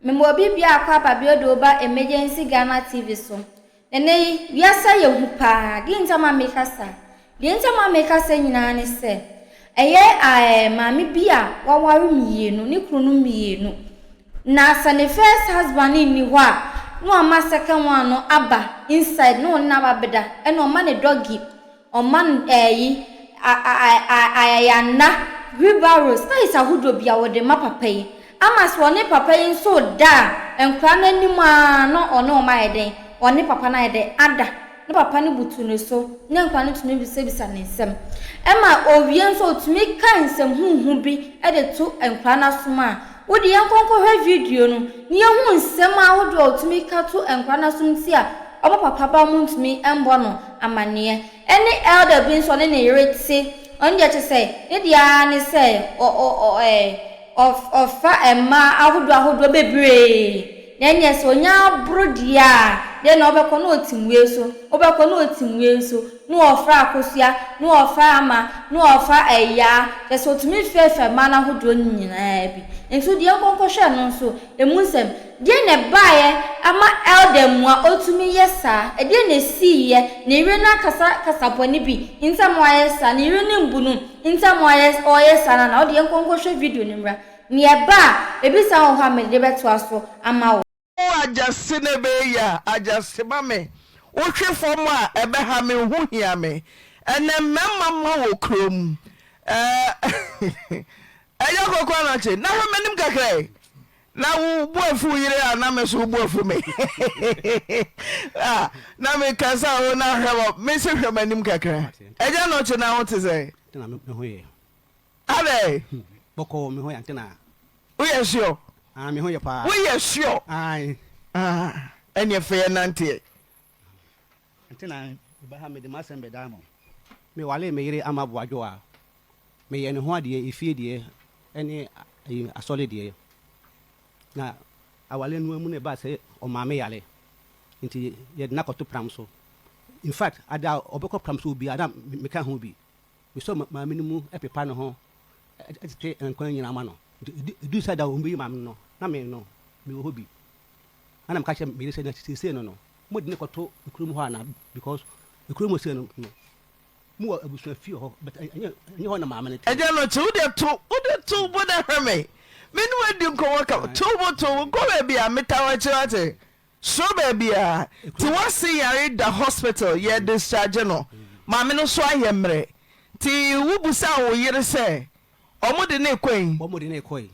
Mema obi biako aba bio de wo ba Emergency Ghana TV so. Ɛnnɛ yi, wiase ayɛ hu paa. Deɛ nti ama meka saa? Deɛ nti ama meka saa nyinaa ne sɛ, ɛyɛ ɛɛ maame bi a waware mmienu, ne kununom mmienu. Na sɛ ne first husband no nni hɔ a, na wama second one no aba inside na ɔne no aba abɛda, ɛna ɔma ne doggy Ɔma no ɛyi, a a a a ayayanna, wheelbarrow, styles ahodoɔ bi a wɔde ma papa yi. Ama sɛ ɔne papa yi nso reda a, nkwadaa no anim ara na ɔne wɔn ayɛ dɛn? Ɔne papa no ayɛ dɛn? Ada. Na papa no butu ne so, na nkwadaa no tumi bisabisa ne nsɛm. Ɛma ɔwie nso ɔtumi ka nsɛm huhu bi de to nkwadaa no asom a, wo deɛ yɛnkɔ nkɔhwɛ video no na yɛhu nsɛm ahodoɔ a ɔtumi ka to nkwadaa no asom nti a wɔn papa ba wɔntumi mmɔ no amaneɛ. Ɛne elder bi nso ɔne ne yere te, ɔno deɛ kyerɛ sɛ ne deɛ ara ne sɛ ɔ ɔ ɔ ɛɛ ɔfa mmaa ahodoɔ ahodoɔ bebree, na ɛnneɛ sɛ ɔnya aboro deɛ a, deɛ na ɔbɛkɔ na ɔtim wei so, wobɛkɔ na ɔtim wei so, na ɔfa akosua, na ɔfa ama, na ɔfa ɛyaa, kyerɛ sɛ ɔtumi fɛfɛ mmaa no ahodoɔ no nyinaa bi. Nso deɛ nkɔnkɔhwɛ no nso, ɛmu nsɛm. Deɛn na ɛbaeɛ ama Elder Mua ɔtumi yɛ saa? Ɛdeɛn na ɛsiiɛ? Ne yere no akasa kasa bɔne bi nti ama wayɛ saa? Ne yere no mbu no nti ama wayɛ ɔyɛ saa no anaa? Wodeɛ yɛnkɔ nkɔhwɛ video no mmra. Nea ɛba a, ebi saa wɔ hɔ a mede bɛtoa so ama wo. Wo agyase na ɛbɛyɛ yie a, agyase ma me. Wohwe fam a, ɛbɛha me, wo ho hia me. Ɛnnɛ mmarima mma wɔ kurom. Ɛɛ, Agya Kwaku Anokye, na hwɛ m'anim kakra yi. Na wo bo afu wo yere a na me nso wo bo afu me. Ah, na me kasa o na hwɛ wɔ me se hwɛ m'anim kakra. Agya Anokye na ho te sɛ? Tena me ho yɛ. Adɛn? Bɔkɔɔ me ho yɛ antena. Woyɛ sure? Ah, me ho yɛ paa. Woyɛ sure? Ae. Ah, ɛneɛ fɛ yɛ nanteɛ. Antena, meba ha mede m'asɛm bɛdaa mo. Me walee me yere ama Boadwo a, meyɛ ne ho adeɛ, efie deɛ ɛne asɔre deɛ. Na awale no mu na ɛbaa sɛ ɔmaame yare, nti yɛde no akɔto pram so. In fact, ade a ɔbɛkɔ pram so biara na meka ho bi. Mesɔ maame no mu pepa ne ho tete nkwan nyinaa ma no. Nti ɛduru sɛ da a wɔbɛyi maame no, na me no mewɔ hɔ bi. Ɛna meka kyerɛ me yere sɛ na seesei no no, mode no kɔto kurom hɔ anaa because kurom hɔ sei no no, mowɔ abusua fie wɔ hɔ but ɛnyɛ ɛnyɛ hɔ na maame no te. Agya no kye wodeɛ to wodeɛ to bo na hwɛ me me ne wo adi nkɔmmɔ ka to bo to bo nkɔ baabi a meta w'akyi wate soro baabi a nti w'ase yare da hospital yɛ discharge no maame no so ayɛ mmerɛ nti wo busaa wo yere sɛ ɔmo de no rekɔ yi. Ɔmo de no rekɔ yi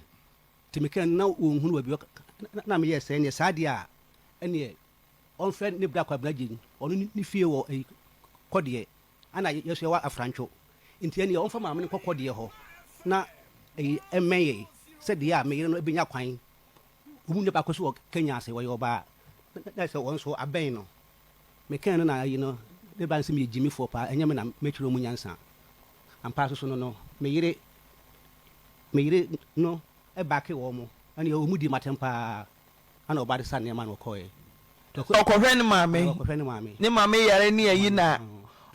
nti meka no na wɔnhunu baabi na meyɛɛ sɛ ɛneɛ saa deɛ a ɛneɛ ɔmfrɛ ne bra Kwabena Gyen, ɔno ne fie wɔ ɛyi Kɔdeɛ, ɛna yɛ nso yɛwɔ Afrantwo, nti ɛneɛ ɔmfa maame no nkɔ Kɔdeɛ hɔ na ɛyi ɛmmɛn yɛn sɛdeɛ a me yere no bɛnya kwan. Wɔn mu nua baako nso wɔ Kenya ase, ɔyɛ ɔbaa, na sɛ wɔn nso abɛn no. Mekae no na ayi no, ne ba no sɛ meyɛ gyimifoɔ paa, ɛnyɛ me na mɛkyerɛ wɔn nyansa. Ampa nso so no no, me yere, me yere no baake wɔn, ɛneɛ wɔn dii m'atɛm paa. Ɛna ɔba de sa nneɛma na ɔkɔɛ. Ɔkɔhwɛ ne maame. Ɔkɔhwɛ ne maame. Ne maame yare ne ayi na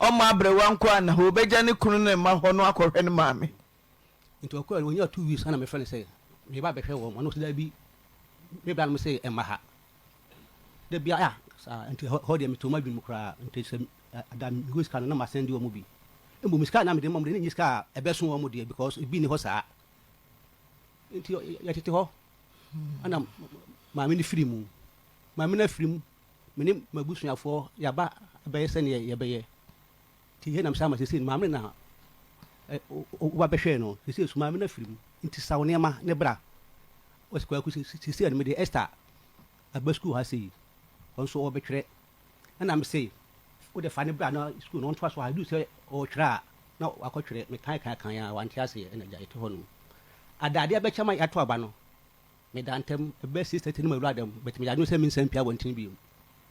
ɔmma aberewa nko a na hɔ ɔbɛgya ne kunu ne mma hɔ no akɔhwɛ ne maame. Nti ɔkɔɛ no ɔnyaa 2 weeks ɛna mefrɛ no sɛ meba abɛhwɛ wɔn ɔno ɔse daabi me bra nom se ɛmma ha da bia ah saa nti hɔ deɛ metoo m'adwene mu koraa nti sɛ da mewɔ sika no na masɛnde wɔn bi mmom sika a na mede ma wɔn deɛ na ɛnyɛ sika a ɛbɛso wɔn deɛ because ebi nni hɔ saa nti yɛtete hɔ Ɛna maame no firi mu. Maame no afiri mu, me ne m'abusuafoɔ yɛaba abɛyɛ sɛdeɛ yɛbɛyɛ. Nti yei nam saa ma seesei no maame no na woba bɛhwɛɛ no. Seesei nso maame no afiri mu. Nti sa wo nneɛma ne bra. Ɔse Kwaku seesei no mede Esther aba sukuu ha sei. Ɔno nso ɔrebɛtwerɛ. Ɛna mese wode fa no bra na sukuu no ɔntoa so ha. Ɛduru sɛ ɔretwerɛ a na wakɔtwerɛ. Mekae kae kae a wante aseɛ ɛna gya yɛte hɔ nom. Ada adeɛ bɛkyɛ ma yɛato aba no, meda ntɛm, ɛbɛyɛ 6:30 no mawura dɛm, but meyɛ adwene sɛ mensan mpue abɔnten bio.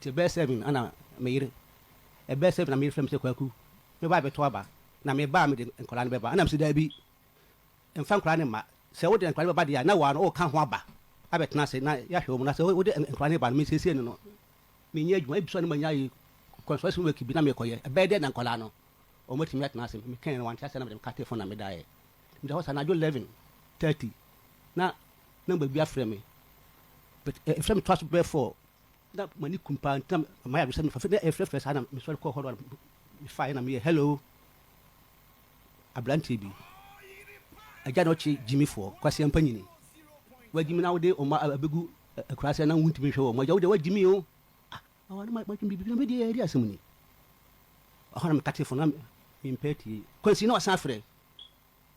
Nti ɛbɛyɛ 7 ana me yere, ɛbɛyɛ 7 na me yere frɛ me sɛ Kwaku, meba abɛto aba, na meba a mede nkwadaa no bɛba. Ɛna mese daabi, mfa nkwadaa no mma, sɛ wode nkwadaa no bɛba deɛ a na wo ara no woka ho aba abɛtena ase na yɛahwɛ wɔn, na sɛ wode nkwadaa no ba no, mesiesie no no, menyɛ adwuma, ebi so a na manya ayi construction work bi na mekɔyɛ, ɛbɛyɛ dɛn na nkwadaa no wɔatumi atena ase? Mekae no wante aseɛ na mede me katee phone na medaeɛ. Meda hɔ saa anadwo 11:30 na number bi afrɛ me. But ɛfrɛ me toa so bɛyɛ 4 na m'ani kum paa nti na mayɛ adwene sɛ mefa na ɛfrɛfrɛ saa na mesɔre kɔɔ hɔ no mefaeɛ na meyɛ hello aberanteɛ bi agya na ɔkye gyimifoɔ kwasia mpanyini wagyimi na wode ɔma abɛgu akuraase na wontumi nhwɛ wɔn agya wode wagyimi o ah awa na madwene biribi na medeɛ ɛde asɛm ni ɔhɔ na mekate fo na mempɛ tie kwansi na wasan afrɛ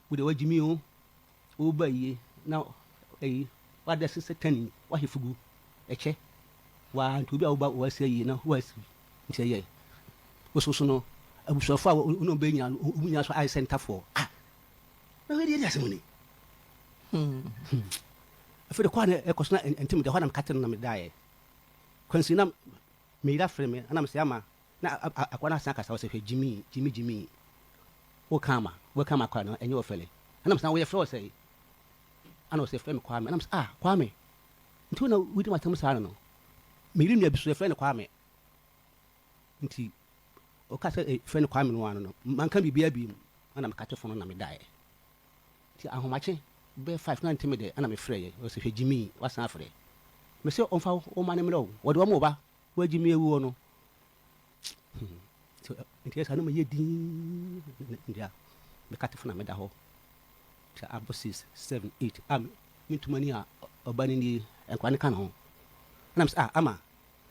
Wo deɛ wagyimi o, wo ba yie na ɛyi wada se sɛ tani wahe fugu ɛkyɛ waa nti obi a wo ba wasi ayie na wasi nti ɛyɛ wo so so no abusuafo a wo ne wɔn bɛyɛ nyinaa no wɔn nyinaa so ayɛ sɛ ntafoɔ ah na wei deɛ ɛde asɛm ni hmm afei de kɔ a na ɛkɔ so na ɛnti meda hɔ na mekate no na medaeɛ kwansi na meyera frɛ me na mesɛ ama Na akoa no asan akasa, ɔse, Hwɛ, Jimmy, Jimmy, Jimmy, wo ka ama, wo ka ama akoa no, ɛnyɛ ɔfɛle. Ɛna mese, na woyɛ frɛ wo sɛn? Ɛna ɔse, frɛ me Kwame. Ɛna mese, ah, Kwame, nti wo na wodi m'asɛm saa no no? Me yere nua bi so yɛfrɛ no Kwame. Nti, ɔka sɛ eh, frɛ no Kwame no ano no, manka biribiara bio. Ɛna mekate fon no na medaeɛ. Nti ahomakye bɛyɛ 5 na nte me dɛ, ɛna mefrɛeɛ. Ɔse, hwɛ Jimmy, wasan afrɛ. Mese, ɔmfa wo mma no mmrɛ wo, wɔde wɔn reba. Woagye me awu hɔ no. Nti ɛyɛ saa na mayɛ dinn nti a meka tefo na meda hɔ nti abɔ 6 7 8 a mentumi ani a ɔba no nie nkwadaa no ka ne ho ɛna mesɛ ah ama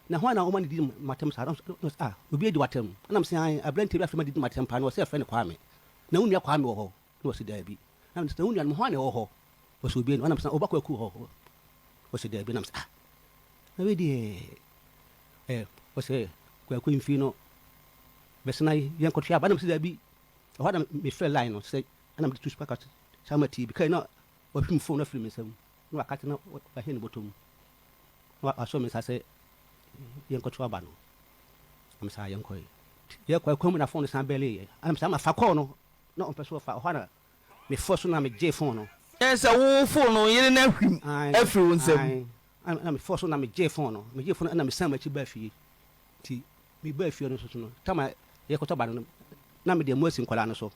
na hwan na ɔma no di matam saa na ɔsɛ ah obi adi watam ɛna mesɛ ae aberanteɛ bi afei ma didi matam paa na ɔsɛ ɛfrɛ no Kwame na wo nua Kwame wɔ hɔ na ɔsɛ daabi na mesɛ na wo nuanom hwan na ɛwɔ hɔ ɔsɛ obi ɛna mesɛ ɔba kwaku wɔ hɔ ɔsɛ daabi na mesɛ ah Na wei deɛ ɛ ɔsɛ Kwaku mfii no bɛsena yɛnkɔtwe aba na mesɛ daabi ɛhɔ na mefrɛ line no sɛ ɛna mede tu sika saa ma tie bi kai na wahwim phone no afiri me nsam na wakate na wahɛ ne bɔtɔ mu na wasɔ me nsa sɛ yɛnkɔtwe aba no na mesɛ yɛnkɔe yɛkɔ ɛkwan mu na phone no san bɛleeɛ ɛna mesɛ ama fa kɔɔ no na ɔmpɛ so ɔfa ɛhɔ na Mefɔɔ so na megyee fon no. Kyerɛ sɛ wo fon no yere no ahwim afiri wo nsam. Ae, ɛna mefɔɔ so na megyee fon no. Megyee fon no ɛna mesan m'akyi baa fie. Nti mebaa fie no nso so no, tam a yɛkɔtɔ ba no, na mede amu asi nkwadaa no so.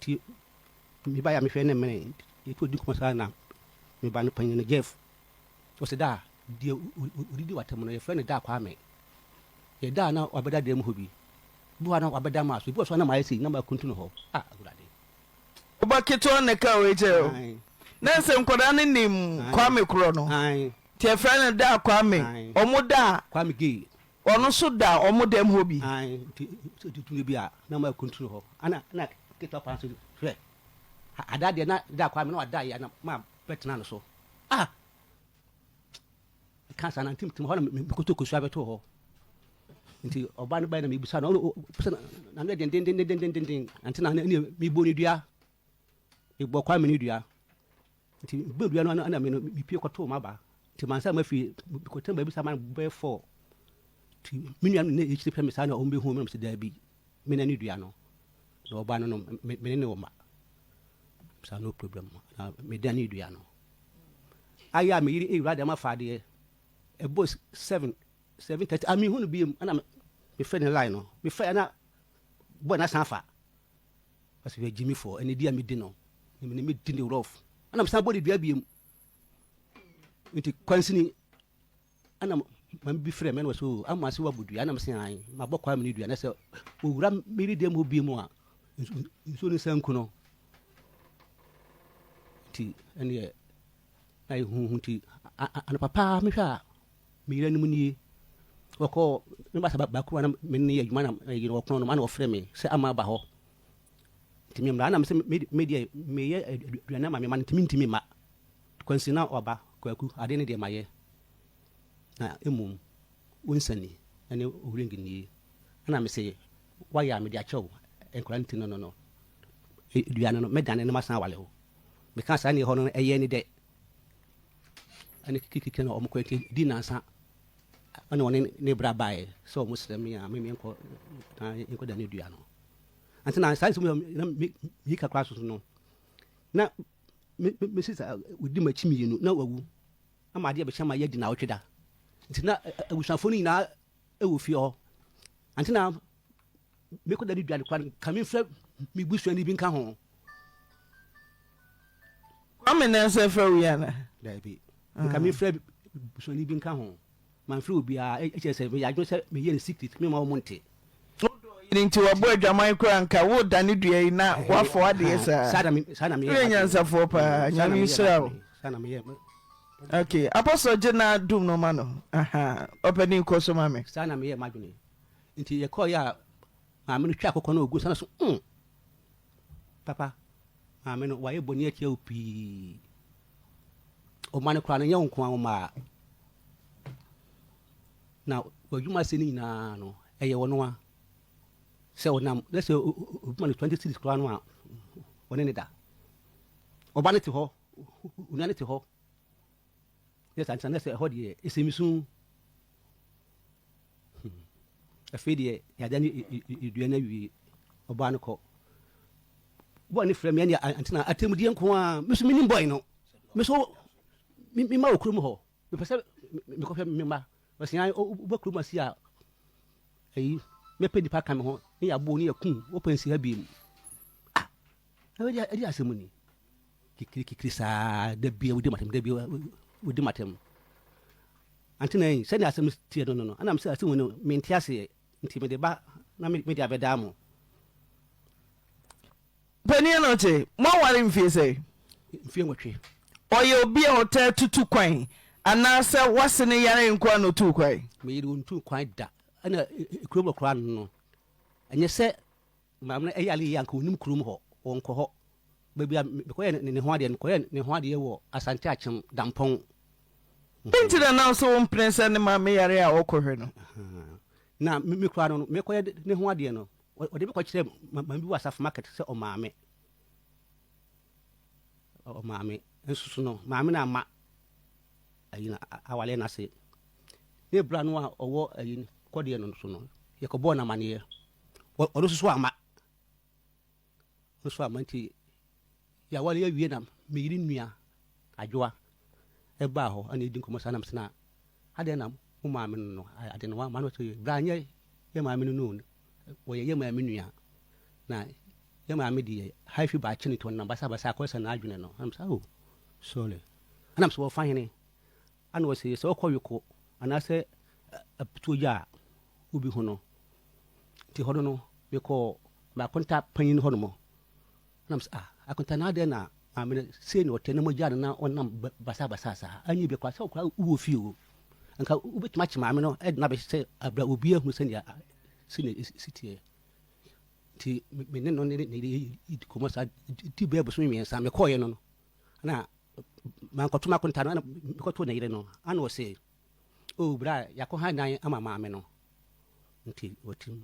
Nti mebaeɛ a mehwɛ ne mene, yɛtu ɔdi nkɔmmɔ saa na me ba no panyin no, Jeff, ɔse daa, deɛ ɔdidi w'atam no, yɛfrɛ no Daa Kwame. Yɛ daa na wabɛda dan mu hɔ bi. Bi wɔ hɔ a na wabɛda maa so, bi wɔ so a na mayɛ sei na makuntunu hɔ. Ah, Awurade. Wo ba ketewa na ɛkaa wei kyerɛ wo? Na sɛ nkwadaa no nim Kwame korɔ no, nti ɛfrɛ no daa Kwame, ɔmo da a, Kwame gay. Ɔno nso da ɔmo dɛm hɔ bi. Nti tumi bi a na makuntunu hɔ. Ana na ketewa paa nso hwɛ, ada deɛ na daa Kwame na wada yɛ na ma bɛtena no so. Ah! Meka saa na nti metem hɔ na mekɔtɔ kosua bɛtoo hɔ. Nti ɔbaa no bae na mebisa no, ɔno sɛ na no yɛ dendendendendenden. Nti na ne mebɔ ne dua, mebɔ Kwame ne dua. Nti mebɔ dua no na me no mepie kɔtoo m'aba. Nti mansa mafi mekɔtena baabi saa ma bɛyɛ fɔɔ. Nti me nua no na ɛkyiri pɛ me saa na ɔmbɛhu me na mesɛ daabi, me na ne dua no. Na ɔbaa no no me ne ne wɔ ma. Saa no problem na medane dua no. Ayɛ a me yere ewura dɛm afa adeɛ ɛbɔ 7 7:30 a mehu no biom ɛna mefrɛ ne line no mefrɛ ɛna bɔ na san fa ɔsɛ hwɛ gyimi fo ɛne di a medi no ne me di ne rough ɛna mesan bɔ ne dua biom nti kwansini ɛna maame bi frɛ me ɛna ɔsɛ o ama ase wabɔ dua ɛna mesɛ an mabɔ kwa me ne dua na sɛ owura meri dɛm hɔ biom a nsuo no nsa nku no nti ɛneɛ na ayɛ huhu nti anɔpa paa mehwɛ a me yere anim nie ɔkɔ me basa baako a na me ne yɛ adwuma na ɛyɛ no ɔkono no ana ɔfrɛ me sɛ ama aba hɔ nti me mmra na me sɛ me deɛ meyɛ aduane ama me ma no nti mentumi mma kwansi na ɔba kwaku adeɛ ne deɛ mayɛ na mmom wo nsani ne wo ring nie ɛna me sɛ wayɛ a mede akyɛ wo nkwadaa no ti no no no dua no no mɛdane no masan awale wo Mekaa saa neɛ hɔ no ɛyɛɛ ne dɛ ɛne kikikiki na wɔn kɔ nti di nansa ɛna ɔne ne bra baeɛ sɛ wɔn srɛ me a me menkɔ na nkɔ da ne dua no nti na saa nsɛm na me me kakra so no na me me sisa odi m'akyi mmienu na wawu ama adeɛ bɛhyɛ ma yɛadi na awɔtwe da nti na abusuafoɔ no nyinaa ɛwɔ fie hɔ nti na mekɔ da ne dua no kora ka memfrɛ me busuani bi nka ho Kwame na ɛsɛ frɛ wo yi ana? Daabi. Nka mefrɛ ah. busuani bi nka ho. Mamfrɛ obiara, ɛkyerɛ sɛ meyɛ adwene sɛ meyɛ no secret, memma wɔn nte. Wodɔ ɔyere nti wabɔ adwaman koraa nka wodane dua yi na wafa w'adeɛ saa. Saa na meyɛ. Woyɛ nyansafoɔ paa, Nyame nhyira wo. Saa na meyɛ. Ok, Apostle gye na dum no ma no. Aha, ɔpanin kɔ so ma me. Saa na meyɛ m'adwene. Nti yɛkɔeɛ a maame no twaa akokɔ no ogu nsa no so, mm. Papa, maame no wayɛ bɔne atia wo pii. Ɔma no koraa no nyɛ wo nko ara wo mma a. Na w'adwuma ase no nyinaa no, ɛyɛ ɔno a. Sɛ ɔnam, na sɛ obi ma no 20 cedis koraa no a, ɔne ne da. Ɔba no te hɔ, onua no te hɔ. Ne saa nti na sɛ ɛhɔ deɛ, ɛsɛ me su. Hmm. Afei deɛ, yɛada ne dua no awie. Ɔbaa no kɔ. Bɔɔ ne frɛ me ɛne antena atemmudeɛ nko ara. Me so menim bɔe no. Me so mema wɔ kurom hɔ. Mepɛ sɛ mekɔhwɛ me mma. Ɔse ae woba kurom ase a ayi mɛpɛ nipa aka me ho ne yɛabo ne yɛku wopɛ nsi ha biem. Ah! Ɛde ɛde asɛm ni. Kikiri kikiri saa da bia wodi matam da bia wodi matam. Ante na yi sɛnea asɛm teɛ no no no ɛna mesɛ asɛm no mente aseɛ nti mede ba na mede abɛdaa mo. Panin no te, moaware mfie sɛn? Mfie nwɔtwe. Ɔyɛ obi a ɔtaa tutu kwan anaasɛ w'ase no yare nko ara na otuu kwan? Me yere ontuu kwan da. Ɛna kurom hɔ koraa no, ɛnyɛ sɛ maame no yare yie a anka onim kurom hɔ, ɔnkɔ hɔ. Baabi a mekɔyɛɛ ne ho adeɛ no, mekɔyɛɛ ne ho adeɛ wɔ Asante Akyem, Dampɔn. Dɛn nti na na wo sɛ wompene sɛ ne maame yare a ɔkɔhwɛ no? Na me koraa no, mekɔyɛ ne ho adeɛ no, Ɔde me kɔkyerɛɛ maame bi wɔ asafo market sɛ ɔmaame. Ɔmaame nso so no, maame no amma ayi no awaleɛ no ase. Ne bra no a ɔwɔ ayi kɔdeɛ no so no, yɛkɔbɔɔ no amaneɛ. Ɔno nso so amma. Ɔno nso amma nti yɛawale awie na me yere nua Adwoa ɛbaa hɔ ɛna yɛdi nkɔmmɔ saa na mesena adɛn na wo maame no no ade no wamma no sɛ bra nyɛ yɛ maame no no Wɔyɛ yɛ maame nua. Na yɛ maame deɛ high fever akye no nti ɔnam basabasa akɔyɛ sɛ n'adwene no. Ɛna mesɛ oh sorry. Ɛna mesɛ wɔfa hene? Ɛna ɔse sɛ wokɔ Yoko anaasɛ Aputuogya a wobɛhu no. Nti hɔ no no mekɔɔ m'akonta panyin hɔ nom. Ɛna mesɛ ah akonta na adɛn na maame no sei na ɔte na mogyaa no na ɔnam basabasa saa. Anyɛ bi koraa sɛ wokora wowɔ fie o. Nka wobɛtumi akye maame no de no abɛhyɛ sɛ abira obi ahunu sɛnea sɛnea ɛsi teɛ. Nti me ne no ne ne di kɔmmɔ saa di bɛyɛ bosome mmiɛnsa mekɔɔeɛ no no na mankɔto m'akonta no na mekɔtoo ne yere no ana ɔse o oh, bra yɛakɔ ha dan ama maame no nti ɔtim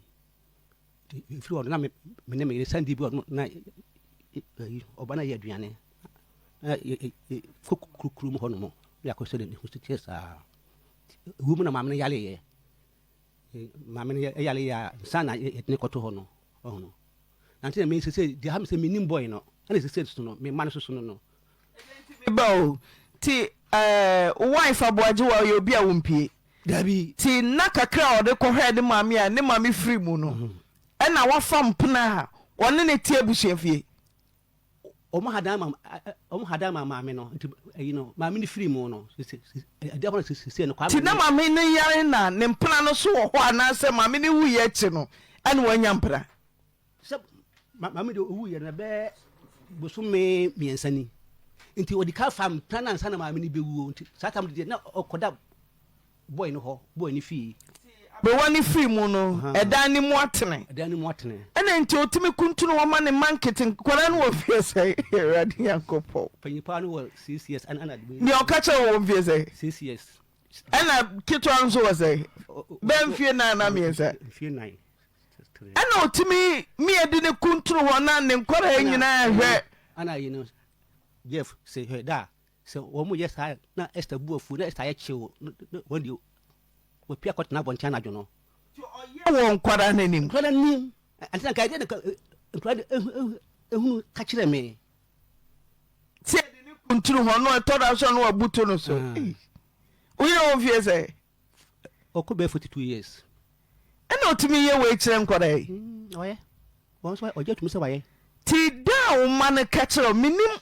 nti mfiri hɔ no na me ne me yere sande bi ɔno na ɔba no yɛ aduane na kɔ kurom hɔ nom na yɛakɔ sɛ ne ho si teɛ saa ɛwɔ mu na maame no yareeɛ Maame no yare yɛ a nsa na yɛde no kɔto hɔ no ɔho no na nti na me sese deɛ ha me sɛ menim bɔe no ɛna sese so no me mma no soso no no. Me ba o ti ɛɛ wo wife aboagye wa ɔyɛ obi a wompie. Dabi. Ti nna kakra a ɔde kɔhwɛɛ ne maame a ne maame firi mu no ɛna wafa mpena a ɔne ne te abusuafie. Wɔn ha dan ma wɔn ha dan ma maame no nti ɛyi no maame no firi mu no ɛdi akɔnɔ sisi no kwame. Ti na maame no yare na ne mpena no so wɔ hɔ anaasɛ maame no wuiɛ akyi no ɛna wanya mpena. Sɛ maame de owuiɛ no ɛbɛyɛ bosome mmiɛnsa ni nti ɔdi ka fa mpena no ansa na maame no bɛwuo nti saa tam deɛ na ɔkɔda Boy no hɔ, boy no fie. Aberewa no firi mu no, ɛdan no mu atene. Ɛdan no mu atene. Ɛna nti ɔtumi kuntunu hɔ ma ne mma nkete nkwadaa no wɔ mfeɛ sɛn? Awurade Nyankopɔn. Panyin paa no wɔ six years ɛna ɛna. Nea ɔka kyerɛ wɔ mfeɛ sɛn? Six years. Ɛna ketewa nso wɔ sɛn? Bɛɛ mfeɛ nan anaa mmiɛnsa? Mfeɛ nan. Ɛna ɔtumi mia di ne kuntunu hɔ na ne nkwadaa nyinaa hwɛ. Ɛna yi no Jeff sɛ hwɛ da Sɛ wɔyɛ saa a, na Ester bo afuw, na Ester ayɛ kyew, na wɔn deɛ, wapue akɔtena abɔnten anadwo no. Nti ɔyɛ wɔ nkwadaa no anim? Nkwadaa no anim. Ante na nka ɛdeɛ na nkwadaa no ehunu ka kyerɛ me. Sɛ yɛde ne kuntunu hɔ no, ɛtɔ da so a na wabutu no so. Wo yere wɔ mfeɛ sɛ? Ɔkɔ bɛyɛ 42 years. Ɛna ɔtumi yɛ wei kyerɛ nkwadaa yi? Ɔyɛ. Wɔn nso ɔgye tumi sɛ wayɛ. Ti da a wo mma no ka kyerɛ wo, menim.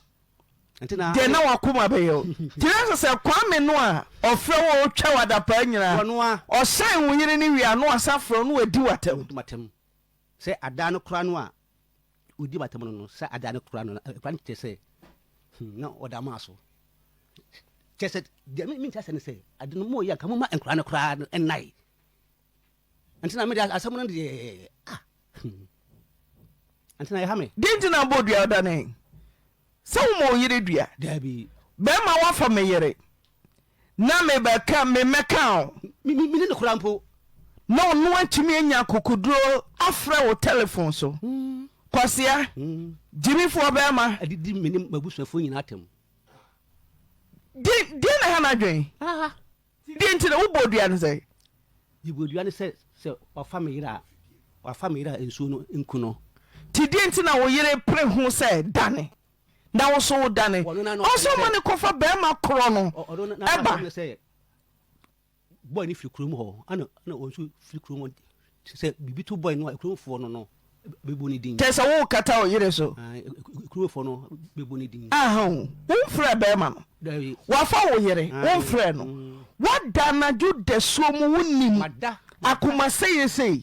Deɛ na wakoma bɛyɛ o. Nti na sɛ sɛ Kwame no a ɔfrɛ wo a ɔtwa wo adapaa nyinaa, ɔsan wo yere no wie a na wasan frɛ wo na wadi w'atɛm. Sɛ adaa no koraa no a ɔdi m'atɛm no no, sɛ adaa no koraa no, akora no kyerɛ sɛ hmm, na ɔda maa so. Kyerɛ sɛ deɛ mente asɛ ne sɛ ade no moyɛ anka moma nkora no koraa no nnae. Nti na mede asɛm no deɛ ah hmm. Nti na ɛha me. Deɛ nti na abɔ dua ɔdane sɛ woma wo yere dua. Daabi. Bɛrima wafa me yere na mebɛka memmɛka o. Mene no koraa mpo. Na ɔno atumi anya akokoduro afrɛ wo telefon so. Kwasea, gyimifoɔ bɛrima. Adidi me ne m'abusuafoɔ nyinaa atɛm. Deɛ na ɛha n'adwene. Deɛ nti na wobɔ dua no sɛ? Mebɔ dua no sɛ sɛ wafa me yere a wafa me yere a nsuo no nku no. Nti deɛ nti na wo yere pere ho sɛ dane na wo so wo dane? Ɔsɛ ɔma no kɔfa bɛrima korɔ no ɛba. Boy no firi kurom hɔ ɛna ɛna wɔn nso firi kurom hɔ sɛ biribi to boy no a kuromfoɔ no no bɛbɔ ne din. Kyɛ sɛ wokata wo yere so. Kuromfoɔ no bɛbɔ ne din. Aha o, womfrɛ bɛrima no. Dabi. Wafa wo yere, womfrɛ no. Woada anadwo dasuo mu wonnim akoma sei sei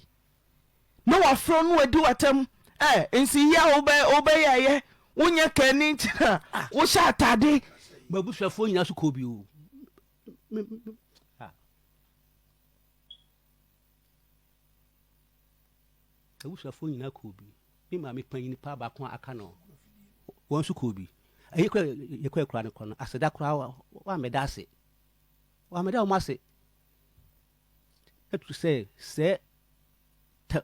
na wafrɛ no wadi w'atɛm ɛ nsi yi a wobɛ wobɛyɛ ayɛ wonyɛ kani nti na wohyɛ atade. M'abusuafoɔ nyinaa so kɔɔ bi o. Abusuafoɔ nyinaa kɔɔ bi. Me maame panyin paa baako a aka no, wɔn nso kɔɔ bi. Ɛyi kɔ yɛkɔ akura no kɔ no, aseda koraa wɔammɛda ase. Wɔammɛda wɔn ase. Ɛtu sɛ sɛ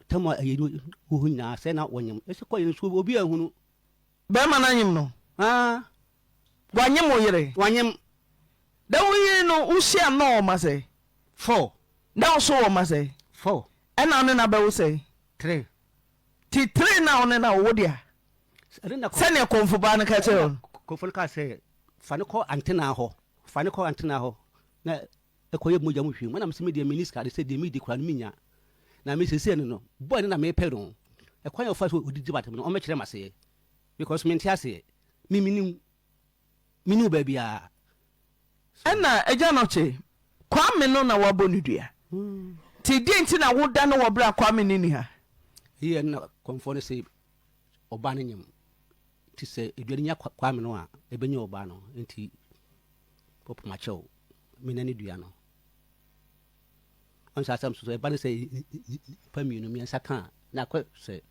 tam a ɛyɛ wɔ hɔ nyinaa sɛ na wɔnyam. Ɛsɛ kɔ yɛn nso obi ahunu. Bɛrima no anyem no? Ah. Wanyem wo yere? Wanyem. Na wo yere no, wohyia no na ɔwɔ mma sɛn? Four. Na wo nso wɔ mma sɛn? Four. Ɛna wo ne no abɛwo sɛn? Three. Nti three no a wo ne no awo, wo dea? Sɛdeɛ kɔmfo baa no ka kyerɛɛ wo no. Kɔmfo no kaa sɛ, Fa no kɔ antenaa hɔ, fa no kɔ antenaa hɔ na ɛkɔyɛ mogya mu hwim. Ɛna mese me deɛ menni sika de sɛ deɛ medi koraa no mennya. Na me seesei no no, boy no na mepɛ no. Ɛkwan a ɔfa so ɔdidi m'atam no, ɔmmɛkyerɛ m'aseɛ. Because mente aseɛ. Me menni menni wo baabiara. Ɛna agya no kye Kwame no na wabɔ no dua. Nti deɛ nti na woda no wɔ berɛ a Kwame no nni ha? Eyi ɛna kɔmfoɔ no se ɔbaa no nyem. Nti sɛ dua no nya Kwame no a, ɛbɛnya ɔbaa no. Nti ɔpem akyɛw mena ne dua no. Ɔn sɛ asɛm so ɛba no sɛ nnipa mmienu mmiɛnsa ka a, na akɔ sɛ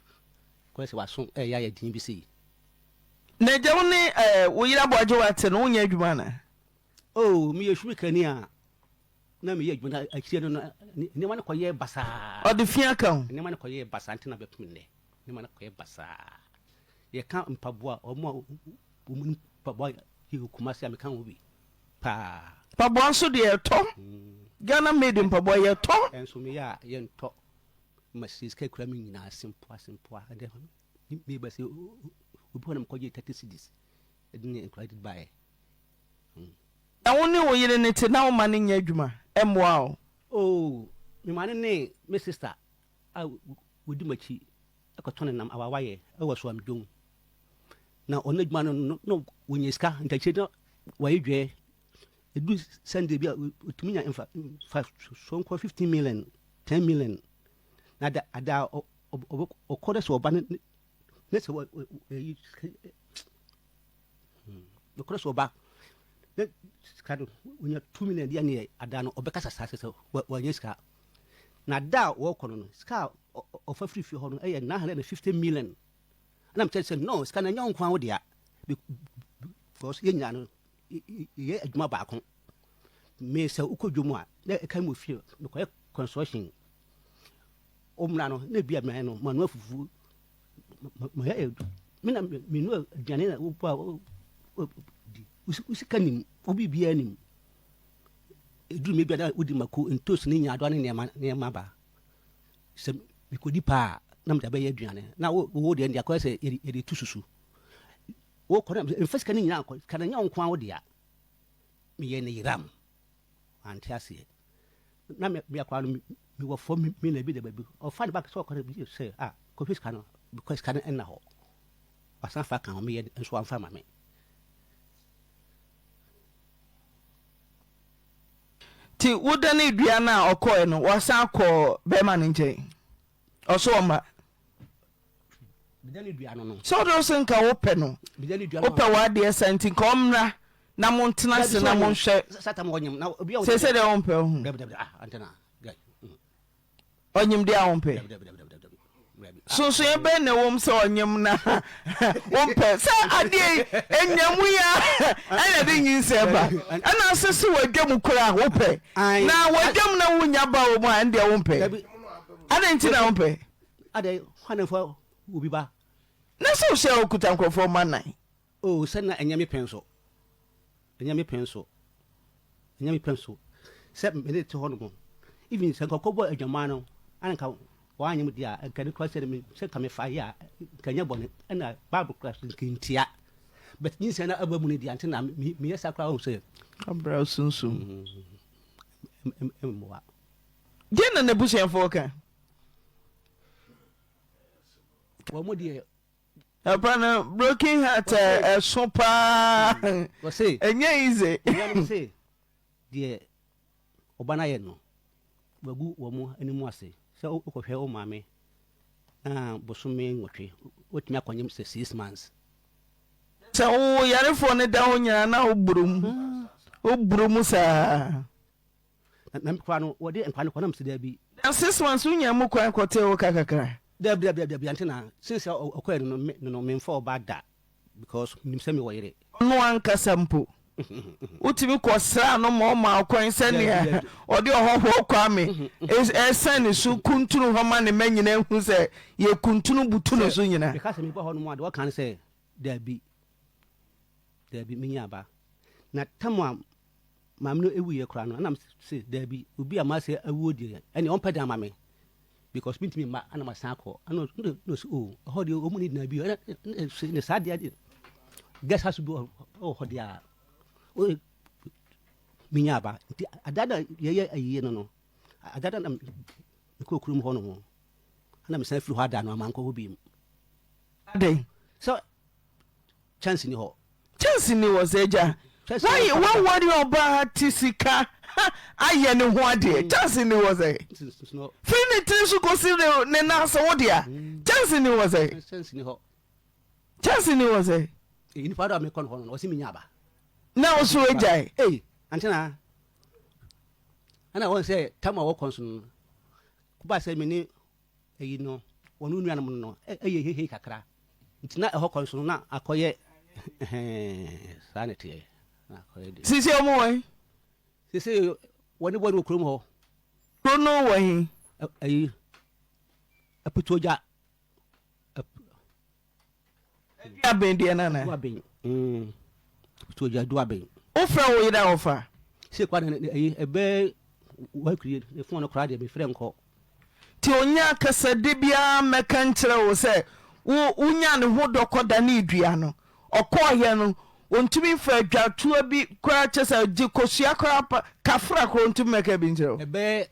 akɔyɛ sɛ w'aso ɛyɛ ayɛ den bi sei. Na agya wo ne eh, wo yere aboagye w'ate no wonyɛ adwuma anaa? Oh, meyɛ sumikrani a na meyɛ adwuma na akyire no no nneɛma no kɔyɛɛ basaa. Ɔde fi aka ho. Nneɛma no kɔyɛɛ basaa nti na bɛpem nnɛ. Nneɛma no kɔyɛ basaa. Yɛka mpaboa a wɔn a wɔn mpaboa yɛ wɔ Kumasi a meka ho bi paa. Mpaboa nso deɛ yɛtɔ. Ghana made mpaboa yɛtɔ. Ɛnso meyɛ a yɛntɔ. Ma sika kura me nyinaa sempoa sempoa. Ɛdɛ meba sɛ obi hɔ na mekɔgye 30 cedis ɛde ne nkura de baeɛ. Na wo ne wo yere no te na woma no nyɛ adwuma mmoa wo? Oh, me maame ne me sister a wɔdi m'akyi kɔtɔ ne nam awawayɛ wɔ Soamdwom. Na ɔno adwuma no no na wɔnya sika nti akyire na wɔayɛ dwɛ. Ɛdu Sunday bi a ɔtumi nya mfa mfa so nkɔ 15 million, 10 million. Na ada ada ɔkɔ dɛ sɛ ɔba ne ne sɛ ɛyi ɔkɔ dɛ sɛ ɔba ne sika no ɔnya 2 million deɛ neɛ ada no ɔbɛkasa saa sɛ sɛ wɔanya sika. Na da a wɔrekɔ no no, sika a ɔfa firi fie hɔ no yɛ 950 million. Ɛna mekyerɛ sɛ no, sika no ɛnyɛ wo nko ara wo dea. Because yɛn nyinaa no, yɛyɛ adwuma baako. Me sɛ wokɔ dwom a, na ɛka mu fie, mekɔyɛ construction. Womena no, na ebi a mɛyɛ no, manoa fufuo, mayɛ me na menoa aduane na wobɔ a di. Wo sika nim, wo biribiara nim. Ɛduru mmere bi a na wodi mako, ntoosi ne nyaadoa ne nneɛma nneɛma ba. Sɛ mekɔdi paa a, na mede abɛyɛ aduane. Na wo wo deɛ deɛ akɔyɛ sɛ yɛde yɛde tu susu. Wokɔ na mfa sika no nyinaa nkɔ. Sika no nyɛ wo nko ara wo dea. Meyɛ ne yeram. Wante aseɛ. Na me me akwadaa no mewɔ fam me na bi da baabi. Ɔfa ne ba sɛ ɔkɔ no bi sɛ ah kɔhwɛ sika no because sika no nna hɔ. Wasan fa ka ho meyɛ nso wamfa ma me. Nti wodanee dua no a ɔkɔɛ no wasan akɔ bɛrima no nkyɛn? Ɔso ɔmma. Sɛ wode wo se nka wopɛ no, wopɛ w'adeɛ sa nti nka ɔmmra na montena ase na monhwɛ. Seesei deɛ wompɛ wo ho. Ɔnyem deɛ a wompɛ. Sonsonoeɛ bɛn na ɛwom sɛ ɔnyem na wompɛ sɛ adeɛ yi ɛnya mu yi a ɛna ɛde nyinsɛn ba ɛna ase se wadwa mu koraa wopɛ na wadwa mu na wonya ba wɔ mu a ɛndeɛ wompɛ adɛn nti na wompɛ adɛn hwane fa obi ba na sɛ wohyɛ wokuta nkurɔfoɔ ma nan Oh sɛ na ɛnyɛ me pɛn so, ɛnyɛ me pɛn so, ɛnyɛ me pɛn so sɛ me ne te hɔ nom. Even sɛ nka ɔkɔbɔ adwaman no ana nka wanyɛ mu deɛ a, nka ne kora sɛ me sɛ nka mefa yɛ a, nka ɛnyɛ bɔne. Ɛna Bible kora so nka ntia. But nyinsɛn na aba mu no deɛ ante na meyɛ saa koraa wɔn sɛ. Abra sunsum. Mmoa. Deɛ na n'abusuafoɔ ka? Wɔn deɛ Papa no broken heart ɛso paa ɛnyɛ easy. Nuanom se deɛ ɔba no ayɛ no wagu wɔn anim ase sɛ wokɔhwɛ wo maame na bosome nwɔtwe wotumi akɔnyem sɛ 6 months. Sɛ wo yarefoɔ no da hɔ nyinaa na woboro mu woboro mu saa. Na me koraa no wɔde nkwa no kɔ na mese daabi. Na 6 months wonya mu kwan kɔtee wo ka kakra? Daabi daabi daabi ante na since ɔkɔɛ no no me no memfa ɔbaa da because menim sɛ mewɔ yere. Ɔno ankasa mpo wotumi kɔ sraa no ma ɔmaa wo kwan sɛnea ɔde ɔhɔhoɔ Kwame ɛsan ne so kuntunu hɔ ma ne mma nyinaa hu sɛ yɛkuntunu butu no so nyinaa. Meka sɛ meba hɔ nom a deɛ ɔka ne sɛ daabi daabi menya aba na tam a Maame no wuiɛ koraa no, ɛna mese daabi, obi a m'ase awuo deɛ, ɛnneɛ ɔmpɛ dan ma me because mentumi mma ɛna masan akɔ. Ɛna ɔse oh, ɛhɔ deɛ wɔn nni dan bi ɛna ne saa deɛ guest house bi wɔ hɔ deɛ a, menya aba. Nti ada na yɛyɛ ayie no no, ada na mekɔɔ kurom hɔ nom, ɛna mesan firi hɔ ada no, mankɔ hɔ bio. Adɛn? Sɛ Chance nni hɔ. Chance nni hɔ sɛ agya. Why waware ɔbaa te sika ayɛ ne ho adeɛ mm. Chance nni hɔ sɛ. Firi ne tiri so kɔsi ne ne nan ase wo dea. Mm. Chance nni hɔ sɛ. Chance nni hɔ. Chance nni hɔ sɛ. Nipa dɔ a mekɔ no hɔ no ɔsi mi nya aba. Na ɔso agyae. Ee antena ɛna wɔn sɛ tam a wɔkɔ nso no kuba sɛ me ne Eyi no, wɔn nuanom no yɛ heihei kakra, nti na ɛhɔ kɔ nso no na akɔyɛ hɛn, saa na ɛteɛ. Na akɔyɛ deɛ. Sisi wɔn wɔ he? Sisi wɔne bɔ no wɔ kurom hɔ. Kuro no wɔ he? Ayi, Aputuogya. Aduaben deɛ no anaa? Aduaben. Mm. Aputuogya Aduaben. Wofrɛ wo yere a ɔfa? Sei koraa na ɛyi ɛbɛ wakiri ne fon no koraa deɛ mefrɛ nkɔ. Nti ɔnyaa kasadi biara mmɛka nkyerɛ wo sɛ wo wonyaa ne ho dɔ kɔdanee dua no ɔkɔɔeɛ no ɔntumi mfa adwatoa bi koraa kyɛ sɛ gye kosua koraa pa kafra koraa ɔntumi mmɛka bi nkyerɛ wo. Ɛbɛyɛ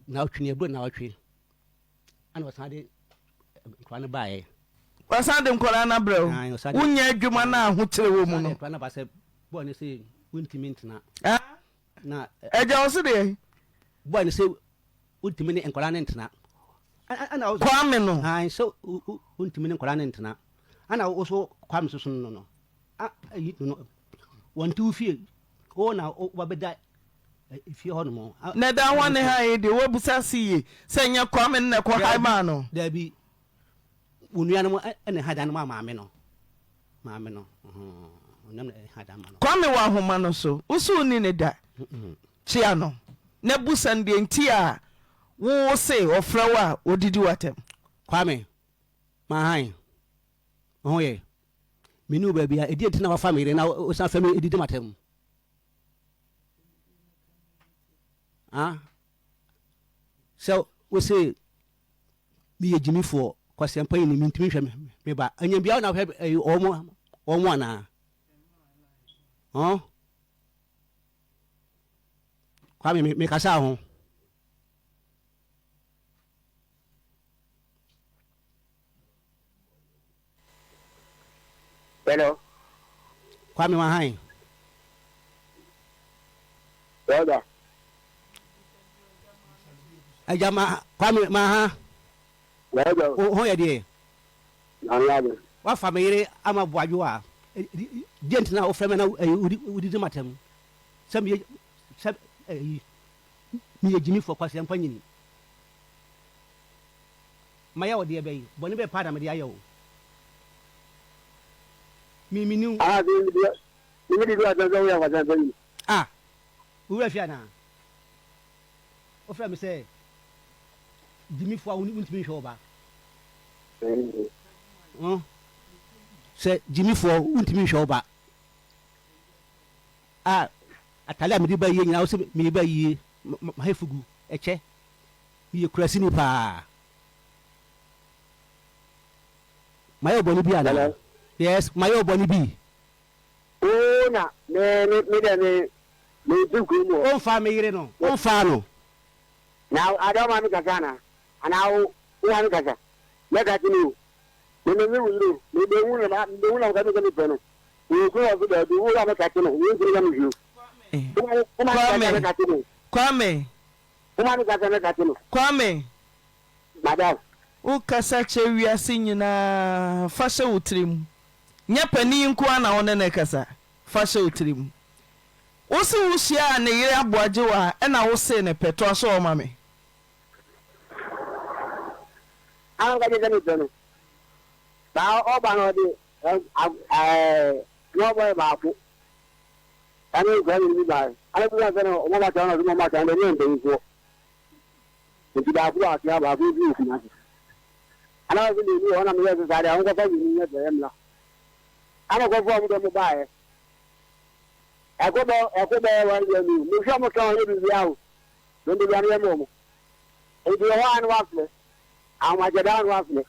naawɔtwe ni ɛboro naawɔtwe ɛna ɔsan de nkwadaa no baeɛ. Wasan de nkwadaa no abrɛ wo wonyɛ adwuma no a ahokyere wɔ mu no. Nkwadaa no ba sɛ bɔɔ ne sɛ wontumi ntena. Na ɛgya wɔ se deɛ. Bɔɔ ne sɛ wontumi ne nkwadaa no ntena. Kwame no. Sɛ wontumi ne nkwadaa no ntena. Ɛna wo so Kwame soso no no. No wɔnte wo fie wo na wabɛda fie hɔ nom. Na ɛda hɔ ne ha yi deɛ woabusa se yie sɛ nyɛ Kwame no na ɛkɔ hae maa no. Daabi wo nuanom na ɛha dan no maa maame no maame no nam na ɛha dan ma no. Kwame wɔ ahoma no so wo se wonni ne da kyea no na busa no deɛ nti a wo se ɔfrɛ wo a ɔdidi w'atɛm. Kwame mahan wo ho yɛ Menni wo baabi a, ɛdeɛn nti na woafa me yere na wosan fa me didi m'atɛm? Ah, sɛ wose meyɛ gyimifoɔ, kwasiampa yi ni, mentumi nhwɛ me ba. Anyɛ biara na wohwɛ wɔn wɔn anaa? Ɔn? Kwame, mekasa ho. Hello. Kwame Wahan. Brother. Agya ma Kwame ma ha. Brother. Wo ho yɛ deɛ? Nyame adom. Wafa me yere ama Boadwo a, deɛ nti na wofrɛ me na wodidi m'atɛm sɛ meyɛ sɛ ɛyi meyɛ gyimifoɔ kwasiampa nyini. Mayɛ wo deɛ bɛn? Bɔne bɛn paa na mede ayɛ wo? Me menni wo. Ah, me me me didi atɛm sɛ woyɛ kwasiampa nyini. Ah, wo werɛ afi anaa? Wofrɛ me sɛ gyimifoɔ a wontumi nhwɛ wo ba. Sɛ gyimifoɔ wontumi nhwɛ wo ba. A atade a mede ba yie nyinaa wo sɛ mede ba yie mahɛ fugu ɛkyɛ meyɛ kurasini paa. Mayɛ wo bɔne bi anaa? Yes, mayɛ wo bɔne bi. Oo na me me me dɛ me me fi kurom hɔ. Womfaa me yere no, womfaa no. Na ada woma me kasa anaa? Anaa wo woma me kasa? Mɛka kye no o. Me me nye wo yere o. Me me hu na me hu na meka sɛ mepɛ no. Wo kunu wɔ so daabi wo a mɛka kye no. Wo ntumi nyɛ me hwee o. Woma me woma me kasa mɛka kye no o. Kwame. Woma me kasa mɛka kye no. Kwame. Madam. Wo kasa kyerɛ wiase nyinaa fa hyɛ wo tirim. Nyɛ panin yi nko ara na wo ne no rekasa. Fa hyɛ wo tirim. Wo se wo hyiaa ne yere Aboagyewa a ɛna wo see no pɛ. Toa so hɔ ma me. Ana ɔka kyerɛ sɛ mepɛ no. Saa ɔba no ɔde ɛɛ small boy baako ɛne nkwadaa mmienu bi baeɛ. Ana bisa sɛ no ɔmo aba kyɛw na ɔsɛ ɔmo aba kyɛw no deɛ ɔmo yɛ mpanyinfoɔ. Nti baako wɔ Akra baako nso wɔ Kumasi. Ana ɔsɛ mmienu wɔ hɔ na meyɛ sɛ saa deɛ ɔnkɔfa mmienu nyɛ sɛ ɛmmra. Ana ɔkɔfa ɔmo de ɔmo baeɛ. Ɛkɔ bɛ ɛkɔ bɛyɛ wɔn deɛ mi mehwɛ ɔmo ka ɔnyɛ biribiara o. Mende bia meyɛ ma ɔmo. Nti wɔ hɔ a na wafrɛ. Ahomakyɛ daa na wafrɛ.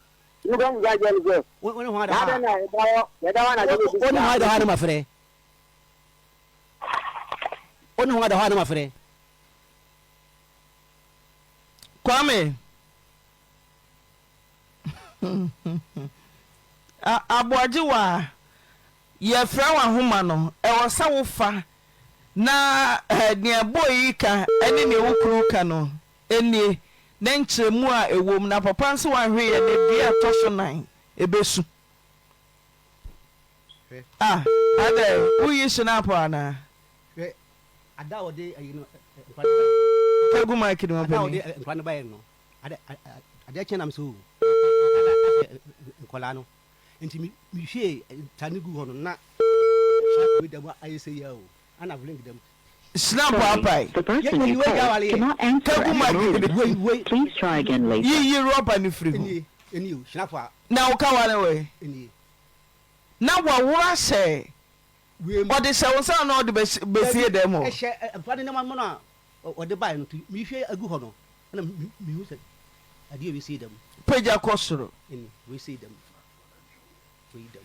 Nti mekɔ musa kyerɛ no sɛ. Wo ne hwan da hɔ a? Na adɛn na yɛda hɔ yɛda hɔ anadwo na obi Wo ne hwan da hɔ a na mafrɛ? Wo ne hwan da hɔ a na mafrɛ? Kwame Aboagyewa yɛfrɛ wo ahoma no ɛwɔ sɛ wofa na nea boy yi ka ne nea wo kunu ka no nie ne nkyerɛmu a ɛwɔ mu na papa nso wanhwɛ yɛ na dua a ɛtɔ so nan ɛbɛsu. Ah adɛn woyi hyinaapo anaa? Hwɛ ada a wɔde ayi no nkwa no baeɛ. Ka gu mic no mu Ada a panin. wɔde nkwa no baeɛ no, ada adeɛ kyɛn nam sɛ o, nkwadaa no. Nti me mehwiee ntaade no guu hɔ no na hyɛ wei da mu ayɛ sɛ yia o, ana vlink da mu. Snap Sorry, apae. the Yɛ person yɛ you wei gya called awale yɛ. cannot answer Ka gu at the mic no moment. Wei wei Please try again later. Yiyi rɔba no firi ho. nie nie o, snap a Na wo kawa no wɔ he? nie. Na waworo ahyɛ Wei mu. Ɔde hyɛ wo nsa anaa ɔde bɛsie Dabi, dɛm hɔ? ɛhyɛ nkwadaa no nneɛma mono a ɔde baeɛ no nti mehwie agu hɔ no ɛna mehu sɛ adeɛ wei sei da mu. Pagya kɔ soro. Ɛni wei sei da mu. Wei da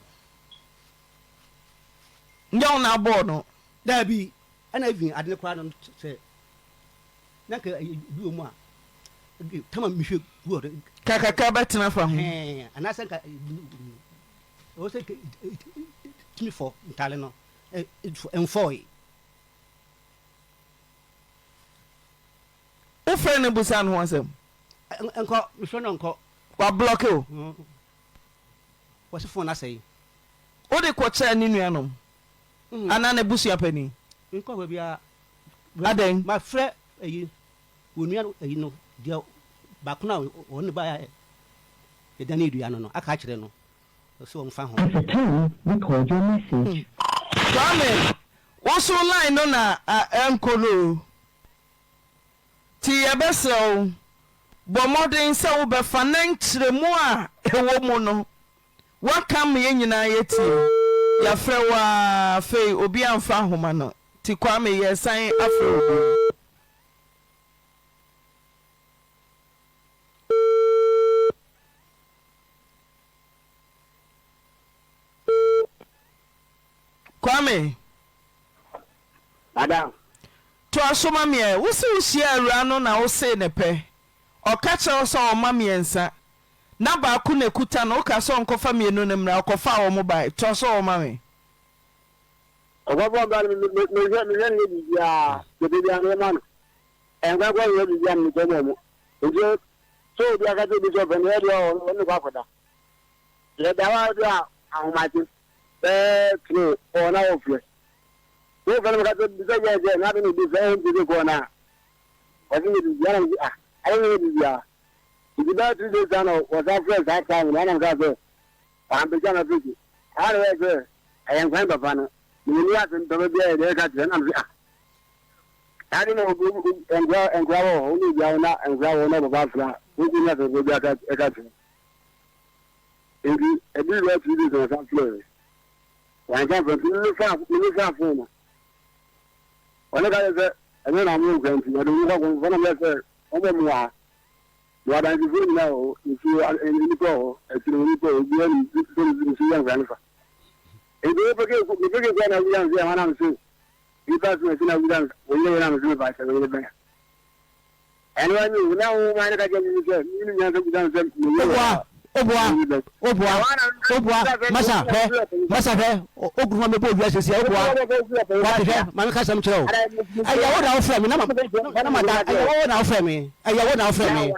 mu. Nyɛ wo na abɔɔ no? Dabi, ɛna even ade no koraa no sɛ na nka bi wɔ mu a tama mehwie gu hɔ no. Ka kakra bɛtena fa ho. Ɛhɛn, anaasɛ nka Ɛwɔ sɛ tumi fɔ ntaade no mfɔe. Wofrɛ no busa no ho asɛm? Nkɔ, mefrɛ no nkɔ. Wablɔke wo? Wɔse fon no asɛe. Wode kɔkyerɛ ne nuanom anaa n'abusua panin? Menkɔ baabiara. Adɛn? Mafrɛ ayi, wɔn nua ayi no, deɛ baako no a wɔne no baeɛ a yɛdanee dua no no, aka akyerɛ no. Sɛ wɔmfa ho. At the tone, record your message. Kwame, wo so line no na ɛnkɔ no o. Nti yɛbɛsrɛ wo, bɔ mmɔden sɛ wobɛfa na nkyerɛmu a ɛwɔ mu no, woaka ama yɛn nyinaa yɛatie. Yɛafrɛ wo ara, afei obi amfa ahoma no. Nti Kwame, yɛresan afrɛ wo bio. Kwame. Madam. Toa so ma me ɛ. Wo se wo hyiaa awuraa no na wo see no pɛ. Ɔka kyerɛ wo sɛ ɔma mmiɛnsa. Na baako na ɛkuta no, wo ka sɛ ɔnkɔfa mmienu no mmra, ɔkɔfaa wɔn bae. Toa so hɔ ma me. Ɔkɔbɔ bra no mehwɛ mehwɛ no yɛ biribiara deɛ biara meyɛ ma no ɛnkwa kɔ yɛ biribiara no metɔ mu ɔmo nti sɛ obi aka sɛ obi sɛ ɔpɛ no yɛ deɛ ɔno ne kɔ akɔda yɛda hɔ a bi a ahomakye bɛɛ tene ɔwɔ na wɔfrɛ wofrɛ no meka sɛ bisa yɛ sɛ na ade na obi frɛ ɔnti sɛ kɔɔ no a wɔse nyɛ biribiara na mese ah ade na nyɛ biribiara nti bɛɛ 3 days na wɔsan frɛ saa time no ana meka sɛ Wampagya m'afiri. Saa na ɛyɛɛ sɛ ɛyɛ nkwan papa no. Menni asɛm papa biara yɛ deɛ ɛka kyerɛ nam sɛ ah. Saa de na obi nkura nkura wɔ hɔ ne obi awo na nkura wɔ na papa afra a woku ne asɛm papa biara ɛka kyerɛ. Nti ɛbi bɛyɛ 3 days na ɔsan frɛ me. Wansan frɛ nti meme fa meme fa phone no. Ɔne ka kyerɛ sɛ ɛnyɛ na ɔmo nkura nti ɔde ɔmo kɔ akɔmfo na meyɛ sɛ ɔmo ɔmo wɔ ha. Wɔ adansefoɔ nyinaa wɔ hɔ, nsuo, nnipa wɔ hɔ, akyire wɔ nnipa wɔ hɔ, obiara nim sɛ nsuo yɛ nkwadaa no fa. Nti wo peke me peke kura na wuya nse ɛhɔ na mse nipa so ɛsi na wuya nse wo yere na mse me ba kyɛ wo yere bɛn. Ɛno anyi wo na wo ma ne ka kyɛ me sɛ me ne nyansa busa nsɛm me yere wɔ Oboa, oboa, oboa, masa hwɛ, masa hwɛ, okunu ma mebɔ owia sisi oboa, wate hwɛ, ma meka asɛm kyerɛ wo, ɛyɛ wo na wofrɛ me, na ma da, ɛyɛ wo na wofrɛ me, ɛyɛ wo na wofrɛ me,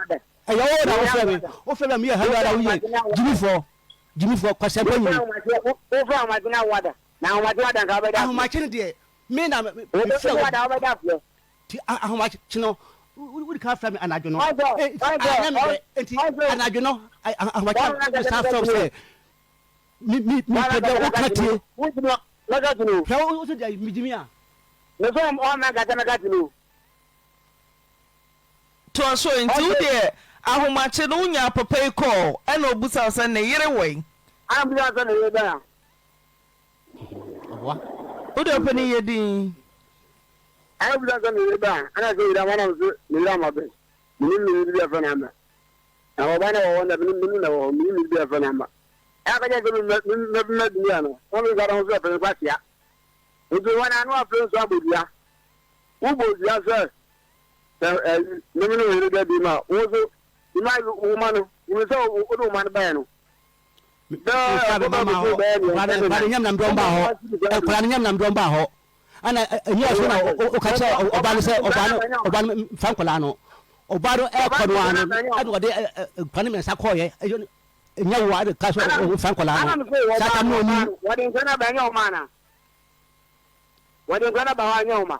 ɛyɛ wo na wofrɛ me, wofrɛ me a meyɛ halo ara woyɛ gyimifoɔ, gyimifoɔ, kwasɛmpa nyini. Ahomakye no deɛ, me na mefrɛ wo. Nti ahomakye no, wodi kan frɛ me anadwo no. Anyɛ me dɛ, nti anadwo no, ahomakye no, mesan frɛ wo sɛ, me me mepɛ dɛ woka tie. Hwɛ wo so deɛ megye mi a. Toa so, Nti wo deɛ ahomakye no wonyaa papa yi kɔɔ ɛna ɔbusa wo sɛ ne yere wɔ he? Wo deɛ ɔpɛ ne yɛ din. Ɛna bisa sɛ meyere bɛn a, ɛna sɛ yere ama na mese meyere ama bɛn. Menim me yere bi a yɛfrɛ no Ama. Na ɔba na ɛwɔ hɔ na menim na ɛwɔ hɔ, menim me yere bi a yɛfrɛ no Ama. Ɛna ɔka kyerɛ sɛ mɛbɛma dua no, na mese ada ho sɛ ɔpɛ nkwasia. Nti wɔn ano afei nso abɔ dua. Wobɔ dua sɛ sɛ ɛyi meme ne wo yere da bi ma wo nso ma wo ma no, wunu sɛ wode wo ma no baeɛ no. Nkwadaa no nyam na mede wɔn baa hɔ. Nkwadaa no nyam na mede wɔn baa hɔ. Ɛna ɛnyɛ ɔso na ɔka kyerɛ ɔbaa no sɛ ɔbaa no ɔbaa no mfa nkwadaa no. Ɔbaa no ɛkɔ no ano ɛna ɔde nkwadaa no mmiɛnsa kɔɔyɛ. Ɛnyɛ wo a ɛna ka sɛ ɔmfa nkwadaa no. Saa tam no ɔni. Wɔde nkwadaa no aba ɛnyɛ ɔma ana? Wɔde nkwadaa no aba hɔ ɛnyɛ ɔma.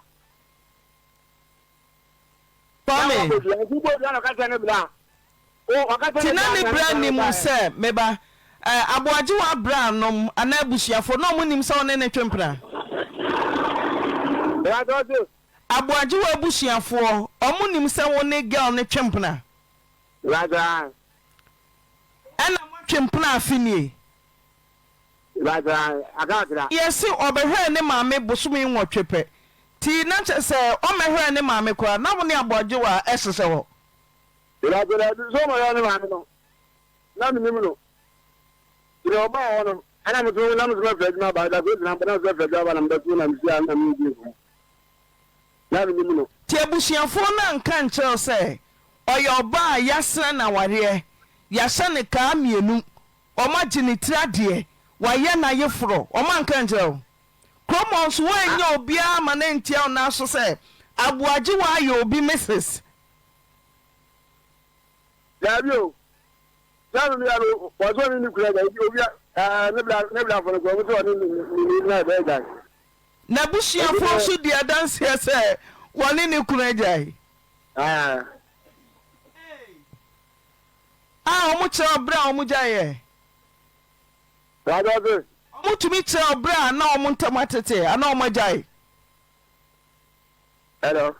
Kwame. Nti na ne bra nim sɛ me ba eh, Aboagyewa bra nom anaa abusuafoɔ na ɔmo nim sɛ wo ne no twe mpena? Aboagyewa abusuafoɔ ɔmo nim sɛ wo ne girl no twe mpena? Ɛna moatwe mpena afe nie? Yɛse ɔbɛhwɛɛ ne maame bosome nwɔtwe pɛ nti na kyerɛ sɛ ɔmmɛhwɛɛ ne maame koraa na wo ne Aboagyewa hyehyɛ hɔ. Ewurade daabi, sɛ ɔmɔhwɛ ne maame no, na menim no. Nti na ɔbaa hɔ no, ɛna me so na me so mɛfrɛ adwuma aba, da so gyina mpo na me so mɛfrɛ adwuma aba na mebɛto na mehyia no na me ne no di nkɔmmɔ. Na menim no. Nti abusuafoɔ no anka ankyerɛ wo sɛ ɔyɛ ɔbaa a yɛasrɛ no awareɛ, yɛahyɛ no kaa mmienu, wɔagye ne tiri adeɛ, wɔayɛ no ayeforɔ, wɔanka ankyerɛ wo? Kurom hɔ nso woannya obiara amma no antia wo nan so sɛ Aboagyewa ayɛ obi Mrs. Daabi o, saa no nua no wɔsɛ ɔne ne kura agyae nti obi ɛɛ ne bra ne brafo no kura ɔmo sɛ ɔne ne ne ne na ɛbɛyɛ agyae. N'abusuafoɔ nso di adanseɛ sɛ wɔne ne kunu agyae. Ɛɛ. A wɔn kyerɛ ɔbrɛ a wɔn gyaeɛ. Wade ɔse. Wɔn tumi kyerɛ ɔbrɛ a na wɔn ntam atete anaa wɔn agyae. Hello.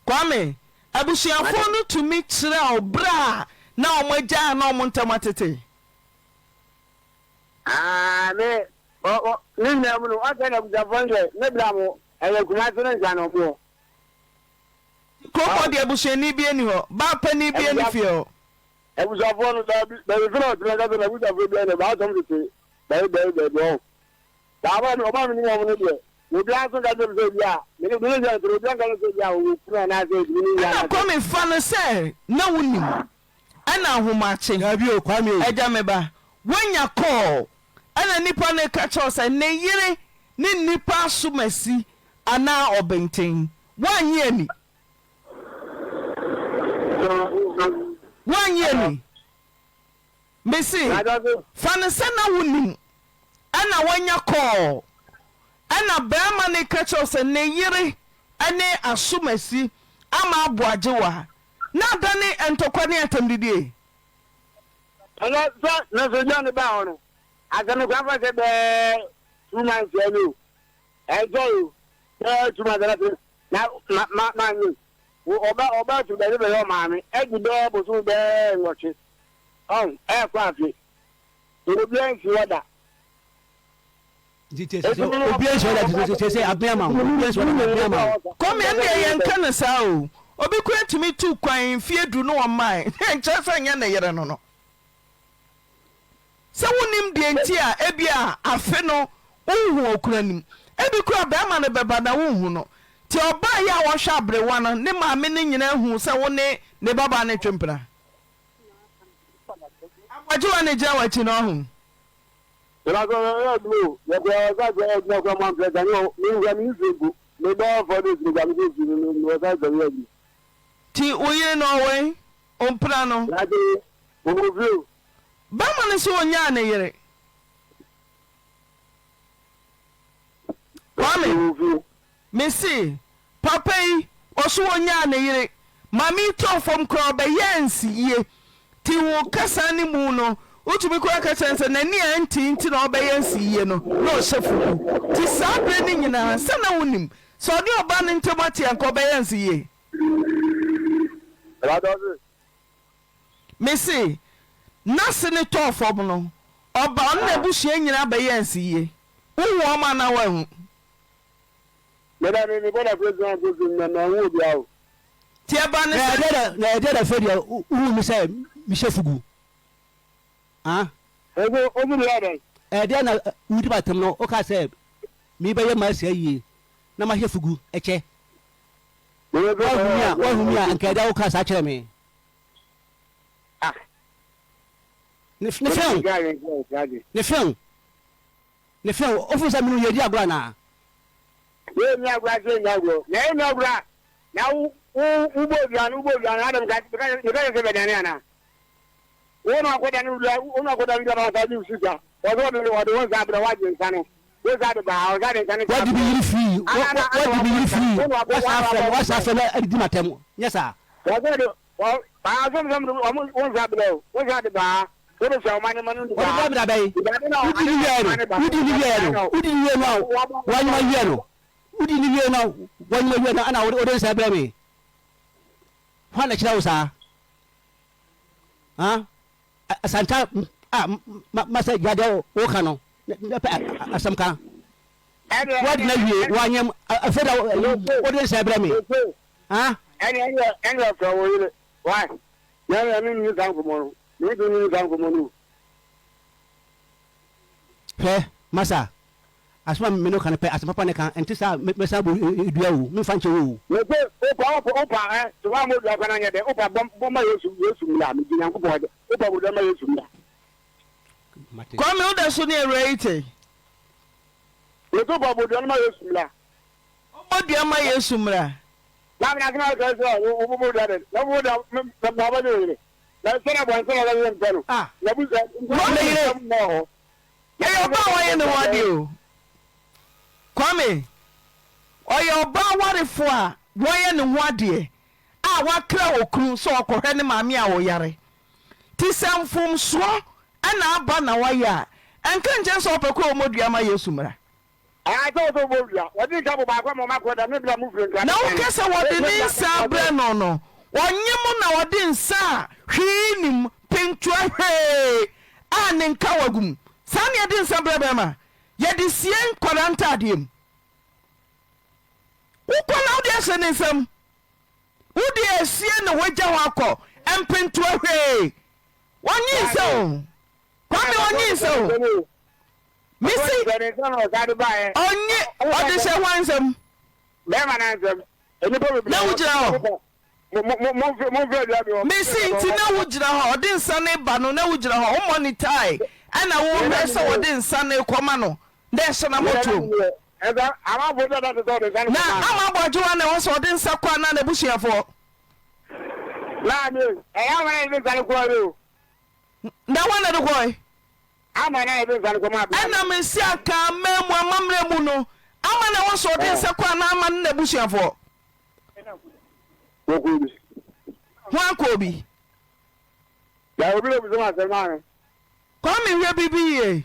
Kwame, abusuafoɔ no tumi kyerɛ wo berɛ a na wɔn agyae anaa wɔn ntam atete? Ah, me, ɔ, ɔ, ne nyinaa mu no, ɔsɛ na abusuafoɔ no deɛ, ne bra mo, ɛyɛ Kumasi ne Nsa na ɔmo wɔ. Kurom hɔ deɛ abusuani bi nni hɔ, baa panin bi nni fie hɔ. Abusuafoɔ no, daabi, baabi fi na ɔtena kasa na abusuafoɔ bi ɛnɛ, baasɔm tete, baabi, baabi, baabi, ɔho. Saa bere no, ɔma minim wɔn no deɛ, obiara nso nka nkyerɛ me sɛ ebia me ne me ne nkyerɛ, obiara nka nkyerɛ me sɛ ebia ɔwɔ kunu anaasɛ ebi ne nua Ɛna anaasɛ. Kwame fa no sɛ na wonim ɛna ahomakye. Daabi o, Kwame o. Agya me ba, woanya call ɛna nipa no reka kyerɛ wo sɛ ne yere. ne nnipa asomasi anaa ɔbenten. Woannye anni? Woannye anni? Mese, fa no sɛ na wonim, ɛna woanya kɔɔl, ɛna barima no reka kyerɛ wo sɛ ne yere ne asomasi ama aboagyewa, na adane ntɔkwa ne atɛmdidie. Ɛnɛ sɛ me nso John baa hɔ no, asɛ me kora fa sɛ bɛɛ 2 months ɛni o, ɛnkyɛ o, bɛɛ 2 months ɛna sɛ na ma ma ma nye o, ɔba ɔba firi baabi bɛyɛ ɔmaame, ɛdi bɛɛ bosom bɛɛ 8, ɔn ɛɛkɔ afe, obiara nsi hɔ da. Nti te sɛ obiara nsi hɔ da te sɛ abea ma wo, obiara nsi hɔ da abea ma wo. Kwame ɛndeɛ yɛnka no saa o, obi koraa tumi tu kwan mfeɛ du na ɔmmae, ɛnkyerɛ sɛ ɛnyɛ ne yere no no. Sɛ wonnim deɛ nti a ebia afe no wonhu okunu anim. Ebi koraa barima no bɛba na wonhu no. Nti ɔbaa yi a ɔhwɛ aberewa no, ne maame no nyinaa huu sɛ wo ne ne babaa no retwe mpena. Aboagyewa na egyina w'akyi no, ɔho. Nti wo yere no ɔwɔ he? Wo mpena no? Bɛrima no sɛ ɔnyaa ne yere. Kwame, mese papa yi ɔso ɔnyaa ne yere. Maame yi tɔɔ fam koraa ɔbɛyɛɛ nsiyie. Nti wo kasa no mu no wotumi koraa ka kyerɛ no sɛ n'ani a ɛnte nti na ɔbɛyɛ nsiyie no na ɔhyɛ fugu. Nti saa berɛ no nyinaa sɛ na wonim sɛ ɔne ɔbaa no ntam ate a nka ɔbɛyɛ nsiyie? Mese, n'ase no tɔɔ fam no, ɔbaa ɔne n'abusua nyinaa bɛyɛɛ nsiyie. Wohu wɔn anaa woanhu? Meda me me bɔda fɛ sua nko so na manhu obiara o. Nti ɛbaa ne sɛ. Na ɛdeɛ na afei deɛ wohu me sɛ mehyɛ fugu? Ah? Ogu ogu meyɛ dɛn? Ɛdeɛ na wodi m'atam no wokaa sɛ mebɛyɛ m'asi ayie na mahyɛ fugu kyɛ. Woahu me a woahu me a anka ɛdeɛ wokaa saa kyerɛ me. Ah. Ne ne fɛn ne fɛn ne fɛn ofin sɛ mene yɛdi agorɔ anaa. Yɛ ni agorɔ ase ni agorɔ na yɛ ni agorɔ a na wo wo wobɔ odua no wobɔ odua no adam ka ka ka sɛ bɛdane anaa wo na akɔda no dua wo na akɔda no dua na ɔsa de sika wɔde wɔde wɔde wɔn nsa abrɛ wagye nsa no wo nsa de baa ɔsa de nsa no wadi bi yiri firi wadi bi yiri firi wasa afɛ wasa afɛ na adidi ma tɛm nyɛ saa. Wɔsɛ de Wɔ baa som som de wɔn wo nsa brɛ o, wo nsa de baa, wo de hyɛ wɔn anema no de baa. Wɔde baa bɛyi, wodi ni wiɛ no, wodi ni wiɛ no, wodi ni wiɛ no a wanyuma wiɛ no, wodi ni wiɛ no a wanyuma wiɛ no ana wode nsa brɛ me. Hwan na kyerɛ wo saa? Ha? Asanta a ma sɛ gyadeɛ woka no, pɛ asɛm ka. Wadi na wie wanyam afei da wode nsa brɛ me. Ha? Ɛne ɛne ɛne ɔfrɛ wo yere why na ɛne ɛne nni saa nkɔmmɔ no me ntumi nni saa nkɔmmɔ no o. Hwɛ masa asɛm a me ne wo ka no pɛ asɛm papa ne ka ɛnte saa a mɛsan abɔ dua o memfa nkyɛ wo o. Mese wopa wopa wopa ɛ sɛ woammɔ dua koraa na nyɛ dɛ wopa bɔ bɔ ma Yesu Yesu mmra megye Nyankopɔn ɔgye wopa bɔ dua ma Yesu mmra. Mate. Kwame wo da so ne awura yi te? Mese wopa bɔ dua no ma Yesu mmra. Ɔmmɔ dua ma Yesu mmra. Na na na sɛ sɛ wo wo wo dua na wo da na na ba yere na sɛ na bɔn sɛ na yɛ mpɛ no ah na bu sɛ Kwame yere ɛyɛ ɔbaa a wayɛ ne ho adeɛ o Kwame ɔyɛ ɔbaa warefoɔ a wayɛ ne ho adeɛ a wakra okunu sɛ ɔkɔhwɛ ne maame a ɔyare nti sɛ mfomsoɔ ɛna aba na wayɛ a ɛnka nkyɛn sɛ ɔpɛ kɔ ɔmmɔ dua ma Yesu mmra. Aa sɛ wɔsɛ wɔbɔ wia, wɔde nsa bɔ baako ama wɔn akɔ da ne bere a mofiri nkra Na woka sɛ wɔde ne nsa abrɛ no no, ɔnye mo na ɔde nsa a hwee nni mu, pentoa hwee a ne nkawa gu mu. Saa na yɛde nsa brɛ bɛrima? Yɛde sie nkwadaa ntaadeɛ mu. Wokɔ na wode ahyɛ ne nsam. Wode asie na wagya hɔ akɔ, mpentoa hwee. Ɔnye nsa o. Kwame ɔnye nsa o. Mese ɔnye ɔde hyɛ hwan nsam? Na wogyina hɔ. Mese nti na wogyina hɔ ɔde nsa no ba no na wogyina hɔ womɔ ne tae ɛna wohwɛ sɛ wɔde nsa no rekɔma no na ɛhyɛ n'amɔtoam. Ɛsɛ amanfoɔ sɛ ɛbɛte sɛ ɔde nsa no Na kɔmaa no. ama aboagyewa na ɛwɔ sɛ ɔde nsa kɔ anaa n'abusuafoɔ? Maame, ɛyɛ ama na yɛde nsa no kɔɔ o. Na hwan na ɛde kɔe? Ama na yɛde nsa no kɔmaa bra no. Ɛna mesi aka aman mu amammerɛ mu no, ama na ɛwɔ sɛ ɔde nsa kɔ anaa ama ne n'abusuafoɔ? Wɔkɔɔ bi. Hwan kɔɔ bi? Na obi na obisa me asɛm maame. Kwame hwɛ biribi yie.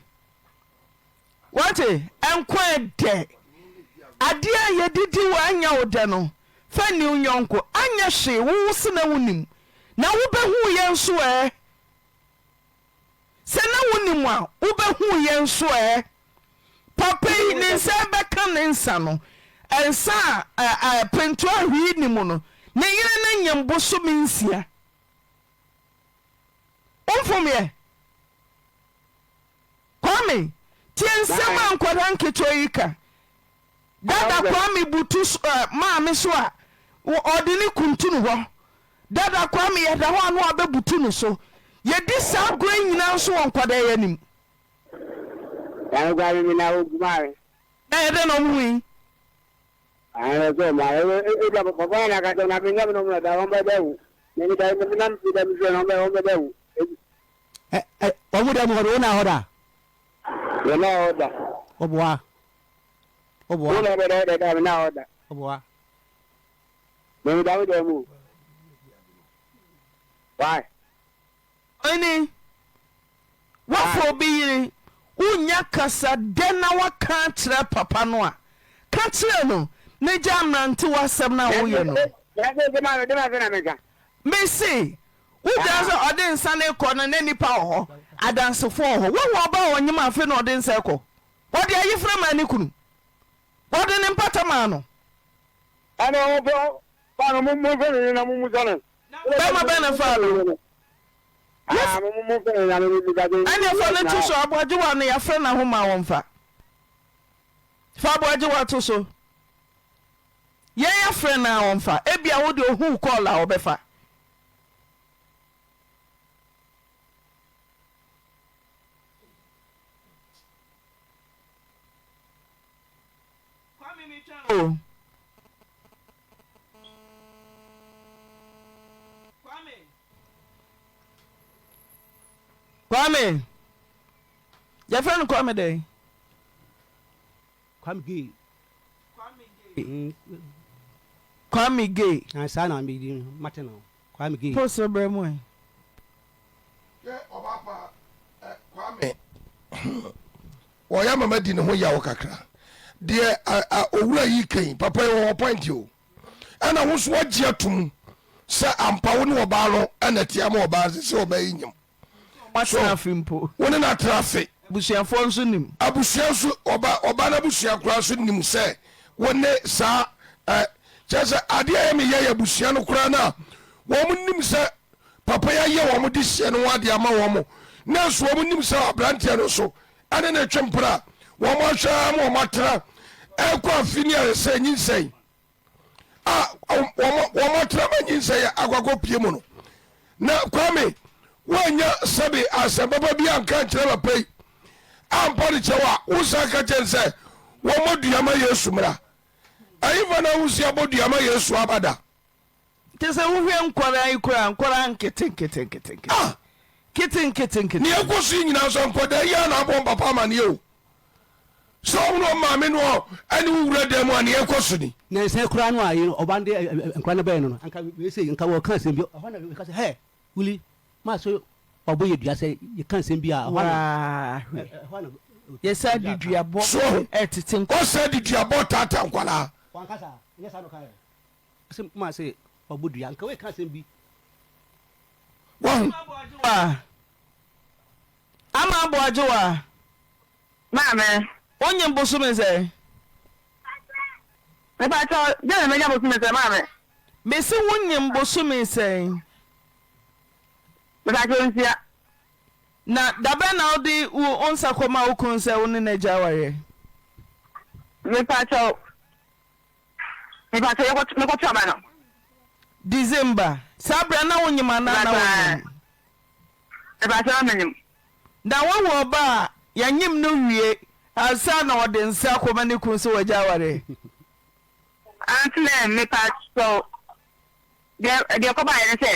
Wate? Nkwa ɛdɛ. Adeɛ a yɛdidi wɔ anyɛ wo dɛ no, fa nni wo yɔnko. Anyɛ hwee, wo wo se na wonim. Na wobɛhuu yɛn nso ɛ? Sɛ na wonim a, wobɛhuu yɛn nso ɛ? Papa yi, ne nsa rebɛka ne nsa no, nsa a pentoa hwee nni mu no, ne yere no nyem bosome nsia. Womfom yɛ? Kwame, tie nsɛm a nkwadaa nketewa yi ka. Dada Kwame butu so ɛ maame so a, ɔde ne kuntunu hɔ. Dada Kwame yɛda hɔ a na wabɛbutu no so. Yɛdi saa agorɔ yi nyinaa nso wɔ nkwadaa yi anim. Dada Kwame me na ogu maame. Na ɛyɛ dɛn na wɔn hui? Ahɛ sɛ ɔmo ayɛ ebi a papa yɛn akasa na mi nyɛ mi na ɔmo na da wɔn bɛ dɛ wu. Na mi da mi na mi da mi fɛ na wɔn bɛ wɔn bɛ dɛ wu. Ɛ ɛ wɔn dɛ mu hɔ do wɔn na hɔ da. Wɔn na hɔ da. Ɔboa. Ɔboa. Wɔn na bɛ dɛ dɛ da mi na hɔ da. Ɔboa. Na mi da mi dɛ mu. Why? Ɔhene, woafa obi yere, wonnya kasa dɛ na woaka akyerɛ papa no a, ka kyerɛ no na gyaa mmerantewa asɛm no a woyɛ no. Mese, wogyaa sɛ ɔde nsa no rekɔ no na nnipa wɔ hɔ, adansefoɔ wɔ hɔ. Woahu ɔbaa a ɔnyem a afei na ɔde nsa rekɔ? Wɔde ayefrɛ maa ne kunu. Wɔde ne mpata maa no. Ɛnna wɔmfa fa no, momfa ne na mommusa no. Bɛrima bɛn na ɛfaa no? Ɛnneɛ fa no to so, Aboagyewa no yɛafrɛ no ahoma a wɔmfa. Fa Aboagyewa to so. Yɛn yɛafrɛ no a wɔmfa. Ebia wo deɛ ohuu kɔɔl a ɔbɛfa. Kwame metwa o. Kwame. Kwame. Yɛfrɛ no Kwame dɛn? Kwame Gay. Kwame Gay. Kwame Gay. Ah, saa na me din mate no. Kwame Gay. Post no brɛ mu ɛ. Hwɛ ɔbaa pa ɛ Kwame wɔyɛ ama madi ne ho yaw kakra deɛ owura yi kan papa yi wɔwɔ point o ɛna wo nso wagye atom sɛ ampa wo ne ɔbaa no ɛna ɛte ama ɔbaa sɛ sɛ ɔbaa yi nyam so wo ne no atena ase abusuafoɔ nso nim abusua nso ɔba ɔba no abusua koraa nso nim sɛ wo ne saa ɛ kyerɛ sɛ adeɛ a ɛyɛ meyɛ yɛ abusua no koraa no a wɔn nim sɛ Papa yi ayɛ wɔn dehyeɛ no ho adeɛ ama wɔn, nanso wɔn nim sɛ aberanteɛ no nso ɛne ne twe mpena a wɔn ahwɛ ara ma wɔn atena ɛkɔ afi ne ayɛ sɛ nyinsɛn a wɔn wɔn atena ma nyinsɛn akɔ akɔ pie mu no na Kwame wɔanya sɛbe asɛm papa bi anka nkyerɛ papa yi ampa ne kyɛw a wosan ka kyɛn sɛ wɔmmɔ dua ma Yesu mmra ɛyifa na wosi abɔ dua ma Yesu abada. Nti sɛ wohwɛ nkwadaa yi koraa nkwadaa nketenketenkete Ah! ketenketenkete. Nea ɛkɔ so yi nyinaa nso nkwadaa yi ara na abɔ wɔn papa amaneɛ o. Sɛ wɔn ne wɔn maame no ɛne wo wura dan mu a nea ɛkɔ so ni. Nansa koraa no a ɔba no de nkwadaa no bɛɛ no no, anka wei sei, nka wɔka asɛm bi, ɛhɔ na wɔka sɛ, hɛ, wuli, maa so ɔbɔ yɛ dua sɛ yɛka nsɛm bi a, ɛhɔ na, ɛhɔ na. Yɛsan de duabɔ So wahu? ɛtete nkwadaa. Ɔsan de duabɔ taataa nkwadaa. Wanka saa, ɛnyɛ saa na ɔkaeɛ. Sɛ maa sɛ ɔbɔ dua nka wei ka asɛm bi. Wahu. Ama aboagyewa. Maame. Wonyim bosome sɛn? Mepakyɛw, dɛn na menya bosome sɛn maame? Mese wonyim bosome sɛn? Mepakyɛw nsia. Na dabɛn na wode wo nsa kɔmaa wo kunu sɛ wo ne no agya awareɛ? Mepakyɛw. Mepakyɛ yɛkɔ mekɔto aba no. December. Saa berɛ na wonyim anaa na wonyim? Mepakyɛ na menyim. Na woahu ɔba a yɛnyim no wie. Ansa na ɔde nsa akɔma ne kunu sɛ wagya awareɛ. Aunty Mary mepa kyɛw deɛ deɛ ɛkɔbaeɛ ne sɛ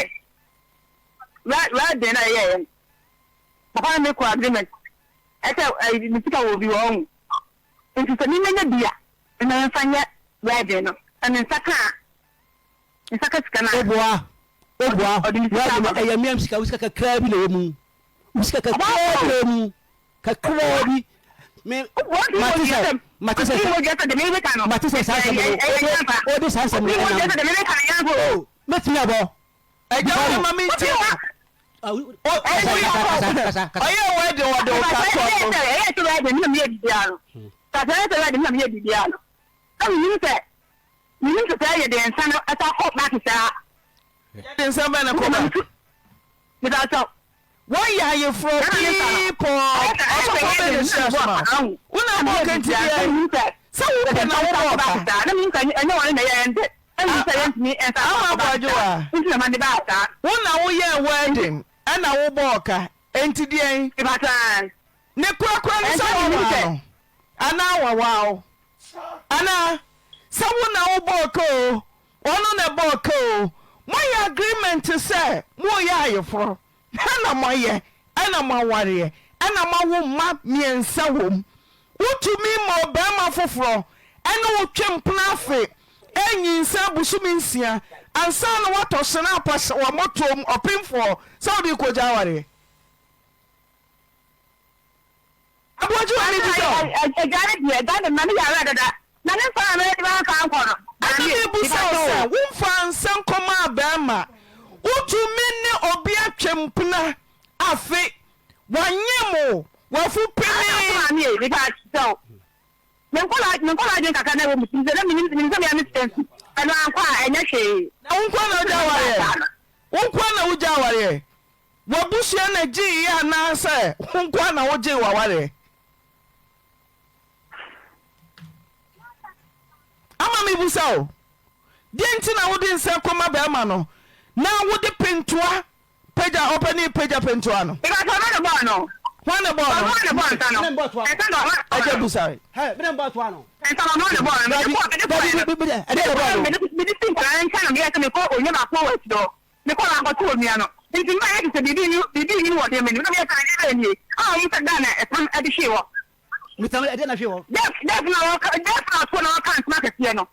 wedding na yɛyɛeɛ no papa no mekɔ agreement ɛsɛ ɛyi ne sika wɔ obi hɔ ɔho nti sɛ memenya bi a ɛna memfa nyɛ wedding no sɛ me nsa ka a nsa ka sika no a Oboa oboa ɔde ne sika wedding no ama me. ɛyɛ meam sika wo sika kakraa bi na ɛwɔ mu wo sika kakraa bi na ɛwɔ mu kakraa bi me mate sɛ mate sɛ mate sɛ saa nsɛm no ode ode saa nsɛm no ɛnam o mɛtumi abɔ ɛgya wo ma me ntie ɔyɛ wedding wɔde wo ka toɔ so ɛyɛ sɛ wedding na meyɛ biribiara no sɛ ɛyɛ sɛ wedding na meyɛ biribiara no na menim sɛ menim sɛ sɛ yɛde nsa no ɛsa kɔ back saa yɛde nsa bɛn na kɔ back mepa Wɔyɛ ayeforɔ pii pɔɔ ɔsɔfoɔ bɛ na hyira soma wo. Wo na bɔɔ kente biara yi. Sɛ wo pɛ na wo bɔɔ ka. Ama Aboagyewa. Wo na wo yɛɛ wedding ɛna wo bɔɔ ka enti deɛn? Ne korakora ne sɛ wawaa no anaa wawaa wo anaa? Sɛ wo na wo bɔɔ ka oo Ɔno na ɛbɔɔ ka oo. Moayɛ agreement sɛ moreyɛ ayeforɔ ɛna moayɛ ɛna moawareɛ ɛna moawo mma mmiɛnsa wom. Wotumi ma ɔbarima foforɔ ɛne wo twe mpena afe ɛnyinsɛn bosome nsia ansa na woatɔ hyena apahyɛ w'amɔtoam ɔpemfoɔ sɛ wode rekɔgya awareɛ. Aboagye wɔ mebisa o. Agya no deɛ, agya no ma ne yare dada. Na ne mfa a mede ma mfa nkɔ no. Ɛna mebisa wo sɛ, womfaa nsa nkɔmaa barima? Wotumi ne obi atwe mpena afe, wanyem wo, wafu penee. Ana maame ei, mepa kyɛw. Me nkɔla me nkɔla adwene kakra na ɛwɔ me tirim sɛ na menim menim sɛ mea me sika nti ɛno ankɔ a ɛnyɛ hwee. Na wo nkoa na wogya awareɛ? Wo nkoa na wogya awareɛ? W'abusua na gyeeɛ anaa sɛ wo nkoa na wogyee w'awareɛ? Ama mebisa o, deɛ nti na wode nsa kɔma bɛrima no na wode pentoa pagya ɔpanin pagya pentoa no? Because ɔno na bɔɔ no. Hwan na bɔɔ no? Ɔno na bɔɔ nsa no. Nsa na ɔno na Agya busa. Nsa na ɔno na bɔɔ no. Mede kɔɔ mede kɔɔ no. Mede si nkwadaa nkyɛn na meyɛ sɛ mekɔ onye baako wɔ akyire hɔ. Mekɔɔ hɔ akɔto onua no. Enti mma ayɛ te sɛ biribi renyin biribi renyin wɔ dan mu anim, na meyɛ sɛ adeɛ bɛn nie a wɔn sɛ dan na ɛtam de hwee hɔ. Metam ɛdeɛ na hwee hɔ. Dɛf dɛf na wɔka dɛf na ɔtoɔ na ɔka ntoma kɛseɛ no.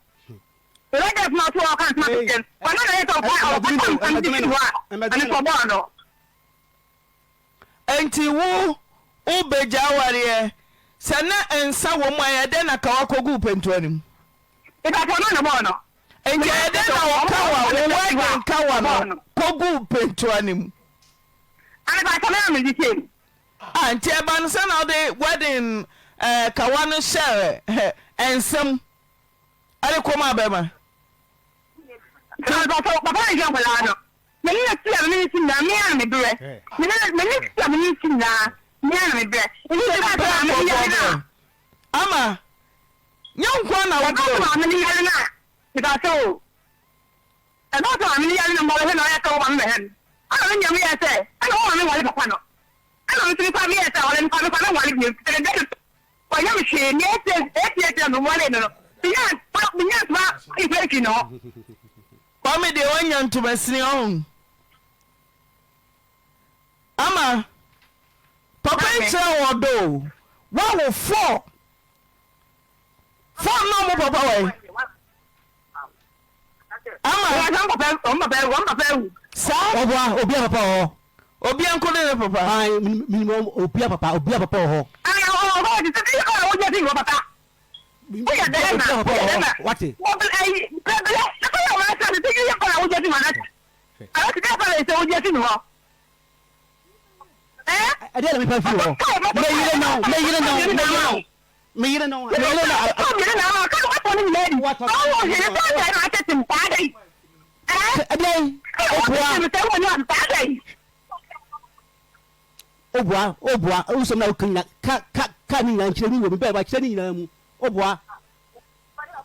Ɛwɛ dɛf na ɔtoɔ ɔka ntoma kɛseɛ no. Ɔno na yɛ sɛ ɔkɔ ɔkɔtɔ ntam de hwee hɔ a ɛno nso ɔbɔɔ no. Enti wo wobɛgya awareɛ sɛ na nsa wɔ mu a ɛyɛ dɛn na kawa kɔguu pentoa no mu? Mepakyɛw ɔno na ɔbɔɔ no. Enti ɛyɛ dɛn na wo kawa, wo wedding kawa no kɔguu pentoa no mu? Mepakyɛw me na mede hyɛɛ mu. Ah, nti ɛba no sɛ na wode wedding eh, kawa no hyɛɛ eh, nsa mu ɛde kɔmaa bɛrima? Mepakyɛw, papa no nhwɛ nkwadaa no. M'ani na si a me ne si nyinaa, me ara na mebrɛ. Me ne m'ani si a me ne si nyinaa, me ara na mebrɛ. Nti Wode ɛbaa sɛ brɛ maame no yare no a. Ama, nyɛ wo nko ara na Ɛbaa wobrɛ sɛ o. maame no yare no a, mepakyɛw o. Ɛbaa sɛ maame no yare no, mebɛhwɛ no, ɔyɛ sɛ wo maame bɛhwɛ no. Ɛna me nua meyɛɛ sɛ, ɛna wo maame nware papa no. Ɛna me nso me koraa meyɛɛ sɛ, ɔno me koraa me koraa menware bio, efisɛ me dɛ Wanyɛ me hwee, nea eti eti na mewaree no no, minyaa ntoma, minyaa ntoma mfiri fii ne hɔ. Kwame deɛ wanya ntoma sini ɔho. Ama papa yi kyerɛ wɔ ɔdɔ o. Wawo four. Four na ɔmo papa wɔ yi. Ama. Wɔn papa wɔn papa wɔn papa awu. Saa. Ɔboa obia papa wɔ hɔ. Obia nko ne ne papa. Ayi minim obia papa obia papa wɔ hɔ. Ayi ɔwɔ hɔ te sɛ bi a wogye fi wɔ papa. Woyɛ dɛn na woyɛ dɛn na wate. Wɔbla ayi brɛbrɛ na kɔ yɛ wɔn asa te sɛ yɛ kɔ na wogye fi wɔn asa. Ɛwɔ te dɛ fɛlɛ sɛ wogye fi hɔ. Ɛɛ. Ɛdeɛ na mepa fi hɔ. Meyere no meyere no meyere no. Me yere no, me yere no. Ɛdeɛn? Obua. Obua, obua, nsɛm na woka nyina, ka, ka, ka ne nyinaa nkyerɛ mu wɔ mu, bɛɛ wakyerɛ ne nyinaa mu. Obua.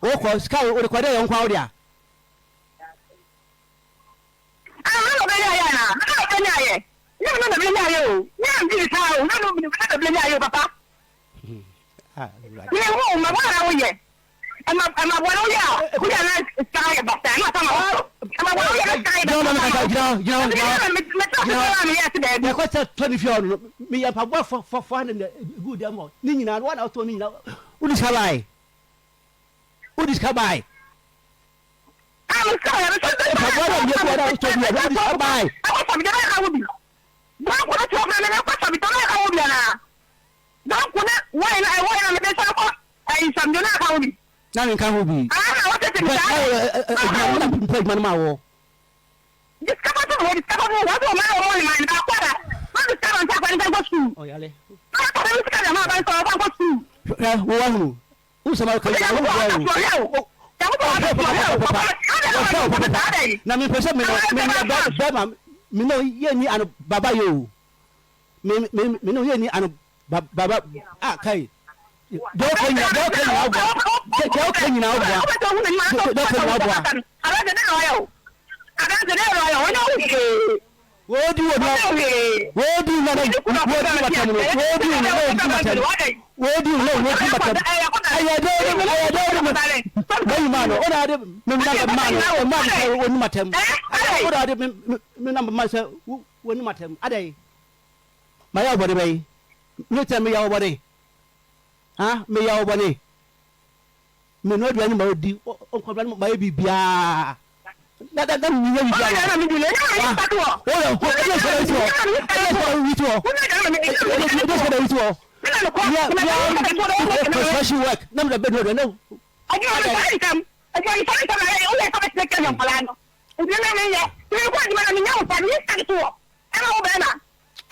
Wokɔ, sika wo, wode kɔ dɛ yɛ nko a wode a. Mehu wo ma bɔne na woyɛ. Ɛma ɛma bɔne woyɛ a woyɛ na sika ayɛ basaa na ɔsan ma wotɔ. Ɛma bɔne woyɛ na sika ayɛ basaa na ɔsan ma wotɔ. Gyina hɔ, Ɛti gyina mi hɔ, na me me tena gyina ase hɔ. na meyɛ ase baabi. Yɛkɔ sɛ tɔ ne fie hɔ no, meyɛ mpaboa fɔ fɔ fɔ na gu dɛm hɔ. Ne nyinaa no, wɔn na wotɔ ne nyinaa. Wode sika bae. Wode sika bae. Ah, me sika yɛ me sɛ Mpaboa na meyɛ gu hɔ na wotɔ bi a, wode sika bae. Ɛkɔ sɔ bi dɛ bɛyɛ ka wo bi. Banku no kyerɛ kwan na ɛkɔ sɔ bi dɛ bɛyɛ ka wo bi anaa? Banku na wɔyɛ na ɛwɔ yɛ na mede san kɔ ɛyi sɔ bi na aka wo bi. Na menka ho bi. Ah, na wɔtete me Bɛ saa na dɛ. wɔyɛ Na aka adwuma wo no na bi. mepɛ adwuma no ma wɔ. Di sika fa to hɔ, di sika fa to hɔ. Wɔn sɛ wɔn ayɛ wɔn ne man baako ara. Na di sika ma nsa akwa ne nsa nkɔ sukuu. Ɔyare. Na wɔtɔ ne sika de ama aba nsa ɔfa nkɔ sukuu. Hwɛ, wo wahunu. Wo sɛm a woka nyinaa, wo boa o. Ɔhwɛ wo papapapapa. Ɔhwɛ wo papapa. Na mepɛ sɛ me no, me nua bɛ, bɛrima, me no yɛnni ano baba yɛ o. Me, me, me no yɛnni ano ba, baba, a kai. Deɛ woka nyinaa, deɛ woka nyinaa woboa. Deɛ woka nyinaa woboa. Deɛ woka nyinaa woboa. Wodi wo na wodi wo na wodi matam no wodi wo na wodi matam wodi wo na wodi matam ɛyɛ dɛ ɛyɛ dɛ ɔde me me ma no ɔna ade me na ma no ɔma no sɛ woni matam ɔna ade me me na ma sɛ woni matam adɛn ma yɛ ɔbɔne bɛyi me tɛ me yɛ ɔbɔne ha me yɛ ɔbɔne Me noa aduane ma odi, ɔnkɔbra no ma yɛ biribiara. Na na na menyɛ biribiara ma. Wo wo ɛyɛ sɛ ɛyi toɔ, ɛyɛ sɛ ɛyi toɔ, ɛyɛ sɛ ɛyi toɔ. Mia mia construction work na mi na bɛ noa aduane na. Adwuma no saa ntɛm, adwuma no saa ntɛm na yɛ woyɛ sɛ bɛtena kɛ nkɔlaa no. Nti na menyɛ, nti mekɔ adwuma na menya wo fa, meyi sika de to hɔ ɛma wo bɛrima.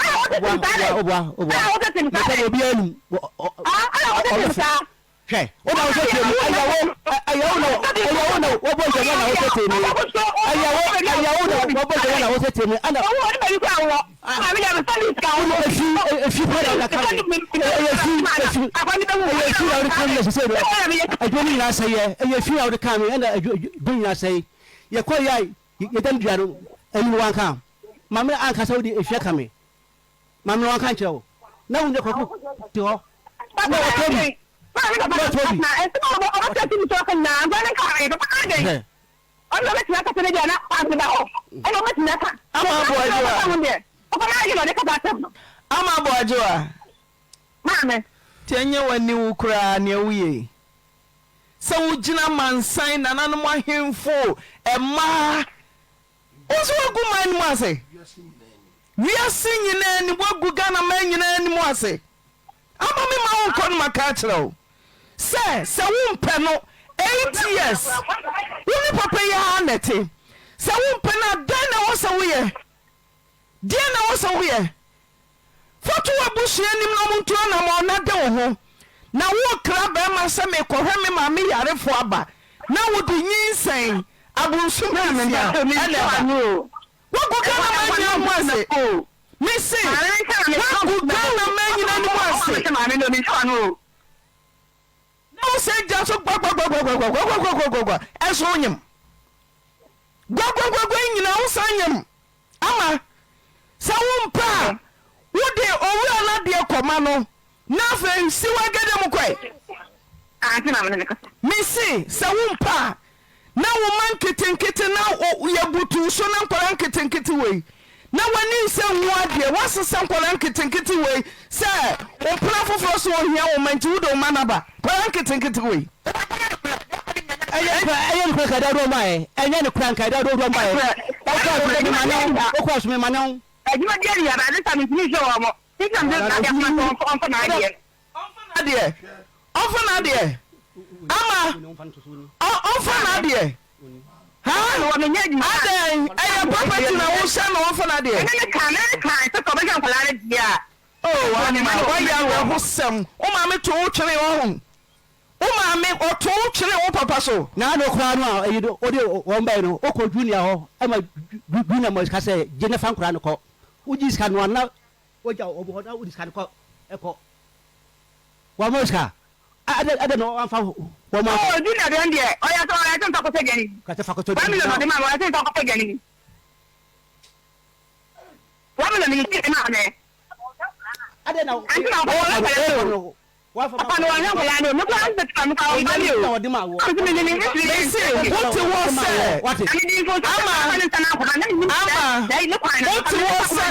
Ɛna wotete me saa dɛ, ɛna wotete me saa dɛ, Obiara nim. Ɛna wotete me saa. Hwɛ, wo na wosɛ tie mi, ɛyɛ wo, ɛyɛ wo na, ɛyɛ wo na wɔbɔ dwama na wosɛ tie mi, ɛyɛ wo, ɛyɛ wo na wɔbɔ dwama na wosɛ tie mi, ɛna. Efi, efi pa na ɔda ka mi, ɛyɛ fi, efi, ɛyɛ fi na ɔde ka mi na sese no, adwuma no nyinaa sɛ yɛ, ɛyɛ fi na ɔde ka mi, ɛna adwuma nyinaa sɛ yɛ, kɔ yɛ a, yɛ dɛm dua no, ɛyi no wanka, maame ankasa wode efi aka mi. Maame no wanka ankyerɛ wo? Na wo nua Kwaku te hɔ na ɔtɔ bi. Na ɔtɔ bi. Ama Aboagyewa. Ama Aboagyewa. Nti ɛnyɛ w'aniwu koraa nea woyɛ yi? Sɛ wogyina amansan nananom ahemfo mmaa Wo nso woagu man no mu ase. Wiase nyinaa anim, woagu Ghana man nyinaa anim ase. Ama me ma wonkɔ no maka akyerɛ wo sɛ sɛ wompɛ no 8 years wo ne papa yi ara na ɛte. Sɛ wompɛ no a dɛn na ɛwɔ sɛ woyɛ? Deɛn na ɛwɔ sɛ woyɛ? Fa to w'abusua anim na wɔntu anammɔn na de wo ho. Na worekra barima sɛ merekɔhwɛ me maame yarefoɔ aba na wode nyinsɛn abonsom nsia na ɛba. Woagu Ghana man nyinaa mu ase. Mese, woagu Ghana man nyinaa no mu ase. Na wo sɛ gya so gwagbagbagbagbagbagbagbagbagbagba ɛnso wonyem. Gwagbagbagbagba yi nyinaa wo san nyem. Ama sɛ wompɛ a wode owura no adeɛ kɔma no na afei si w'agɛdɛ mu kɔe. Mese sɛ wompɛ a na wo mma nketenkete na yɛbutu so na nkwadaa nketenkete wei na w'ani nsɛ nwu adeɛ woasesa nkwadaa nketenkete wei sɛ wo mpena foforɔ so ohia wo mma nti wode wo mma no aba nkwadaa nketenkete wei. Ɛyɛ ɛyɛ nokora nka ɛda dodoɔ mmaeɛ ɛnyɛ nokora nka ɛda dodoɔ mmaeɛ wokɔ aso me ma ne wo wokɔ aso me ma ne wo. Adwuma biara ni aba ade sa mentumi nhwɛ wɔn mo nti na mede n'adeɛ ama sɛ ɔmfa ɔmfa n'adeɛ. Ɔmfa n'adeɛ ɔmfa n'adeɛ ama ɔmfa n'adeɛ ha adɛn ɛyɛ property na wohyɛ no ɔmfa n'adeɛ. Ɛne ne kan ne ne kan sɛ sɛ ɔbɛhwɛ nkwadaa no deɛ a. Oh ama wayɛ awerɛhosɛm wo maame to wo twene ɔho. Wo maame, ɔtoo wo twenee wo papa so. Na ano koraa no a eyi no wode wɔn bae no, wokɔɔ Junior hɔ ma Junior ma sika sɛ gye na fa nkwadaa no kɔ. Wogyee sika no a na wagya wɔn hɔ na wode sika no kɔ kɔ. Wamma wo sika? Adɛn adɛn na wamfa wɔn ankɔ? Oh, Junior deɛ ɔno deɛ ɔyɛ sɛ ɔyɛ sɛ nfa kɔtɔ aduane bi. Ka sɛ fa kɔtɔ aduane bi na. One million ɔde maa me ɔyɛ sɛ nfa kɔtɔ aduane bi. 1 million ne sika maa me. Adɛn na Ɛnti na ɔkɔ wɔn ɔkɔ no? Papa no ɔnhwɛ nkwadaa no o, me koraa nso tete me koraa ɔmfa me o. Mese wote hɔ sɛ ama ama wote hɔ sɛ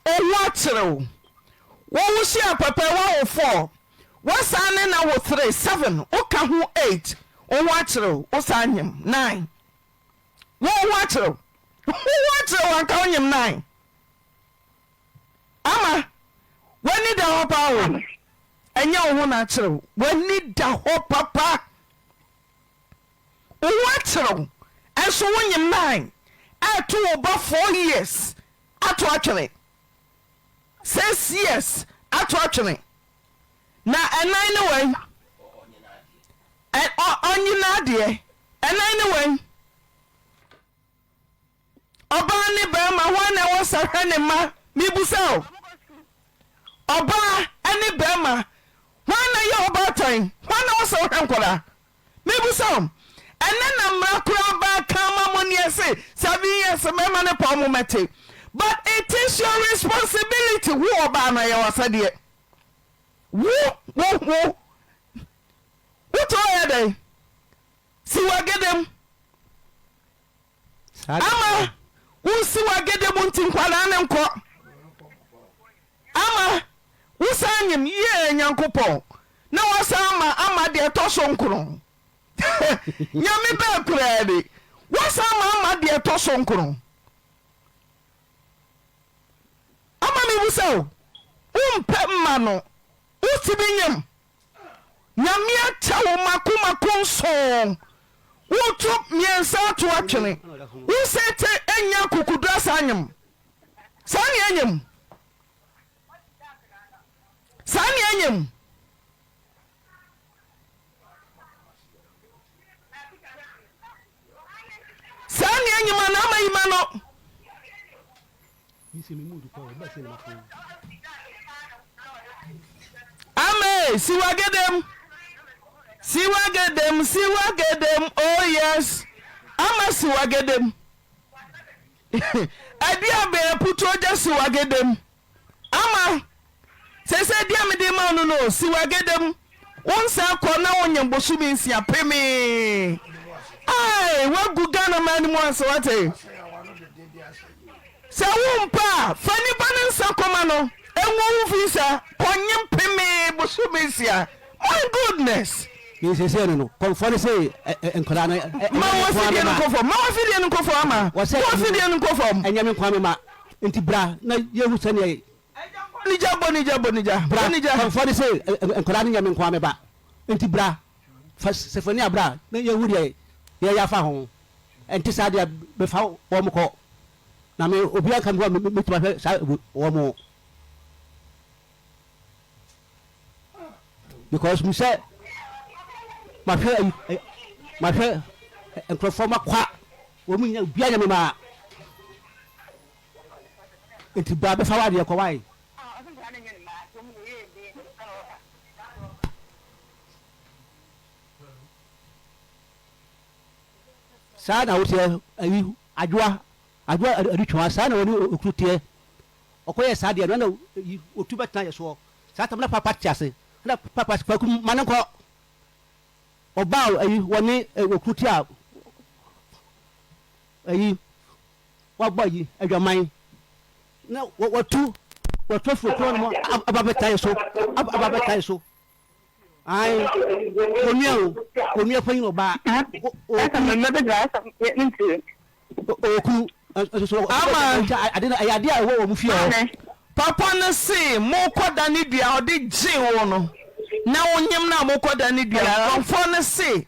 owu akyere wo wowo hyia papa yi woawo four woasan ne na wo three seven woka ho eight wo ho akyere wo wosan nyem nine wo ho akyere wo wo ho akyere wo anka wonyem nine. Ama, w'ani da hɔ paa o. Ɛnyɛ wo ho na akyere wo. W'ani da hɔ papa. Wo ho akyere wo, nso wonyem nine, ɛreto wo ba four years ato atwene, six years ato atwene. Na ɛnan ne wɛn? Ɔnye n'adeɛ. Ɛnan ne wɛn? Ɔbaa ne barima hwan na ɛwɔ sɛ hwɛ ne mma? Mebisa o. Ɔbaa ne barima hwan na yɛ ɔbaatan? Hwan na ɛwɔ sɛ ɔhwɛ nkwadaa? Mebisa o. Ɛnɛ na mmara koraa baa kan ma mo neɛ se 7 years mmarima no pa ɔmo mɛte. But it is your responsibility wo ɔbaa no ɛyɛ w'asɛdeɛ. Wo wo wo wote hɔ yɛ dɛn? Si w'agedem. Ama wonsi w'agede mu nti nkwadaa no nkɔ. Ama wosan nyim yie Nyankopɔn na wasan ama ama deɛ ɛtɔ so nkron. Nyame bɛɛ koraa ni. Wasan ama ama deɛ ɛtɔ so nkron. Ama mebusa o, wompɛ mma no, wotumi nyim? Nyame akyɛ wo mako mako nson, woto mmiɛnsa ato atwene, wo sɛ te anya akokoduru asa anyem. Saa ne anyem. Saa ne anyem. Saa ne anyem anaa ama yima no. Amen siwagedem siwagedem siwagedem oh yes ama siwagedem Aduabe aputu ogya siwagedem Ama sese deɛ mede ma no no siwagedem Wo nsa kɔ na wo nyem bosome nsia pemee Ai wagu Ghana man no mu ase wate. Sɛ wompɛ a, fa nipa no nsa kɔma no ngu wo fi nsa kɔnye mpemee bosome nsia. My goodness! Me sesei no no kɔmfoɔ no se nkwadaa no Ma ɛnyɛ me nkoa w'afidie me no ma. nkɔ fam. Ma w'afidie no nkɔ fam ama. Wɔsɛ Ma w'afidie no nkɔ fam. ɛnyɛ me nkoa me ma nti bra na yɛhu sɛdeɛ. Agya bɔ ne gya bɔ ne gya bɔ ne gya Bra bɔ ne gya. kɔmfoɔ no se nkwadaa no nyɛ me nkoa me ba nti bra fa Sefania bra na yɛhu deɛ yɛyɛ afa ho ɛnte saa deɛ bɛfa wɔn kɔ. Na me obiara nka me ho a mɛtumi ahwɛ saa wɔn because me sɛ mahwɛ ayi mahwɛ nkurɔfoɔ ma kwa wɔn nyina obiara nyɛ me maa nti baa bɛfa w'adeɛ kɔ wae. Saa na woteɛ ayi adwoa adwoa adutwaa saa na wɔne okunu teɛ ɔkɔyɛ saa deɛ no na yi otu bɛtena yɛ soɔ saa tam na papa te ase na papa kwaku ma ne nkɔ ɔbaa ayi wɔne okunu te a ayi wabɔ ayi adwaman na watu watu afiri okunu no aba bɛtena yɛ so aba bɛtena yɛ so. Ae, onua o, onua panyin ɔbaa, okunu, nso Ama. ade no ɛyɛ ade a ɛwɔ wɔn fie hɔ. Papa no se mokɔ da ne dua a ɔde gyee wo no na wonyem no a mokɔ da ne dua nkurɔfoɔ no se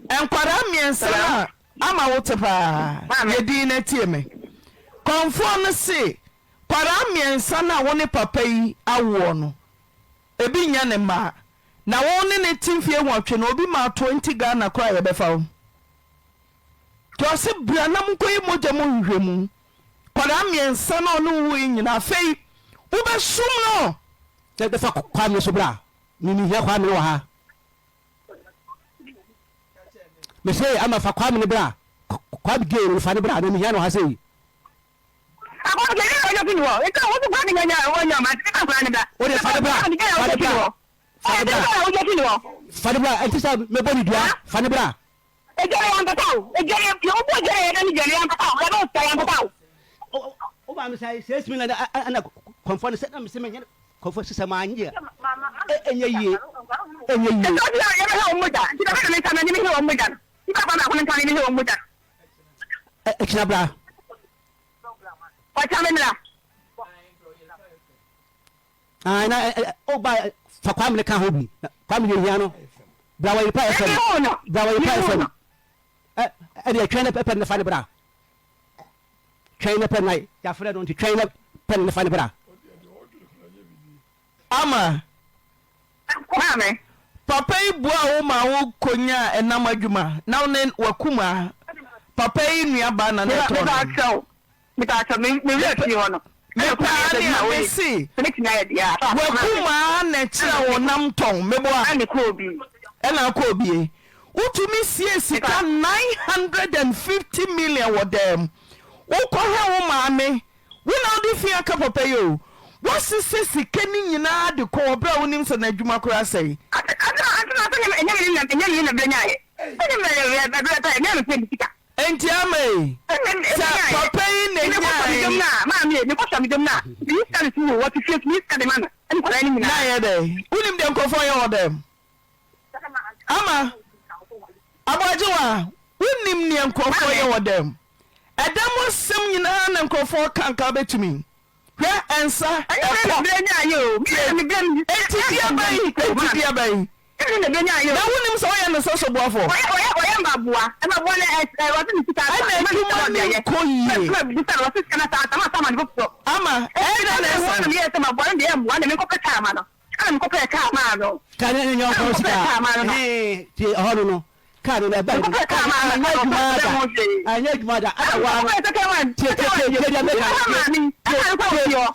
nkwadaa mmiɛnsa no a ama wote paa yɛ din na tie me kɔmfoɔ no se nkwadaa mmiɛnsa no a wo ne papa yi awoɔ no Ebi nyɛ ne mma. Na wo ne no te mfie nwɔtwe no obi maa 20 Ghana koraa a yɛbɛfa wo. Nti ɔse bra na monkɔyɛ mogya mu nhwehwɛmu. Nkwadaa mmiɛnsa no a ɔne wo woe nyinaa afei wobɛsom no. Sɛ bɛfa Kwame so bra. Me mehia Kwame wɔ ha. Mese ama fa Kwame no bra. Kwame gay no fa no bra na mehia no wɔ ha sei. Wo deɛ fa no bra, fa no bra. Fa no bra. Fa no bra. Ɛnte sɛ mɛbɔ no dua. Fa no bra. Wo maame sɛ sɛ esimi na ɛna kɔnfɔ no sɛ na mesɛ menyɛ kɔnfɔ sisɛ maa nyɛ ɛnyɛ yie ɛnyɛ yie. Ɛkyina bra. Ae na o ba fa Kwame no ka ho bi. Kwame yɛ hia no. Bra wɔ Yepa FM. Bra wɔ Yepa FM. Ɛ ɛdeɛ twɛn na pɛ ne fa ne bra. Twɛn na pɛ na yɛafrɛ no nti twɛn na pɛ ne fa ne bra. Ama. Maame. Papa yi buaa wo ma wo kɔnyaa ɛnam adwuma na wo ne w'akumaa papa yi nua baa na na ɛtɔn nam. Mepaakyɛw, me me werɛ fii hɔ no. Mepaa nea mese, W'akumaa na ɛkyerɛ wo nam tɔn, meboa? Ɛna akɔ obie. Wotumi siee sika 950 million wɔ dan mu. Wokɔhwɛ wo maame, wo na wode fi aka papa yi o. Woasesa sika no nyinaa de kɔ wɔ berɛ a wonim sɛ n'adwuma koraa asɛe. Enti ama ei, sɛ papa yi na enyae. Na ayɛ dɛn? Wonim deɛ nkurɔfoɔ yɛ wɔ dɛm? Ama, Aboagyewa, wonim deɛ nkurɔfoɔ yɛ wɔ dɛm? Ɛdɛm asɛm nyinaa na nkurɔfoɔ ka nka wobɛtumi? Hwɛ nsa, ɛkɔ, tie, enti deɛ bɛn, enti deɛ bɛn? Na wonim sɛ woyɛ ne sɛ soboafoɔ? Ɛna adwuma no nkɔ yie. Ama, ɛyɛ dɛn na ɛsa? Kaa no nyɛ ɔkɔɔ sika. Hee, tie ɛhɔ no no. Kaa no no ɛbɛn no. Anyɛ adwuma da. Anyɛ adwuma da. Ɛna waa no. Tie tie tie tie deɛ meka. Tie tie.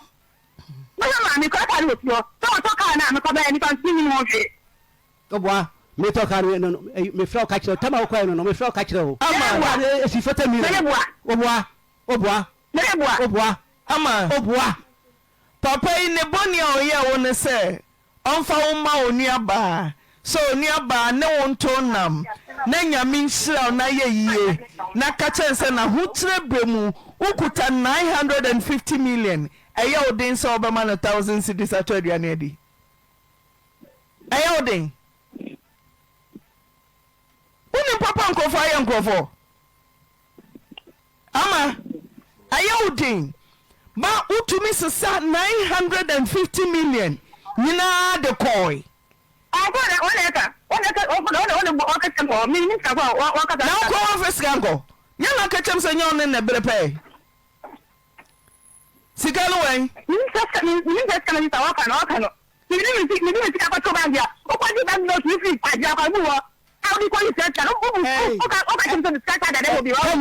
Mehwɛ maame kura kaa no wɔ fie hɔ sɛ ɔtɔ kaa no a mekɔ bɛyɛ nipa nso mennim ho hwee. Ɔboa metɔ kaa no no mefrɛ wo ka kyerɛ wo tam a wokɔɛ no no mefrɛ wo ka kyerɛ wo. Ama. Kaa no esi fata mi no. Mereboa. Ɔboa ɔboa. Mereboa. Ɔboa. Ama. Ɔboa. Papa yi ne bɔne a ɔyɛɛ wo ne sɛ ɔmfa wo mma onua baa sɛ onua baa ne wo nto nnam na Nyame nhyira wo na yɛ yie na ka kyerɛ no sɛ nahokyerɛ berɛ mu wo kuta 950 million ɛyɛ wo den sɛ wobɛma no thousand cedis atɔ aduane adi? Ɛyɛ wo den? Wonim papa nkurɔfoɔ ayɛ nkurɔfoɔ? Ama ɛyɛ wo den ma wotumi sesa 950 million nyinaa de kɔe. Na wokɔ wamfa sika nkɔ. Nyɛ na ɔka kyerɛ me sɛ nyɛ ɔne na ɛbere pɛɛ. Sika no wɛn? Tɛm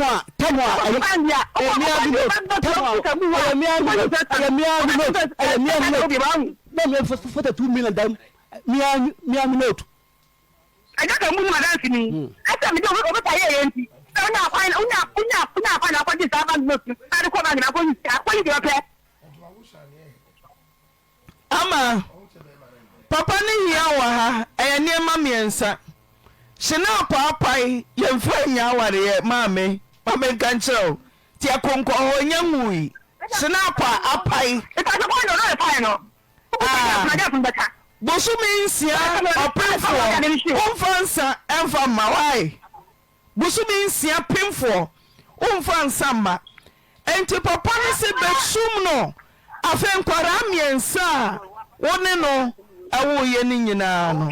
a tɛm a ɛyɛ ɛyɛ mia mi note tɛm a ɛyɛ mia mi note ɛyɛ mia mi note ɛyɛ mia mi note na mi 42 million dɛm mia mia mi note. Agya ka mu nim adanse ni ɛsɛ mede obi obi pa yɛyɛ nti sɛ wonya akwan wonya wonya wonya akwan na akɔgye saa bank note no na de kɔ bank na akɔyi sika akɔyi deɛ ɔpɛ. Ama papa no hia wɔ ha ɛyɛ nneɛma mmiɛnsa Hyena paapae yɛmfa nyɛ awareɛ maame ma menka nkyerɛ wo nti ɛkonkɔn hɔ ɛnya nwui Hyena pa apae Ah, bosome nsia ɔpemfoɔ womfa nsa ɛmfa mma why Bosome nsia pemfoɔ womfa nsa mma Enti papa no se bɛsum no Afei nkwadaa mmiɛnsa a wo ne no woeɛ no nyinaa no,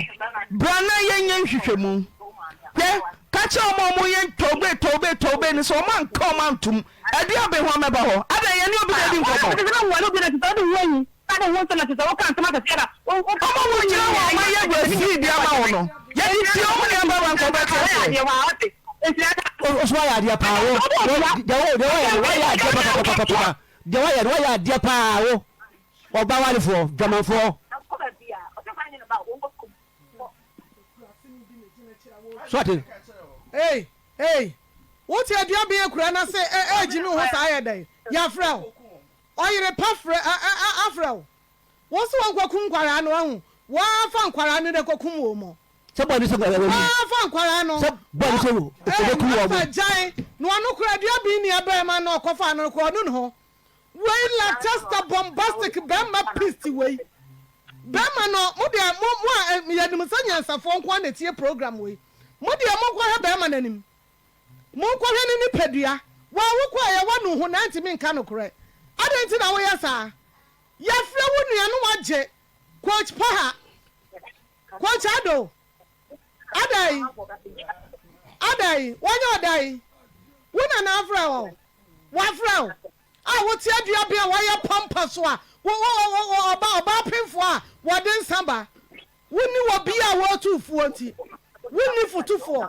bra na yɛnyɛ nhwehwɛmu. Hwɛ, ka kyerɛ wɔn a wɔyɛ tɔgbe tɔgbe tɔgbe no sɛ wɔanka wɔn antom. Ɛdeɛ bɛn ho a mɛba hɔ? Adɛn, yɛne obi na adi nkɔmmɔ? Wɔn a wɔgyina hɔ a wɔayɛ referee de ama wo no, yɛde tie wɔn nea ɛba ba nka wobɛte aseɛ. Wo so wayɛ adeɛ paa wo deɛ wo deɛ wayɛ no wayɛ adeɛ papapapapa deɛ wayɛ no wayɛ adeɛ paa wo ɔba warefoɔ dwamanfoɔ. So ate. Ei ei wote adua bɛn akura na se ɛ ɛ gyimi wo ho saa yɛ dɛn yɛafrɛ wo ɔyere pa frɛ ɛ ɛ afrɛ wo wo se wɔnkɔ kum nkwaraa no wahu. Waa fa nkwaraa no na kɔkum wɔn mo. Sɛ bɔɔ ne sɛ wɔbɛkum. Waa fa nkwaraa no. Sɛ bɔɔ ne sɛ wɔbɛkum wɔn mo. Masa gyae na ɔno koraa dua bin nua barima no ɔkɔfaa no no koraa ɔnu ne ho. Wei Lachester bombastic barima pissed wei. Barima no mo deɛ mo mo a yɛnim sɛ nyansafoɔ nko ara na ɛtie program wei. Mo deɛ monkɔhwɛ barima no anim. Monkɔhwɛ ne nipadua. Waa wokɔeɛ woanu ho na ɛntumi nka nokorɛ. Adɛn nti na woyɛ saa? Yɛafrɛ wo nua no wagye Coach Paha. Coach Ado. Adɛn? Adɛn? Wanyɛ ɔdɛn? Wo na na afrɛ wo? Wafrɛ wo? A wote adua bea a wɔayɛ pampa so a wo wo wo ɔba ɔbaa pemfoɔ a wɔde nsa ba. Wonni wɔ bi a wɔretu foɔ nti. Wonni fotofoɔ.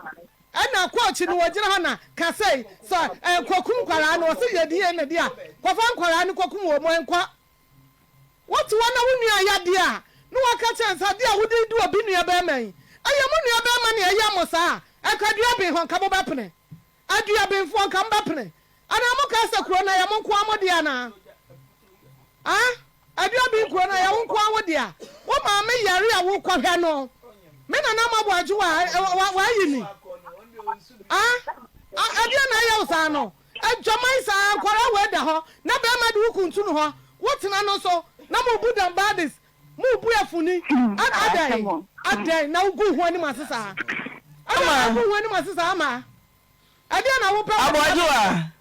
Ɛna coach no wɔgyina hɔ na ka sei sɛ eh, kɔkum nkwaraa no ɔse yɛ DNA deɛ a kɔfa nkwaraa no kɔkum wɔn nkɔ. Wote hɔ na wo nua yɛ adeɛ a na waka kyerɛ no sɛ adeɛ a wode redi obi nua barima yi ɛyɛ mo nua barima na ɛyɛ mo saa a ɛnka aduaben hɔ nka mobɛpene aduabenfoɔ nka mobɛpene anaa mokaa sɛ kuro no ɛyɛ mo nkoa mo deɛ anaa ah aduaben kuro no ɛyɛ wo nkoa wo dea wo maame yare a wokɔhwɛ no me nana maboagye wa wayi ni ah ɛdeɛ na ɛyɛ wo saa no Adwaman saa nkwadaa wei da hɔ na bɛɛma de wo kuntunu hɔ wo tena no so na mo bu dambadis mo bu afuni adɛn adɛn na wo gu ho anim ase saa adɛn na wo gu ho anim ase saa ama ɛdeɛn na wo pɛ wɔ Aboagyewa.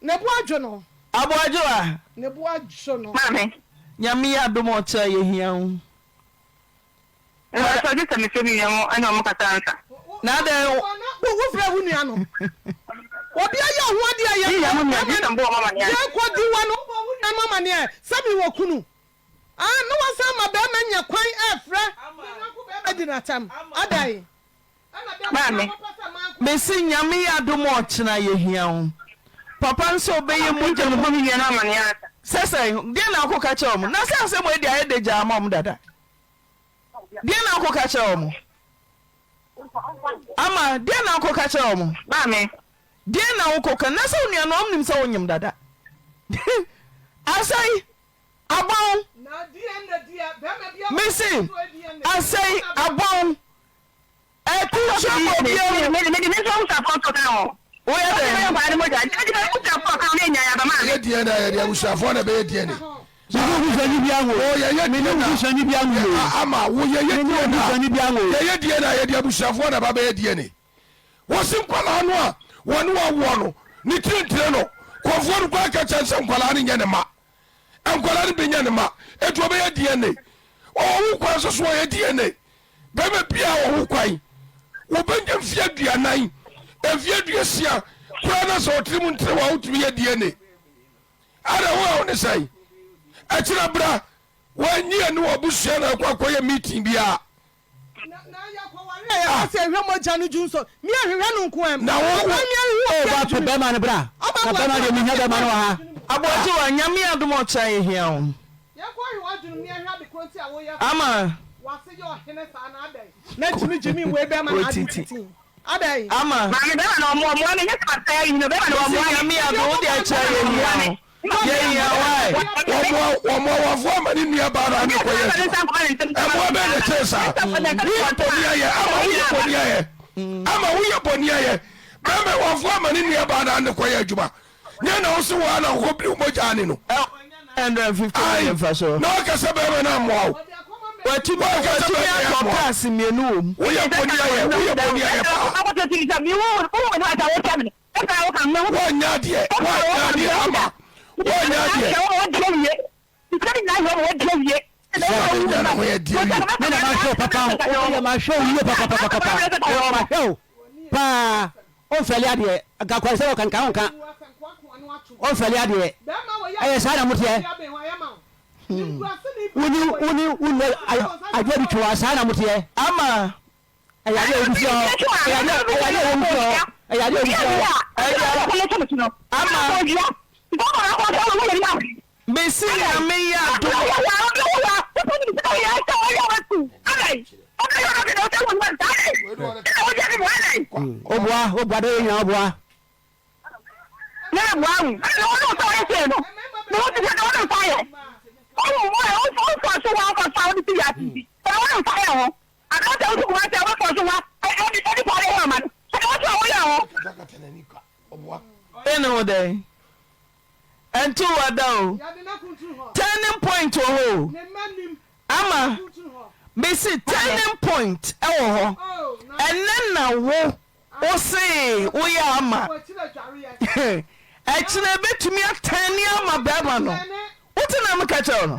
Ne bo adwo no. Aboagyewa. Ne bo adwo no. Maame. Nyame yɛ adom a ɔkyerɛ yɛhia wo. Mpakyɛw gye sɛ mefrɛ me nua mo ɛne ɔmo kasa ansa. Na adɛn wo wo frɛ wo nua no obi ayɛ ho adeɛ a yɛ Me nua mo nua gye sɛ mbɔ ɔmo amaneɛ ansa. Yɛ kɔ di wa no wobɔ wo nua no amaneɛ sɛ me wɔ kunu ah na wasan ma bɛɛma nya kwan ɛfrɛ ne yɔnko bɛɛma di natam adɛn. Maame. Mese Nyame yɛ adom a ɔkyena yɛhia wo. Papa no sɛ ɔbɛyɛ mogya mu. Sɛ sɛn? Deɛn na wokɔka kyerɛ wɔn? Na sɛ asɛm wei deɛ ayɛ dɛ gyaa ama wɔn dada. Deɛn na wokɔka kyerɛ wɔn? Ama, deɛn na wokɔka kyerɛ wɔn? Maame. Deɛn na wokɔka? Na sɛ wo nua no wɔn nim sɛ wonyem dada. Asɛe. Abɔn. Mese asɛe abɔn. Ɛko nso bɔ obiara mu. Woyɛ dɛn? Yɛyɛ DNA yɛde abusuafoɔ na ɛbɛyɛ DNA. Yɛyɛ DNA ama wo yɛyɛ DNA yɛyɛ DNA yɛde abusuafoɔ na ɛba bɛyɛ DNA. Wɔsi nkwadaa no a wɔne wɔawoɔ no ne tiri ntire no kɔnfoɔ no koraa kɛkyɛ sɛ nkwadaa no nyɛ ne ma. Nkwadaa no bɛnya ne ma enti ɔbɛyɛ DNA. Ɔwɔ ho kwan nso so ɔyɛ DNA. Bɛrima biara wɔ ho kwan. Wɔbɛnya mfeɛ aduanan, mfeɛ aduasia koraa na sɛ ɔtiri mu ntere wɔ a wotumi yɛ DNA. Ada wo a wo ne sɛn? Ɛkyerɛ bra wɔanyi ɛne wɔ abusua na akɔ akɔyɛ meeting biara. Na wo wo. Oh ba pɛ bɛrima no bra na bɛrima deɛ mehia bɛrima no wɔ ha. Aboagyewa nyame adom ɔkyena yɛhia wo ama. Otiti ama. Maame bɛrima na ɔmoa ɔmoa me nyɛ sɛ masɛe ayi no bɛrima na Mese ɔmoa me. nyame adom wo deɛ kyerɛ yɛhia wo. Yɛhia why. Wɔmoa wɔmoa wɔfoɔ ama ne nua baa no ano kɔyɛ adwuma. Ɛmoa bɛn na ɛkyɛn saa? Woyɛ bɔne ayɛ ama woyɛ bɔne ayɛ ama woyɛ bɔne ayɛ bɛrima wɔfoɔ ama ne nua baa no ano kɔyɛ adwuma. Nyɛ na wo se wɔa na wokɔ biri wo mogya ane no. 950 Ai million fa so. na waka sɛ bɛrima no ammoa wo. Watumi Waka sɛ watumi bɛrima yɛ atɔ ammoa. cars mmienu wɔ mu. Woyɛ bɔne ayɛ woyɛ bɔne ayɛ paa. Woanyɛ adeɛ woanyɛ adeɛ ama woanyɛ adeɛ. Sɛ ɔbɛnya ne ho yɛ deɛ wie. Me na mahwɛ wo papa o yɛ mahwɛ wo yie papapapapa mahwɛ wo paa ɔnfɛle adeɛ nka kwan sɛ ɔka nka ɔnka ɔnfɛle adeɛ ɛyɛ saa na moteɛ woni woni woni adwa bi twɛ saa na moteɛ ama Ɛyɛ adeɛ a wɔn fie hɔ. Ɛyɛ adeɛ ɛyɛ adeɛ a wɔn fie hɔ. Ɛyɛ adeɛ a wɔn fie hɔ. Ama mesi nyame yɛ adom. Oboa oboa dɛ yɛ nyinaa oboa. wo dɛn? Ɛnto wo ada o. Turning point wɔ hɔ o. Ama, mese turning point wɔ hɔ. Ɛnnɛ na wo wo se woyɛ ama. Ɛkyena ɛbɛtumi atɛne ama bɛrima no. Wote nea meka kyerɛ wo no?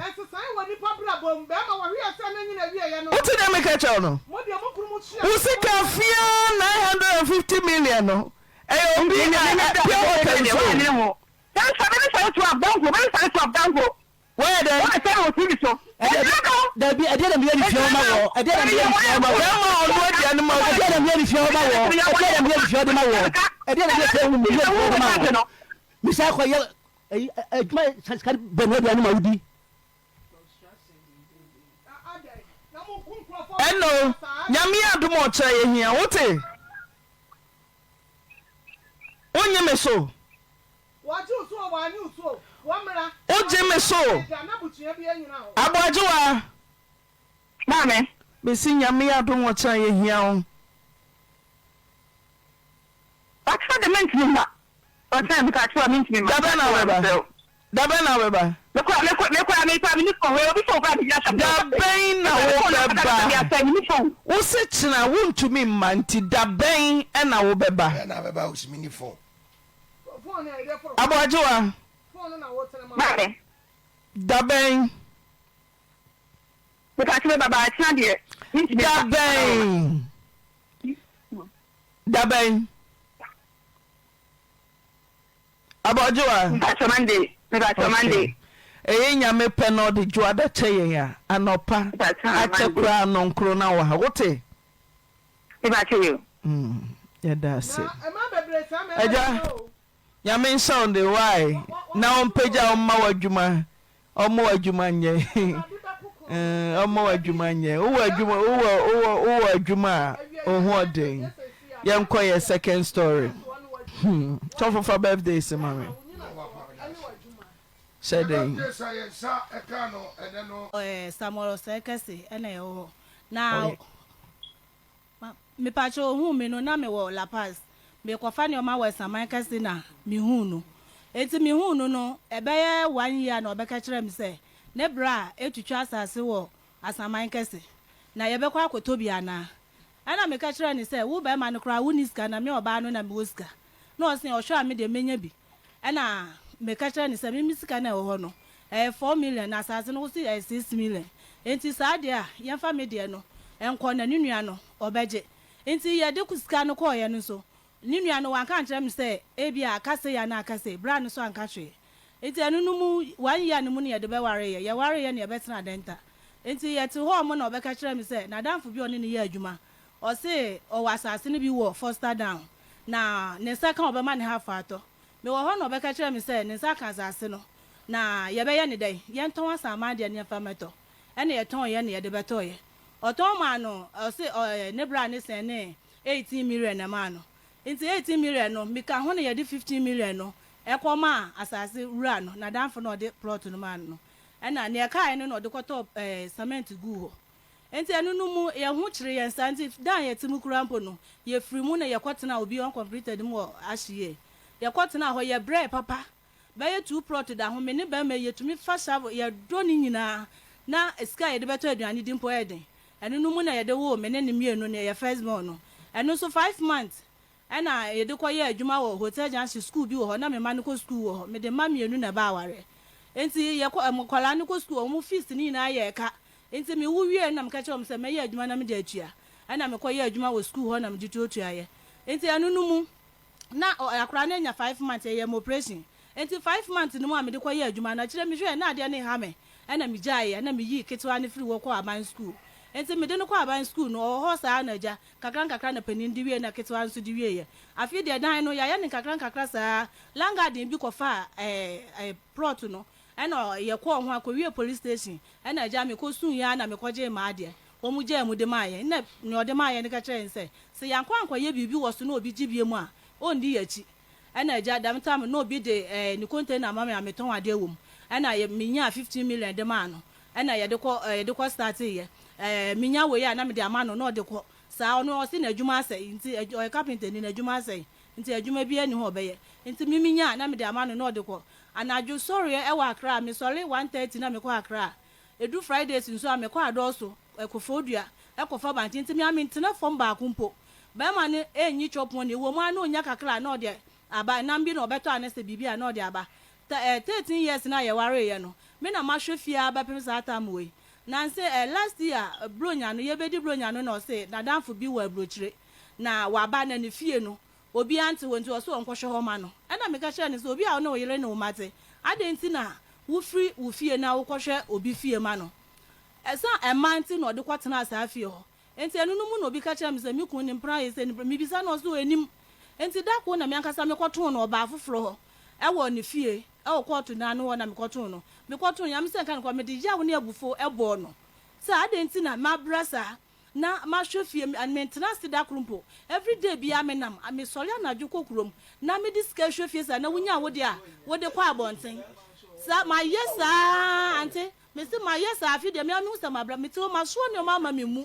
Wote nea meka kyerɛ wo no? Wo sika fiaa 950 million no, ɛyɛ obi a pure water nsuo. Woayɛ dɛn? Dabi, ɛdeɛ na meyɛ ne fie hɔ ma wɔ. Ɛdeɛ na meyɛ ne fie hɔ ma wɔ. Bɛrima a ɔno aduane ma wo. Ɛdeɛ na meyɛ ne fie hɔ ma wɔ. Ɛdeɛ na meyɛ ne fie hɔ de ma wɔ. Ɛdeɛ na meyɛ ne fie hɔ de ma wɔ. Misa kɔ yɛ adwuma sika bɛn na aduane ma wodi. Ɛno, Nyame adom ɔkyerɛ yɛ hia, wote? Wonye me so? Wogye me so? Aboagyewa. Maame. Mesi Nyame adom ɔkyerɛ yɛ hia wo. Ɔkyerɛ de mentumi mma. Ɔkyerɛ meka kyerɛ mentumi mma. Dabɛn na wobɛba? Dabɛn na wobɛba? Dabɛn na wobɛba? Wose kyena wontumi mma nti dabɛn na wobɛba? Aboagyewa. Dabɛn. Dabɛn. Dabɛn. Abɔgyewa. Mpatsɔ Monday. Mepatsɔ Monday. Okay. Ɛyɛ Nyame pɛ na ɔde dwoada kyɛ yɛn a, anɔpa akyɛ koraa nɔnkoro na wɔ ha. Wote? Mepatsɔ yo. Mm, yɛda ase. Agya, Nyame nhyɛ wo den why na ɔmpagya wo mma w'adwuma Ɔmma w'adwuma nyɛ eh, ɔmma w'adwuma nyɛ. Wowɔ adwuma, wowɔ, wowɔ, wowɔ adwuma a, wo ho ɔden. Yɛnkɔ yɛ second story. Hmm, sɔfo fa birthday si ma me. Hyɛ den. Samuel Osei Kɛse na ɛwɔ hɔ. Na Mepakyɛw ohuu me no na me wɔ La Paz merekɔfa nneɛma wɔ Asaman kɛse na me huu no. Enti me huu no no ɛbɛyɛ one year na ɔbɛka kyerɛɛ me sɛ ne bra etwitwa asase wɔ Asaman kɛse na yɛbɛkɔ akɔtɔ bi anaa. Ɛna meka kyerɛɛ no sɛ wo barima no koraa wonni sika na me ɔbaa no na mewɔ sika. Na ɔse ɔhwɛ a me deɛ mɛnya bi. Ɛna meka kyerɛɛ no sɛ me me sika no a ɛwɔ hɔ no ɛyɛ 4 million na asase no wose ɛyɛ 6 million enti saa deɛ a yɛmfa me deɛ no nkɔ na ne nua no ɔbɛgye. Enti yɛde sika no kɔeɛ no nso ne nua no wanka ankyerɛ me sɛ ebia aka sei anaa aka sei, bra no nso anka hwee. Enti ɛno no mu one year no mu no yɛde bɛwareeɛ, yɛwareeɛ na yɛbɛtenaa Adenta. Enti yɛte hɔ nom na ɔbɛka kyerɛɛ me sɛ n'adamfo bi a ɔne no yɛ adwuma ɔse ɔwɔ asase no bi wɔ Foster Down na ne nsa ka a ɔbɛma ne half atɔ. Mewɔ hɔ na ɔbɛka kyerɛɛ me sɛ ne nsa aka asase no na yɛbɛyɛ no dɛn? Yɛntɔn asaman deɛ no yɛmfa mmɛtɔ. Ɛna yɛtɔneeɛ na yɛde bɛtɔeɛ. Ɔtɔn maa no, ɔse ɔ ne bra no sɛnee 18 million na ɛmaa no. Nti 18 million no, meka ho na yɛde 15 million no kɔ maa asase wura no, n'adamfo no a ɔde plot no maa no no. Ɛna nea ɛkaeɛ no na ɔde kɔtɔɔ ɛɛ cement guu hɔ. Enti ɛno no mu, yɛn ho kyere yɛn saa nti dan a yɛte mu koraa mpo no, yɛfirii mu na yɛkɔtenaa obi uncompleted mu wɔ Ashie. Yɛkɔtenaa hɔ, yɛbrɛɛ papa, bɛyɛ two plot da ho, me ne barima yi yɛtumi fa shovel, yɛdɔ ne nyinaa, na sika a yɛde bɛtɔ aduane di mpo yɛ den. Ɛno no mu na yɛde woo me ne no mmienu no, yɛyɛ first born no. Ɛno nso five months Ɛna yɛde kɔ yɛɛ adwuma wɔ Hotel Junction sukuu bi wɔ hɔ na me mma no kɔ sukuu wɔ hɔ mede mma mmienu na ɛbaa awareɛ nti yɛkɔ nkwadaa no kɔ sukuu wɔn fees no nyinaa yɛɛ ka nti me wo wieɛ no na meka kyerɛ wɔn sɛ mɛyɛ adwuma na mede atua ɛna mekɔ yɛɛ adwuma wɔ sukuu hɔ na mede tuatuaeɛ nti ɛno no mu na akwadaa no anya five months yɛyɛ me operation nti five months no mu a mede kɔ yɛɛ adwuma no akyire mehwɛɛ na adeɛ no reha me ɛna megyaeɛ ɛna meyii ketewa no firi hɔ kɔɔ aban sukuu nti mede no kɔɔ aban sukuu no ɔwɔ hɔ saa na agya Nkakrankakra na panin de wieeɛ na ketewa nso de wieeɛ. Afei deɛ dan no, yɛayɛ no nkakrankakra saa. Landguard bi kɔfaa ɛɛ plot no ɛna yɛkɔɔ ho a kɔwiee police station ɛna agya mekɔsuiɛ ara na mekɔgyee m'adeɛ. Wɔgyaa mu de maa yɛn. Ɛna nea ɔde maa yɛn no ka kyerɛɛ yɛn sɛ, sɛ yɛankɔ ankɔyɛ biribi wɔ so na obi gye bio a, ɔnni yɛn akyi. Ɛna agya dɛm time no na obi de ɛɛ ne container ama me a metɔn adeɛ wɔ mu. Ɛna yɛ menyaa 15 million de maa no. Ɛna yɛde kɔ ɛɛ yɛde kɔ startee yɛ. Ɛɛ menya wei a na mede ama no na ɔde kɔ. Saa ɔno ɔse n'adwuma asɛe nti ɔyɛ carpenter ni n'adwuma asɛe. Nti adwuma biara nni hɔ a ɔbɛyɛ. Nti me menya a na mede ama no na ɔde kɔ. Anadwo sɔreɛ wɔ Accra a, mesɔre 1:30 na mekɔ Accra. Ɛdu Fridays nso a mekɔ Adɔɔso, Kofoɔdua, kɔfa bankye. Nti me ara mentena fam baako mpo. Barima no nyi chop money, ɛwɔ mu ara na ɔnya kakra a na ɔde aba, nam bi na ɔbɛtɔ anasɛ biribi a na ɔde aba. Ta eh, 13 years no a yɛwareeɛ no, me na mahwɛ fie ara bɛpem saa tam wei. Nanse eh, last year Buronya no, yɛbɛdi Buronya no na ɔse n'adamfo bi wɔ aburokyire na waba na ne fie no obiara nte hɔ nti ɔse ɔnkɔhwɛ hɔ ma no. Ɛna meka kyerɛɛ no sɛ obi a wo ne wo yere ne wo mma te, adɛn nti na wofiri wo fie na wokɔhwɛ obi fie ma no? Ɛsan mma nti na ɔde kɔtenaa saa fie hɔ. Enti ɛno no mu na obi ka kyerɛɛ me sɛ me kunu ne mpena ayɛ sei ne mpena, mebisa no ɔse ɔnnim. Enti da koro na me ankasa mekɔtoo no ɔbaa foforɔ hɔ wɔ ne fie wɔ kɔɔto no ano hɔ na mekɔtoo no. Mekɔtoo no, Nyame sɛ nka nokorɛ, mede yaw ne abufuo bɔɔ no sɛ adɛn nti na mabrɛ saa na mahwɛ fie, mentena ase da koro mpo, everyday biara menam, mesɔre anadwo kɔ kurom na mede sika hwɛ fie saa na wonya wo deɛ a wode kɔ abɔnten saa, mayɛ saa ante. Mese mayɛ saa afe deɛ me ara mehu sɛ mabrɛ mete hɔ masoa nneɛma ama me mu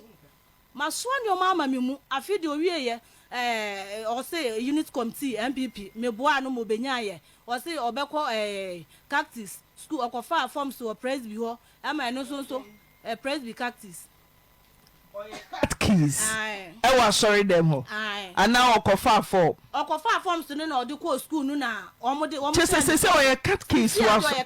masoa nneɛma ama me mu afe deɛ owieɛ ɛɛ ɔse unit committee NPP meboaa no ma obenyaeɛ ɔse ɔbɛkɔ ɛɛ cactus school ɔkɔfaa forms wɔ presby hɔ ɛma ɛno nso nso ɛɛ presby cactus. Ɔyɛ catechist wɔ asɔredɛm hɔ anaa ɔkɔfaa fɔɔm? Ɔkɔfaa forms no na ɔde kɔɔ school no na wɔn de wɔn. Kyerɛ sɛ sese ɔyɛ catechist wɔ asɔ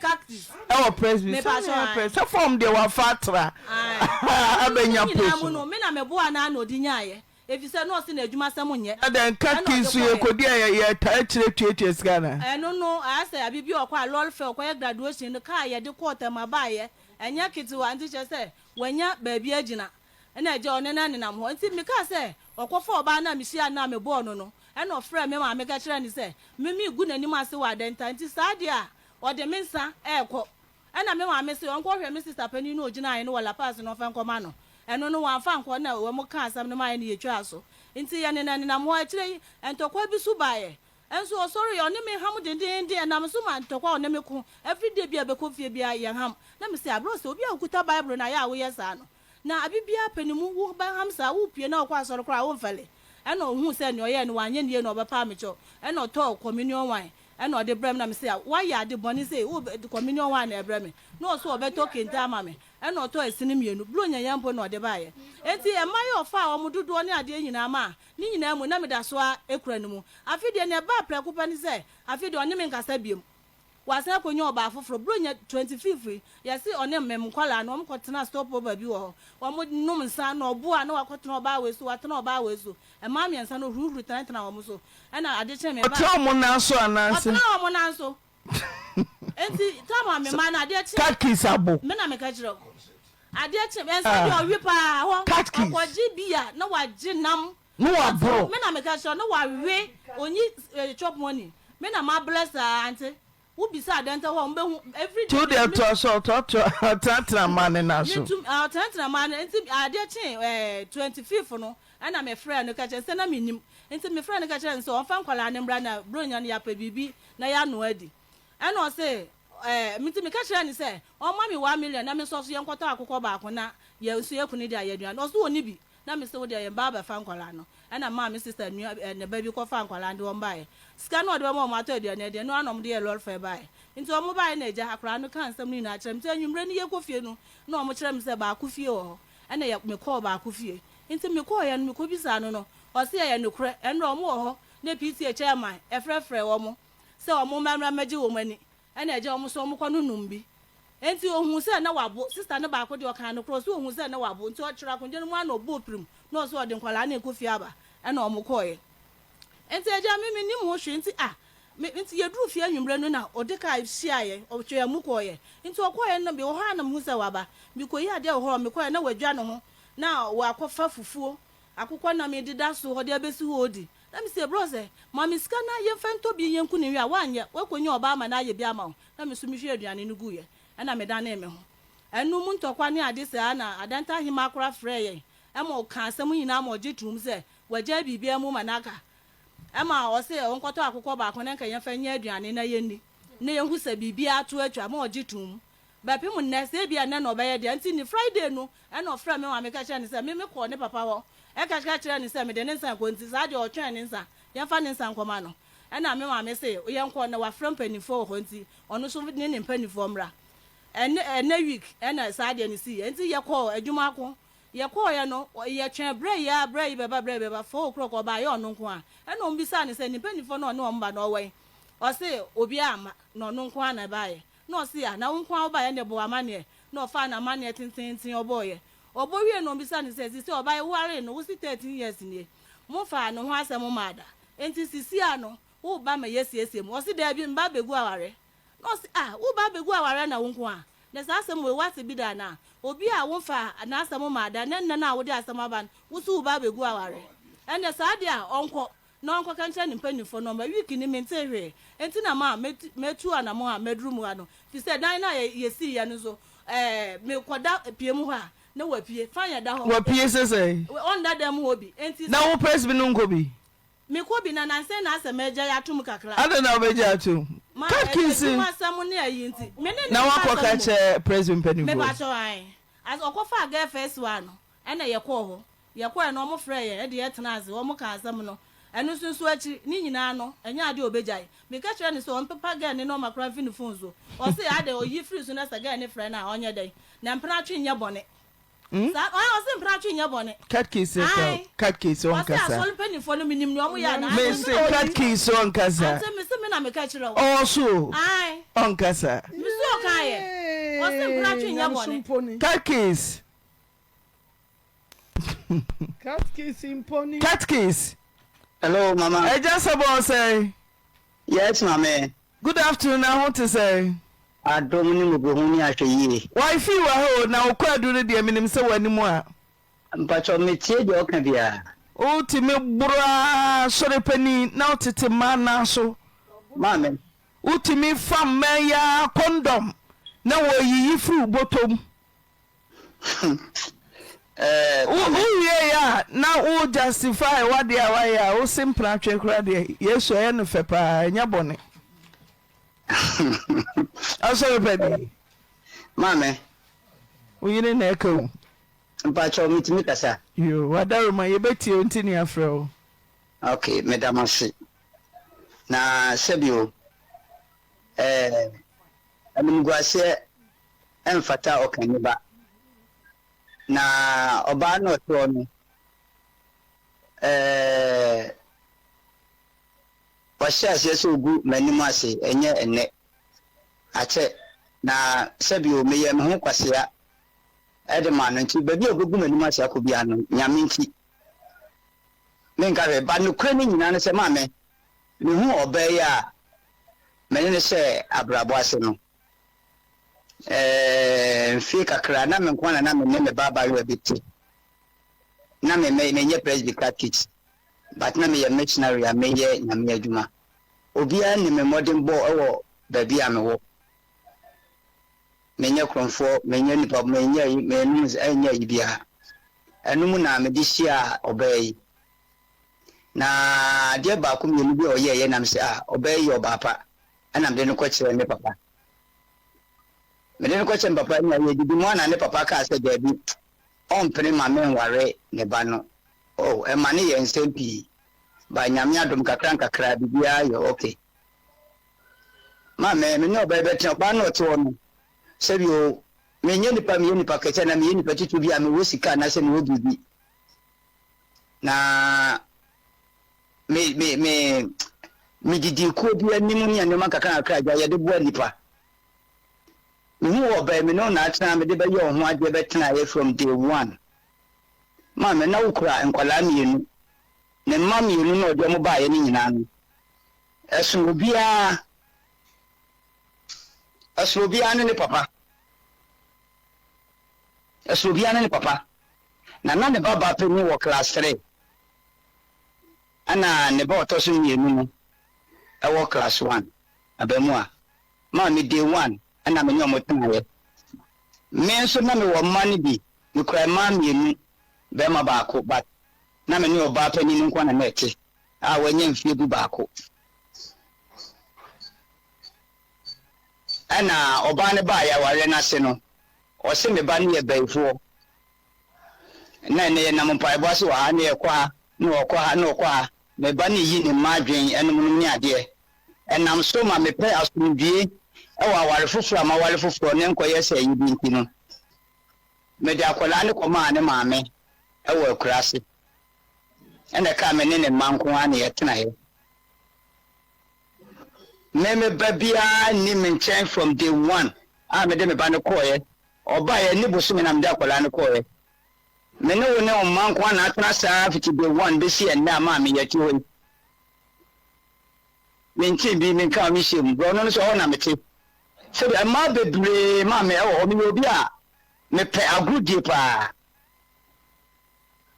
ɛwɔ presby sɛ ɔyɛ presby sɛ fɔɔm deɛ wafa atra abɛnya post no. Ne nyinaa mu no me na meboa no ara na ɔde nyaeɛ efisɛ na ɔse n'adwumasɛm nyɛ. Na dɛn catechist so yɛkɔdi a yɛtaa kyerɛ tuatua sika anaa? Ɛno no ayɛ sɛ abi bi ɔkɔ a lɔre fɛ ɔkɔyɛ graduation no car yɛde kɔɔ Tema baeɛ ɛnyɛ ketewa nti kyerɛ sɛ Wanya baabi agyina, ɛna agya ɔne no nenam hɔ. Nti mekaa sɛ, ɔkɔfa ɔbaa no a mehyiaa no a mebɔɔ no no, ɛna ɔfrɛɛ me maame ka kyerɛɛ no sɛ, me megu n'anim ase wɔ adɛnta, nti saa deɛ a, ɔde me nsa rekɔ. Ɛna me maame se ɔnkɔhwɛ me sista panin no a ɔgyinaeɛ no wɔ La Paz no ɔmfa nkɔma no. Ɛno no wamfa ankɔ na wɔkaa asɛm no maeɛ no yɛtwaa so. Nti yɛnenam hɔ. Akyire yi, ntɔkwa bi so baeɛ. Nso ɔsɔreeɛ, ɔne me ham dendeenden, ɛnam so ma ntɔkwa a ɔne me ko every day biara bɛkɔ fie biara yɛn ham. Na mese, aberɛ sɛ obi a ɔkuta Bible na ayɛ a woyɛ saa no, na abe biara pɛ ne mu, wo bɛ ham saa, wo pue na wokɔ asɔre koraa a womfɛle. Ɛna ɔhuu sɛ nea ɔyɛɛ no wanyɛ no yie na ɔbɛpaa me kyɛw, ɛna ɔtɔɔ communion wine ɛna ɔde brɛɛ me na mese, woayɛ ade bɔne sei, wo de communion wine na ɛbrɛ me? Na ɔse ɔbɛtɔ kente ama me, ɛna ɔtɔɔ ɛsene mmienu, Buronya mpo na ɔde baeɛ. Enti mma yi ɔfaa wɔn dodoɔ ne adeɛ nyinaa maa Ne nyinaa mu, na meda so ara kura ne mu. Afei deɛ, nea ɛbaa prɛko pɛ ne sɛ, afei deɛ ɔne me nkasa bio. Wasan akɔnya ɔbaa foforɔ. Buronya 25 yi, yɛse ɔne me nkwadaa no, wɔkɔtenaa stopover bi wɔ hɔ. Wɔnom nsa, na ɔboa na wakɔtena ɔbaa wei so, watena ɔbaa wei so. Mmaa mmiɛnsa no, ɔhuruhuru tenatena wɔn so. Ɛna ade kyee me ba. Ɔtena wɔn nan so anaasɛ? Ɔtena wɔn nan so. Enti, tam a me mma no, adeɛ kyee. Kakis abo. Me na meka kyerɛ wo. Adeɛ kye me nsa deɛ ɔwe paa hɔ ɔkɔgye beer na wagye nam Na waboro. Me na meka kyerɛ wo na wawe onyi chop money me na mabrɛ saa ante wo bisa adɛntɛ hɔ a wɔn bɛhu every Ti wo day deɛ toa so ɔtoatoa ɔtenatena mmaa ne nan so. Metum ɔtenatena mmaa no nti adeɛ kye 25 no ɛna me frɛ no ka kyerɛ sɛ na me nim nti me frɛ no ka kyerɛ no sɛ ɔnfa nkwadaa no mmra na bronya no yɛapɛ biribi na yɛanoa adi ɛna ɔse Ɛɛ, nti meka kyerɛɛ no sɛ ɔmma me 1,000,000 na me nso ɔso yɛnkɔtɔ akokɔ baako na yɛn nso yɛn kunu de ayɛ aduane. Ɔso ɔnni bi. Na mese wo deɛ yɛn ba abɛfa nkwadaa no. Ɛna memaa me sister nua ɛ, ne ba bi kɔfaa nkwadaa no de wɔn baeɛ. Sika no a ɔde bɛma wɔn atɔ aduane adi, ɛno ara na wɔde yɛɛ lɔre fare baeɛ. Nti wɔn baeɛ na agya, akwadaa no kaa nsɛm no nyinaa kyerɛɛ me. Nti anwummerɛ no yɛkɔ fie no, na wɔkyerɛ me sɛ baako fie wɔ hɔ. Ɛna yɛ, mekɔɔ baako fie. Nti mekɔeɛ no, mekɔbisaa no no, ɔse ɛyɛ nokorɛ, ɛnora wɔn wɔ hɔ na PTA chairman frɛfrɛɛ wɔn. sɛ wɔn mma mmra mmɛgye wɔn ani, ɛna agya wɔn nso wɔkɔ no nom bi. Enti ohuu sɛ na wabo, sista no baako deɛ ɔkaa nokorɛ, ɔse ohuu sɛ na wabo, nti ɔkyeree akonnwa no mu ara na ɔbɔɔ pirim, na ɔse ɔde nkwadaa no rekɔ fie aba, ɛna wɔn kɔeɛ. Enti agya me mennim ho hwee, nti ah, me, nti yɛduruu fie anwummerɛ no na ɔde kaa hyiaa yɛn, ɔtwaa mu kɔeɛ. Nti ɔkɔeɛ no, mewɔ hɔ ara na mehu sɛ waba. Mekɔyii adeɛ wɔ hɔ a, mekɔeɛ na wadwa ne ho, na wakɔfa fufuo, akokɔ nam deda so, ɔde abɛsi hɔ ɔredi. Na mise brɔ sɛ, Ma me sika na yɛmfa ntɔ bi yɛnku no nwe a, woanyɛ, woakɔnya ɔbaa ma no ayɛ bi ama wo. Na me nso mehwiee aduane no guiɛ, ɛnna medanee me ho. Ɛno mu ntɔkwa ne ade saa na Adanta ahemaa koraa frɛɛ yɛn ma ɔkaa asɛm nyinaa ma ɔgye toom sɛ wagyae biribiara mu ma no aka. Ɛma ɔse ɔnkɔtɔ akokɔ baako na nka yɛmfa nyɛ aduane na yɛnni na yɛnhu sɛ biribiara ato atwa ma ɔgye toom. Bɛpem nnɛ, sɛ ebia nnɛ na ɔbɛyɛ deɛ nti ne Friday no ɛna ɔfrɛɛ me maame ka kyerɛɛ no sɛ me mekɔɔ ne papa hɔ ɛka ka kyerɛɛ no sɛ mede ne nsa rekɔ nti saa deɛ ɔtwɛn ne nsa. Yɛmfa ne nsa nkɔma no. Ɛna me maame se yɛnkɔ na wafrɛ mpaninfoɔ wɔ hɔ nti ɔno nso ne ne mpaninfoɔ mmra. Ɛnɛ ɛnɛ week ɛna saa adeɛ no siiɛ. Nti yɛkɔɔ adwuma ko. Yɛkɔeɛ no, yɛtwɛn berɛ yi ara, berɛ yi bɛba, berɛ yi bɛba, four o'clock ɔbaeɛ ɔno nko ara. Ɛna wɔbisaa no sɛ ne mpaninfoɔ no a ɔne wɔn ba no ɔwɔ he? Ɔse obiara amma, na ɔno nko ara na ɛbaeɛ. Na ɔse ah, na wo nko ara wobaeɛ ɛnneɛ bɔ w'amanneɛ. Na ɔfaa n'amanneɛ tenteenten ɔbɔeɛ. Ɔbɔ wieeɛ no wɔbisaa no sɛ, seisei ɔbaa yi wowaree no, wose 13 years nie, momfaa ne ho asɛm mmaa da, enti seisei ara no woreba ma yɛasiesie mu? Ɔse daabi, meba abɛgu awareɛ. Na ɔse, Ah, woreba abɛgu awareɛ na wo nko ara? Na saa asɛm wei, woate bi da anaa? Obi a womfaa n'asɛm mmaa da, na nnɛ no a wode asɛm aba no, wo nso woreba abɛgu awareɛ? Ɛnneɛ saa deɛ a, ɔnkɔ na ɔnkɔka nkyerɛ ne mpanimfoɔ no ɔmma. Week ni, mentee hwee. Enti na ma matu anammɔn a maduru mu ha no, firi sɛ dan no a yɛsiiɛ no nso, ɛɛ, mekɔda pie mu hɔ a, na wapue. Fan a ɛda hɔ. Wapue sɛ sɛn? Ɔnda dan mu hɔ bi. Enti Na sɛ. wo presby no nkɔ bi? Mekɔ bi na nansa yi na asɛ magyae atom kakra. Adɛn na wobɛgyae atom? Ma Ka kisi. adwuma asɛm ne ayi nti. Me ne no Na nka woakɔ ka asɛm mmom. kyerɛ presby mpanimfoɔ? Mepakyɛw ae. As ɔkɔfaa girl first one no ɛna yɛkɔɔ hɔ. Yɛkɔɛ no wɔn frɛɛ yɛn ɛde yɛ tenaa ase wɔn kaa asɛm no. Ɛno nso nso akyiri ne nyinaa no ɛnyɛ adeɛ a ɔbɛgyae. Meka kyerɛɛ no sɛ ɔmpepa girl no nɔma koraa mfi ne phone so. Ɔse adɛn ɔyi firi so na sɛ girl no frɛ no a ɔnyɛ dɛn? Na mpena twe nyɛ bɔne. Hmm? Saa ɔn ɔse mpratwe nyɛ bɔne. Cut keys ka Ae. cut keys Ɔse ɔnkasa. asɔre mpaninfoɔ no menim nea ɔmo yɛ anaa? Me Ante se me na cut keys ɔnkasa. Ante me se me na meka kyerɛ wo. Ɔwɔ so o. Ae. Ɔnkasa. Me se ɔkaeɛ. Ɔse mpratwe nyɛ bɔne. Cut keys. Cut keys mpo ni. Cut keys. Hello mama. Agya Sabon sɛn? Yes maame. Good afternoon na ho te sɛn? Adom ne mmɔborɔhunu ne ahwɛyie. Wifey wɔ ha o, na wo kwaadu no deɛ menim sɛ w'anim a. Mpakyɛw metie deɛ ɔka biara. Wo tumi boro ara sɔre panin na wo tete mmaa nan so. Maame. Wo tumi fa mmaa yi ara kɔndɔm na wɔ yiyi firi wo bɔtɔ mu. Ɛɛ Wo maame. wiei a na wo justify w'adeɛ a wayɛ a wo se mpratwe koraa deɛ Yesu ɛyɛ no fɛ paa ɛnyɛ bɔne. Asɔre pɛ ni. Maame. Wo yere na ɛka o. Mpakyɛw metumi kasa? Yoo wadaroma yɛbɛtie wo nti ne yɛafrɛ wo. Ok meda mo ase. Na sɛbi o ɛɛ animguaseɛ ɛmfata ɔkanni ba. Na ɔbaa no ɔte hɔ no ɛɛ. Wahyɛ aseɛ sɛ ɔgu m'anim ase, ɛnyɛ ɛnnɛ. Akyɛ, na sɛbio meyɛɛ me ho kwasea de maa no, nti baabi a ɔbɛgu m'anim ase akɔ biara no, Nyame nti, menka hwee. But nokorɛ no nyinaa ne sɛ, maame, mehuu ɔbaa yi a me ne no hyɛɛ abrabɔ ase no, ɛɛ, mfie kakra, na me nko ara na na me ne me ba abaayewa bi te. Na me, me, menyɛ Presby catechist. But na meyɛ missionary a meyɛ Nyame adwuma. Obiara nim me mmɔdenbɔ wɔ baabi a mewɔ. Menyɛ korɔmfoɔ, menyɛ nipa, menyɛ ayi, mennom nsa, ɛnyɛ ayi biara. Ɛno mu na mede hyiaa ɔbaa yi. Na adeɛ baako mmienu bi a ɔyɛeɛ na mesɛ ah, ɔbaa yi yɛ ɔbaa pa. Ɛna mede no kɔkyerɛɛ me papa. Mede no kɔkyerɛɛ me papa na yɛdidi mu a na ne papa kaa sɛ daabi, ɔmpene ma menware ne ba no. Oh ɛma no yɛ nsɛm pii but Nyame adom kakra nkakra biribiara yɛ ok. Maame me ne ɔbaa yi bɛtena ɔbaa no ɔte hɔ no sɛbi o menyɛ nipa meyɛ nipa kɛse anaa meyɛ nipa titiriw bi a mewɔ sika anaasɛ mewɔ biribi na me me me medidi kuo bi anim ne nneɛma nkakra nkakra agya yɛde boa nipa. Mehu wɔ ɔbaa yi me ne wo na atena mede bɛyɛ wo ho adeɛ bɛtenaeɛ from day one. Maame, na wokura nkwadaa mmienu. Ne mma mmienu no a ɔde wɔn baeɛ no nyinaa no, ɛsono obiara, ɛsono obiara ne ne papa. Ɛsono obiara ne ne papa. Na na ne ba ba panin wɔ class three, ɛna ne ba ɔtɔ so mmienu no ɛwɔ class one. Abamua, maame day one ɛna me ne wɔn tenaeɛ. Me nso na mewɔ mma no bi, mekura mmaa mmienu, barima baako, but na me ne ɔbaa panin no nko ara na na ɛte a wanya mfeɛ dubaako. Ɛna ɔbaa no baeɛ awareɛ no ase no, ɔse me ba no yɛ bayifoɔ. Na ɛnɛ yɛnam mpaebɔ ase wɔ ha, na yɛkɔ ha, na ɔkɔ ha, na ɔkɔ ha. me ba no reyi ne mma adwene nom nom ne adeɛ. Ɛnam so ma mepɛ asomdwoeɛ wɔ aware foforɔ a maware foforɔ ne nkɔyɛ sɛ ayi bi nti no, mede akwadaa no kɔmaa ne maame wɔ akuraase. Ɛna ɛkaa me ne ne mma nko ara na yɛtenaeɛ. Me me ba biara nni me nkyɛn from day one a mede me ba no kɔeɛ. Ɔbaeɛ ne bosome na mede akwadaa no kɔeɛ. Me ne wo ne wo mma nko ara na atena saa fiti day one bɛsi ɛnnɛ a maame yɛte hɔ yi. Mentee bi, menkaa me hyɛ mu. Borɔno no so ɛhɔ na mete. Sɛdeɛ mmaa bebree maame ɛwɔ hɔ, meyɛ obi a mepɛ agorodie paa.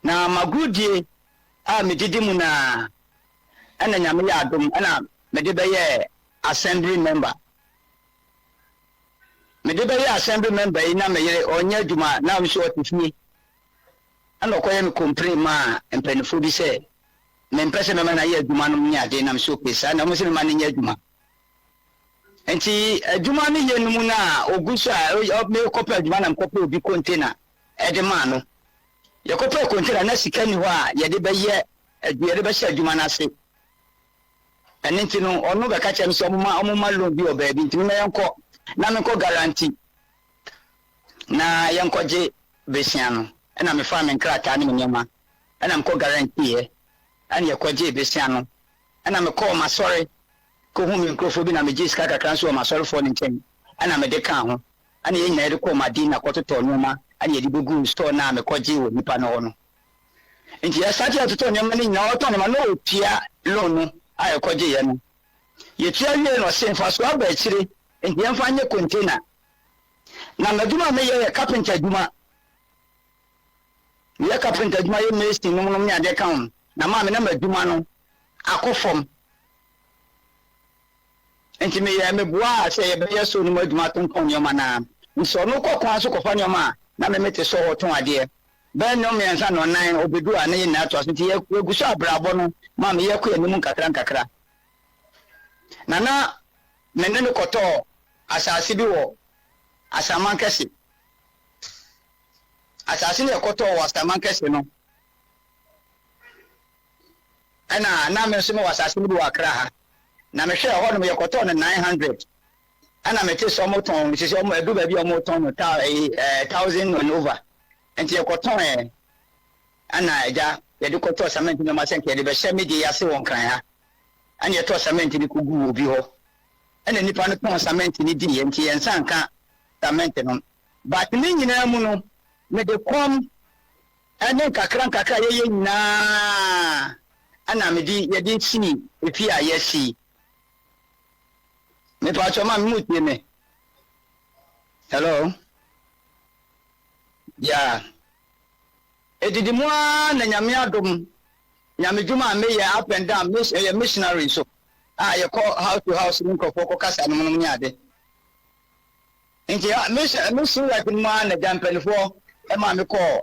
Na m'agorodie a medidi mu no ara ɛna Nyame yɛ adom ɛna mede bɛyɛɛ assembly member. Mede bɛyɛɛ assembly member yi na me yere ɔnyɛ adwuma na nso ɔte fie. Ɛna ɔkɔyɛ me complain maa mpaninfoɔ bi sɛ mempɛ sɛ mɛma no ayɛ adwuma nom ne ade na mese okay saa na wɔn sɛ mema no nyɛ adwuma. Nti adwuma no yɛ no mu no a ɔgu so a mekɔpɛ adwuma na mekɔpɛ obi container ɛde maa no. Yɛkɔpɛɛ container na sika nni hɔ a yɛde bɛyɛ yɛde bɛhyɛ adwuma no ase. Ɛno nti no ɔno bɛka kyerɛ me sɛ ɔmoma ɔmoma loan bi wɔ baabi nti mema yɛnkɔ na menkɔ guarantee na yɛnkɔgye besia no. Ɛna mefaa me nkrataa ne me nneɛma ɛna mekɔ guarantee-ɛ ɛna yɛkɔgyee besia no. Ɛna mekɔɔ m'asɔre kɔhuu me nkurɔfoɔ bi na megyee sika kakra nso wɔ m'asɔrefoɔ no nkyɛn ɛna mede kaa ho. Ɛna yɛn nyinaa yɛde kɔɔ Madina kɔtotɔɔ nneɛma ɛna yɛde bɛguu store no a mekɔgyee wɔ nipa no hɔ no. Nti yɛsate yɛtotɔɔ nneɛma no nyinaa, ɔtɔn nneɛma no na ɔtua loan no a yɛkɔgyeeɛ no. Yɛtua wiee no ɔse mfasoɔ aba akyire nti yɛmfa nyɛ container. Na m'adwuma a meyɛ yɛ carpenter adwuma. Meyɛ carpenter adwuma yɛ mason nom nom ne adeɛ ka ho. Na maame na m'adwuma no akɔ fam. Nti meyɛɛ meboaa sɛ yɛbɛyɛ sɔɔ no mu adwuma atontɔn nneɛma no ara. Nti sɛ ɔno kɔ kwan so kɔfa nneɛma a, na me mete sɔɔ hɔ tɔn adeɛ. Bɛyɛ nnɔnmiɛnsa nnɔnnan ɔbɛdu a na yɛn nyinaa toa so. Nti yɛgu so abrabɔ no ma me yɛkɔ yɛn anim nkakra nkakra. Na na me ne no kɔtɔɔ asase bi wɔ Asaman Kɛse. Asase no yɛkɔtɔɔ wɔ Asaman Kɛse no, Ɛna na me nso mewɔ asase no bi wɔ Accra ha. Na mehwɛɛ ɛhɔ nom yɛkɔtɔɔ no 900. Ɛna mete sɛ ɔmo tɔn sisi ɔmo ɛdu baabi a ɔmo tɔn no ta ɛyi ɛɛ thousand and over. Nti yɛkɔtɔn ɛ. Ɛna agya yɛde kɔtɔɔ cement nneɛma sɛ nka yɛde bɛhyɛ me deɛ yi ase wɔ Nkran ha. Ɛna yɛtɔɔ cement no kɔguu obi hɔ. Ɛna nipa no tɔn cement no diiɛ nti yɛn nsa anka cement no. But ne nyinaa mu no mede kɔm Ɛne nkakrankakra a yɛyɛ nyinaa na mede yɛde sii efie a yɛasi yi. Mepakyɛw ma me mu tie me. Hello. Yeah. Edidi mu ara na Nyame adom, Nyame dwuma a meyɛ up and down, ɛyɛ missionary nso a yɛkɔ house to house ne nkurɔfoɔ kɔkasa nom nom ne ade. Nti me me work no mu ara na gya mpaninfoɔ maa me kɔɔ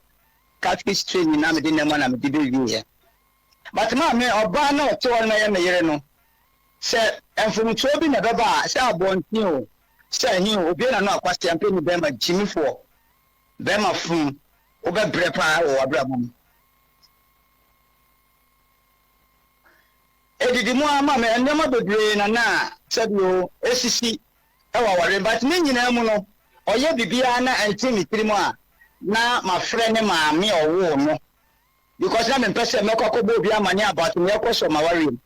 catechist training na mede nam na mede bɛwieɛ. But maame ɔbaa na ɔte hɔ no na ɛyɛ me yere no, sɛ mfomsoɔ bi na ɛbɛba a, sɛ abɔnten o, sɛ ɛhe o, obue n'ano a kwasea mpɛ ni bɛrima gyimifoɔ, bɛrima funu, wobɛbrɛ paa wɔ w'abrabɔ mu. Ɛdidi mu ara ma me nneɛma bebree na na sɛbi o, ɛsisi wɔ aware but ne nyinaa mu no ɔyɛ biribiara na ɛnte me tirim a na mafrɛ ne maame a ɔwoo no because na mempɛ sɛ mɛkɔ akɔbɔ obi amaneɛ about nea ɛkɔ so wɔ m'awareɛ mu.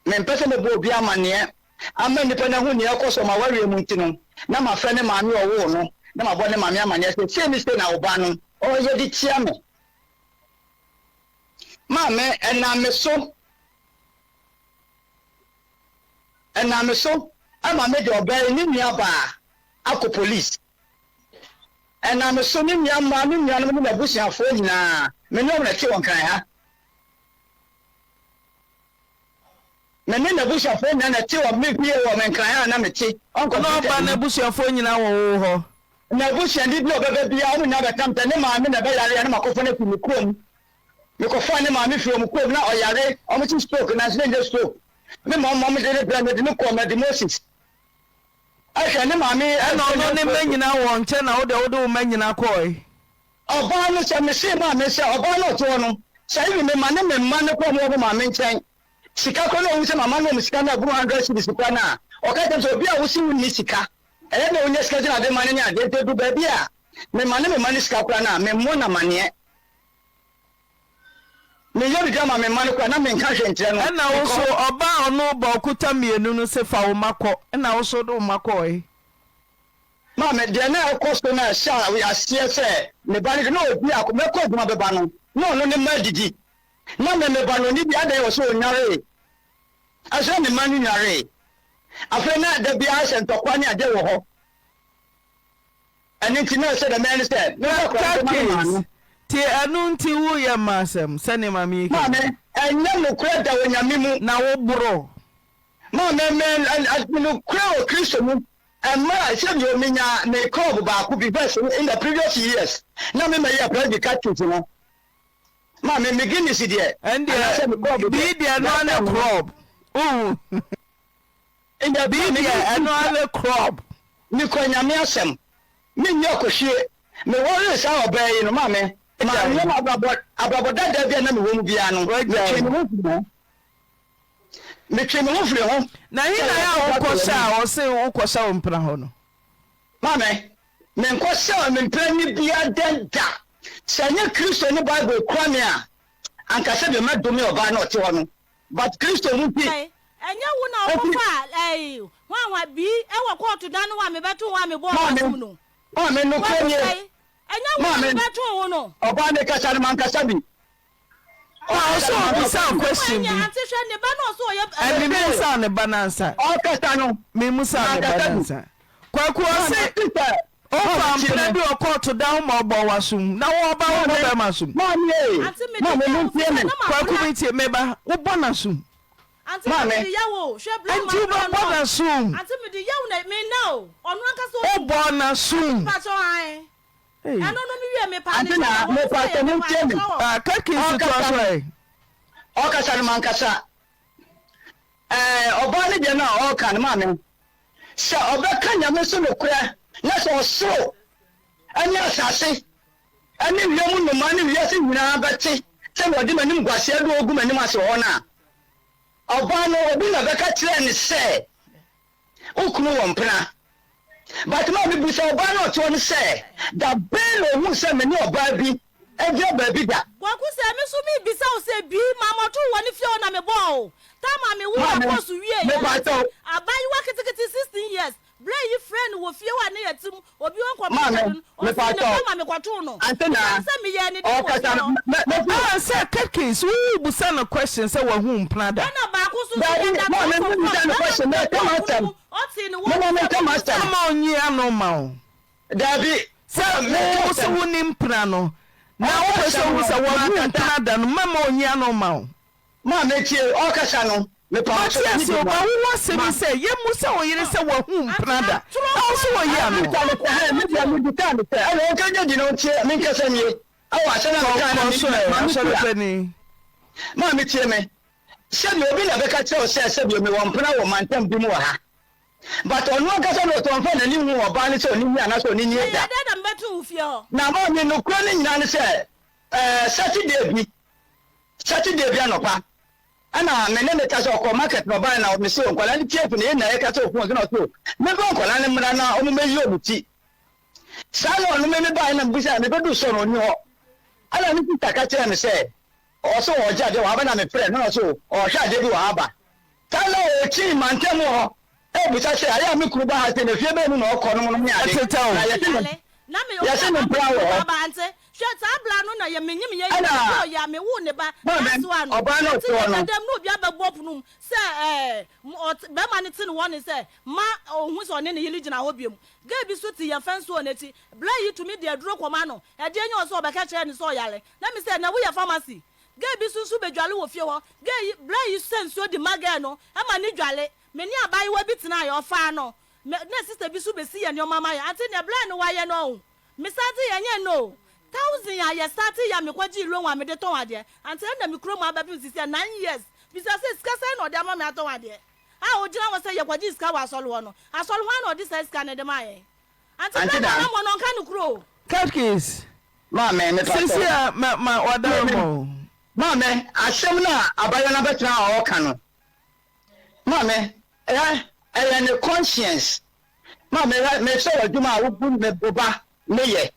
Mempɛ sɛ mɛbɔ obi amaneɛ ama nnipa no ahu nea ɛkɔ so wɔ m'awareɛ mu nti no na mafrɛ ne maame a ɔwoo no na mabɔ ne maame amaneɛ sɛ sei ne sei na wo ba no ɔreyɛ de tia me. Maame, ɛnam me so. Ɛnam me so ma mede ɔbaa yi ne nuabaa akɔ police. Ɛnam me so ne nua mmaa, ne nuanom ne n'abusuafoɔ nyinaa, me ne wɔn na ɛte wɔ Nkran ha. Me ne n'abusuafoɔ nyinaa na ɛte wɔ me fie wɔ me Nkran ha a na mete. Ɔna ɔba n'abusuafoɔ nyinaa wɔ wo hɔ? N'abusuani bi a ɔbɛba biara, wɔn nyinaa bɛka me sɛ ne maame na ɛbɛyare a na makɔfa no afiri me kurom. Mekɔfaa ne maame firi wɔn kurom, na ɔyare, wɔn se stroke, nanso na ɛnyɛ stroke. Me mom mom de ne brɛ me, de no kɔɔ Medi Moses. Ɛhwɛ ne maame. Ɛna ɔno ne mma nyinaa wɔ nkyɛn na wo deɛ wode wo mma nyinaa kɔɔe? Ɔbaa no sɛ, mesee maame sɛ, ɔbaa no a ɔte hɔ no, Sɛ even me ma ne me mma no kɔ ɔmo wɔ mo maame nkyɛn sika koraa na ɔhu sɛ mama no ɔmo sika no aboro hundred cedis koraa no a, ɔka kyerɛ me sɛ obi a wose wonni sika, ɛyɛ dɛn na wonya sika gyina ade ma no ne adeɛ nti ɛdu baabi a me ma ne me mma no sika koraa no a, memmɔ no amaneɛ. Meyɛ biribi ama me mma no koraa na menka hwee nkyerɛ no. Ɛna wo so ɔbaa a ɔne wo ba ɔkuta mmienu no se fa wo mma kɔ, ɛna wo so wode wo mma kɔɔe? Maame, deɛ na ɛkɔ so na ɛhyɛ aseɛ sɛ me ba no de na ɔdi ako, mɛkɔ adwuma bɛba no, na ɔno ne mma adidi. Na me me ba no ɔnni bi, adɛn wɔ sɛ ɔnwaree? Ɛnso na me mma no nwaree. Afei na da biara sɛ ntɔkwa ne adeɛ wɔ hɔ. Ɛno nti na ɛsɛ dɛ mɛyɛ ne sɛ memfa akwadaa no bɛma ne maame. Nti ɛno nti woyɛ mma asɛm sɛdeɛ maame yi ka yi? Maame, ɛnyɛ nokorɛ da wɔ Nyame mu. Na wo boro. Maame, me, nokorɛ wɔ Kristo mu. Mmerɛ a sɛdeɛ menya me club baako bi first in the previous years na me mɛyɛ Presby catechist no. Maame, me Guinness deɛ, anaasɛ me club deɛ. Ɛndeɛ, bii deɛ ɛno ara ne club. Wohu? Bii deɛ ɛno ara ne club. Mekura Nyame asɛm. Menni ɔkɔhwie. Mewaree saa ɔbaa yi no, maame, manyɛ m'abrabɔ, abrabɔ dada bi a na mewɔ mu biara no, metwee me ho firii ho. Metwee me ho firii ho. Na he na yɛ a wokɔhyɛ a ɔse wokɔhyɛ wo mpena hɔ no? Maame, menkɔhyɛ me mpena ni biara dɛn da. Sɛ ɛnyɛ Kristo ne Bible kura me a, anka sɛdeɛ mɛdome ɔbaa no a ɔte hɔ no. But Kristo ho nti. Ɛɛ, ɛnyɛ wo na wokɔfaa ɛɛ hwanhwa bii wɔ kɔɔto dan no hɔ a mebɛtoo wo a mebɔɔ w'asom no? Maame, nokorɛ Kwaku nie. sɛe, ɛnyɛ wo na Maame, mebɛtoo wo no? ɔbaa no kasa no mankasa bi. Na ɔsɛ ɔbisa wo question bi. Ante hwɛ ne ba no ɔsɛ ɔyɛ. Ɛmi musa ne ba nansa. Ɔkasa no. Mi musa ne ba nansa. Kwaku ɔse ɔfa mpena bi wɔ kɔɔto da ho ma ɔbɔ w'asom na wo ɔba wo bɔ bɛrima asom. Maame ee. Maame mo ntie me. Kwaku mi tie me ba wo bɔ n'asom. Maame. Nti wo bɛ bɔ n'asom. Wo bɔ n'asom. Ante na me pastor mo ntie me. Ah, kakisi toa so ɛ. Ɔkasa no mankasa. Ɛɛ ɔbaa no deɛ no a ɔreka no maame sɛ ɔbɛka nyame so nokorɛ na sɛ ɔsoro ɛne asase ɛne wiem nnomaa ne wiase nyinaa bɛte sɛ na ɔde m'anim guaseɛ de ɔgu m'anim ase wɔ hɔ no a ɔbaa no obi na bɛka kyerɛɛ ne sɛ Wo kunu wɔ mpena. But ma me bisa ɔbaa no a ɔte hɔ no sɛ, da bɛn na ohuu sɛ me ne ɔbaa bi agyina baabi da? Kwaku sɛ me nso me bisa wo sɛ bi ma mɔto wo wɔ ne fie hɔ na me bɔɔ wo time a me wo akɔɔso wie yɛ ante abayewa ketekete 16 years Berɛ yi frɛɛ no wɔ fie hɔ a na yɛte mu, obi ɔnkɔ me nkyɛn no, ɔsii ne ba ma mekɔtoo no. Esiane sɛ meyɛɛ ne den wɔ fie hɔ. Ah sɛ Kekes wo busa no question sɛ wahu mpena da. Ɛna baako nso so yɛda 12 o'clock, bɛrima no bɛbɔɔ pono mu, ɔtee ne wɔ ne sɛ mebisa. Ama ɔnyi ano ma wo. Sɛ wo wo se wo ni mpena no na wo pɛ sɛ ohu sɛ wahu mpena da no mɛma ɔnyi ano ma wo. Maame tie ɔkasa no mepa wo Mate kyɛw ase o, but wo asɛm yi sɛ yɛmmu sɛ wo yere sɛ wahu mpena da na wo so wɔyi ano. Mebisa no sɛ hɛn me deɛ mebisa no sɛ ɛna ɔnka gye di na ɔntie menkasa nie ɛwɔ asɛm a Kɔ mekae na kɔ me so ɛ, maame asɔre tia panin. Maame tie me sɛdeɛ obi na bɛka kyerɛ wo sɛ sɛdeɛ mewɔ mpena wɔ mantam bi mu wɔ ha but ɔno ankasa na ɔtɔ ɔmfa n'ani hu ɔbaa no sɛ ɔne nie anaasɛ ɔne nie Ɛyɛɛ da dɛn na mebɛtoo wo fie hɔ? Na maame nokorɛ no nyinaa ne sɛ ɛɛ Saturday bi Saturday bi anɔpa ɛna me ne no kasa ɔkɔɔ market na ɔbaeɛ na mese nkwadaa no ti afu na yɛn nyinaa yɛkasa wɔ phone so na ɔse o memfa nkwadaa no mmra na ɔmo mɛyi ɔmo ti saa na ɔno me mebaeɛ na mebisa mebɛdu sɔ no ɔnni hɔ ɛna ne sista ka kyerɛɛ me sɛ ɔse ɔɔgye adeɛ wɔ ha ba na mefrɛ no na ɔse ɔɔhwɛ adeɛ bi wɔ ha ba saa na ɔkyii mantam hɔ ɛbusa sɛ ayɛ a me kunu ba ha sɛ na fie bɛn mu na ɔkɔ nom nom ne ade Ɛtetɛ o. na yɛse no Yale na me yɛse no mpra wɔ hɔ aba ante hwɛ saa bra no na yɛ menyim yɛ Ɛna yɛ yɛ a me wo ne ba maame last one no ɔbaa no ante ɔte yɛ hɔ no dada mu na obi abɛbɔ pono mu sɛ ɛɛ ɔte bɛrima no te ne hɔ ne sɛ ma ohun sɛ ɔne ne yere gyina hɔ biom girl bi so te yɛn fɛn so wɔ n'akyi bra yi tumi de aduro kɔma no ɛdeɛ nyɛ ɔsɛ ɔbɛka kyerɛ ne sɛ ɔyare na me sɛ na woyɛ pharmacy girl bi so nso bɛdwale wɔ fie hɔ girl yi bra yi sɛ nsuo de ma girl no ɛma ne dwale Me ne abaayewa bi tenaeɛ, ɔfaa no, me na sister bi nso bɛsi yɛn nneɛma ma yɛn, ante nea berɛ no wayɛ no ɔho, me starte yɛ ɛnyɛ nnɛ o, thousand a yɛ starte yɛ a me kɔ gyee loan a mede tɔn adeɛ, ante ɛna me kura mu abɛpem sisi a nine years, bisa sɛ sika sɛn na ɔde ama me atɔn adeɛ, a ɔgyina hɔ sɛ yɛ kɔ gyee sika wɔ asɔre hɔ no, asɔre hwan na ɔde saa sika no de maa yɛn, ante Ante berɛ no na. ɔnam hɔ no ɔnka nokorɛ o. Katkis, Maame, mepa sisi kyɛw. a ma ma wadaro ma o. Maame, asɛm no a abayewa no abɛtena hɔ a ɔreka no, maame, hwɛ, ɛyɛ ne conscience. Maame, hwɛ, mekyerɛ wo adwuma a wobu me wo ba meyɛ.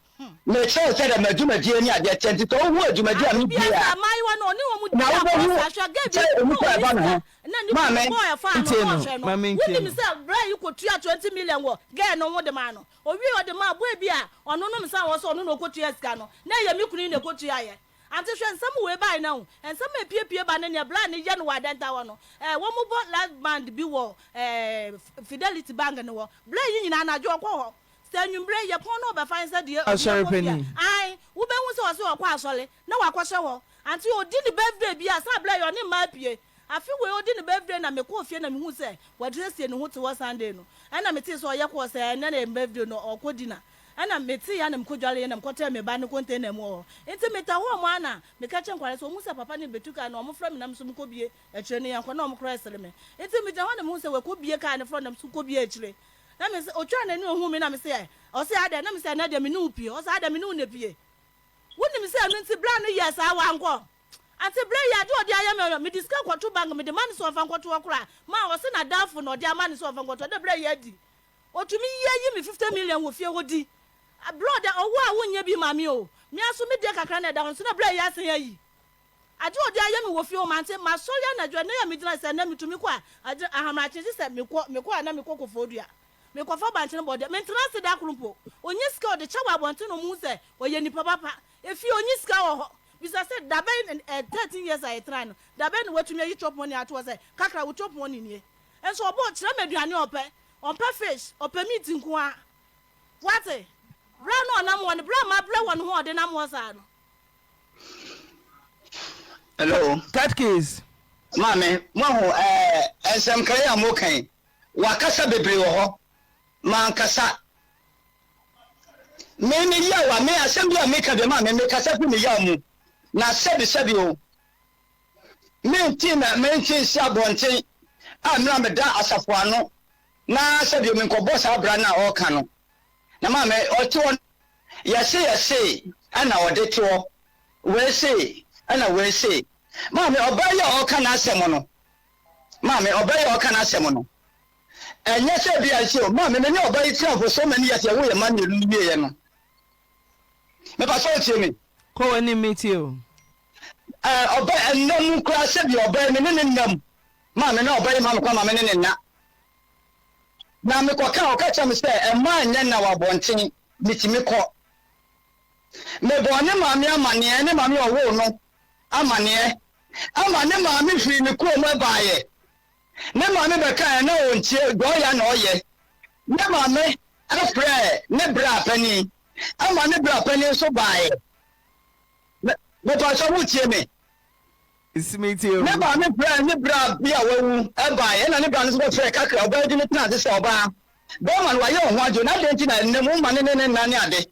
Mekyerɛ wo sɛdeɛ m'adwumadie ne adeɛ teɛ, nti sɛ wohu adwumadie a Ante medie biara a, sɛ abaayewa no ɔne wɔn na di agorɔ wobɛhu saa. Hwɛ girl bi sɛ kunu onipa a a ɔnni ɛba ne sika ho. na ne kunu Maame. bɔɔ ɛfa ano Ntie na no, ɔhwɛ no. ma mentie Wonim no. sɛ bra yi kɔtua 20 million wɔ girl no ho de maa no. Owiei ɔde maa boy bi a ɔno nom nsa wɔ sɛ ɔno na ɔkɔtua sika no. Na ɛyɛ me kunu yi na ɛkɔtuaeɛ. Ante hwɛ nsɛm wei bae no ahu. Nsɛm a epiepie ba ne nea bra no yɛ no wɔ Adenta hɔ no. Eh, wɔbɔ last band bi wɔ eh, Fidelity Bank no hɔ. Bra yi nyinaa anadwo ɔkɔ hɔ. Sɛ anwummere yɛpɔn na ɔbɛfa yɛn sɛ deɛ obi Asɔre akɔ fie a, panin. ae, wobɛhu sɛ ɔse ɔkɔ asɔre na wakɔhyɛ hɔ. Ante ɔdi ne birthday bi a, saa berɛ yi ɔne mmaa pue. Afe wei ɔdi ne birthday na mekɔɔ fie na mehuu sɛ wadrɛsie ne ho te hɔ Sunday no. Ɛna metee sɛ ɔyɛ kɔɔ sɛ ɛnnɛ na yɛ birthday no ɔkɔ dinner. Ɛna metee a na mekɔdwareeɛ na mekɔtɛɛ me ba no container mu wɔ hɔ. Nti meta hɔ mu ara na meka kyerɛ nkwadaa sɛ wɔhu sɛ papa no rebɛtu kaa no wɔfrɛ me na me nso mekɔbue akyire no yɛnkɔ na wɔn koraa resere me. Nti megyina hɔ na mehu sɛ wakɔbue kaa no front na me nso kɔbue akyire. Na me se, otwaa n'ani ohuu me na me se ɛ? Ɔse adɛn? Na me se ɛnɛ deɛ me ne wo pie. Ɔse adɛn me ne wo na pie? Wonim sɛ ɛno nti bra no yɛɛ saa wankɔ? Ante bra yi adeɛ ɔde ayɛ me no mede sika kɔto bank mede ma no sɛ ɔmfa nkɔto hɔ koraa ma ɔse n'adamfo na ɔde ama no sɛ ɔmfa nkɔto hɔ na bra yi adi. Ɔtumi yi ayi me 50 million wɔ fie hɔ di. Bra ɔde ɔwo a wonyɛ bi ma me o. Me ara nso me deɛ kakra na ɛda hɔ nso na bra yi asan ayi. Ade a ɔde ayɛ me wɔ fie hɔ, mante, masɔre anadwo, ɛnnɛ yi a megyina sɛ ɛnnɛ metumi kɔ a, agye, ahamakye, gye sɛ mekɔ, mekɔ a na mekɔ Koforidua. Mekɔfa bankye no bɔdeɛ, mentena ase da koro mpo. Ɔnnya sika a ɔde kyɛ wɔ abɔnten na wɔhu sɛ ɔyɛ nipa papa. Efie, ɔnyi sika wɔ hɔ. Bisa sɛ, da bɛn, ɛ, 13 years a yɛtenae no, da bɛn na watumi ayi chop money ato hɔ sɛ, kakra, wo chop money nie. Nso ɔbɔ, kyerɛ me aduane a ɔpɛ. Ɔmpɛ fish, ɔpɛ meat nko ara. Woate? Berɛ a na ɔnam hɔ no, berɛ a mabrɛ wɔ ne ho a ɔde nam hɔ saa no. Hello. Catkis. Maame, moahu ɛɛ eh, nsɛmka yi a moka yi, wakasa bebree wɔ hɔ. Mankasa. Me me yaw a me asɛm bi a meka bi maame mekasa fi me yaw mu. Na sɛbi sɛbi o. Menti na menti nsi abɔnten a mmerɛ meda asafo ano na sɛbi o menkɔbɔ saa bra no a ɔreka no. Na maame ɔte hɔ yɛse yɛse ɛna ɔde te hɔ wei se ɛna wei se maame ɔbaa yi a ɔka n'asɛm no maame ɔbaa yi a ɔka n'asɛm no ɛnyɛ sɛ bi a nse o maame me ne ɔbaa yi tena for so many years yɛwo yɛ mma mmienu no wieɛ no mepa sɛ ɔtie me. Kɔ w'anim metie o. Ɛɛ ɔbaa ɛnna mu koraa sɛ bi ɔbaa yi me ne ne nna mu maame na ɔbaa yi ma me kwan ma me ne ne nna. Na mekɔka a, ɔka kyerɛɛ me sɛ mma nyɛ nna wɔ abɔnten, metumi kɔ. Mebɔɔ ne maame amanneɛ, ne maame a ɔwoo no amanneɛ, ama ne maame firii ne kurom baeɛ. Ne maame bɛkaeɛ na ɔntie, deɛ ɔyɛ na ɔyɛ. Ne maame frɛɛ ne bra panin, ama ne bra panin nso baeɛ. Mepakyɛ motie me? Ne maame frɛɛ ne bra bi a wawu baeɛ, ɛnna ne bra no nso bɛfrɛɛ Kakra, ɔbaa bi no tenaa ase sɛ ɔbaa. Bɛrima no, wayɛ wo ho adwo, na adɛn nti na ɛnnɛ mu woma ne ne ne nna ne ade?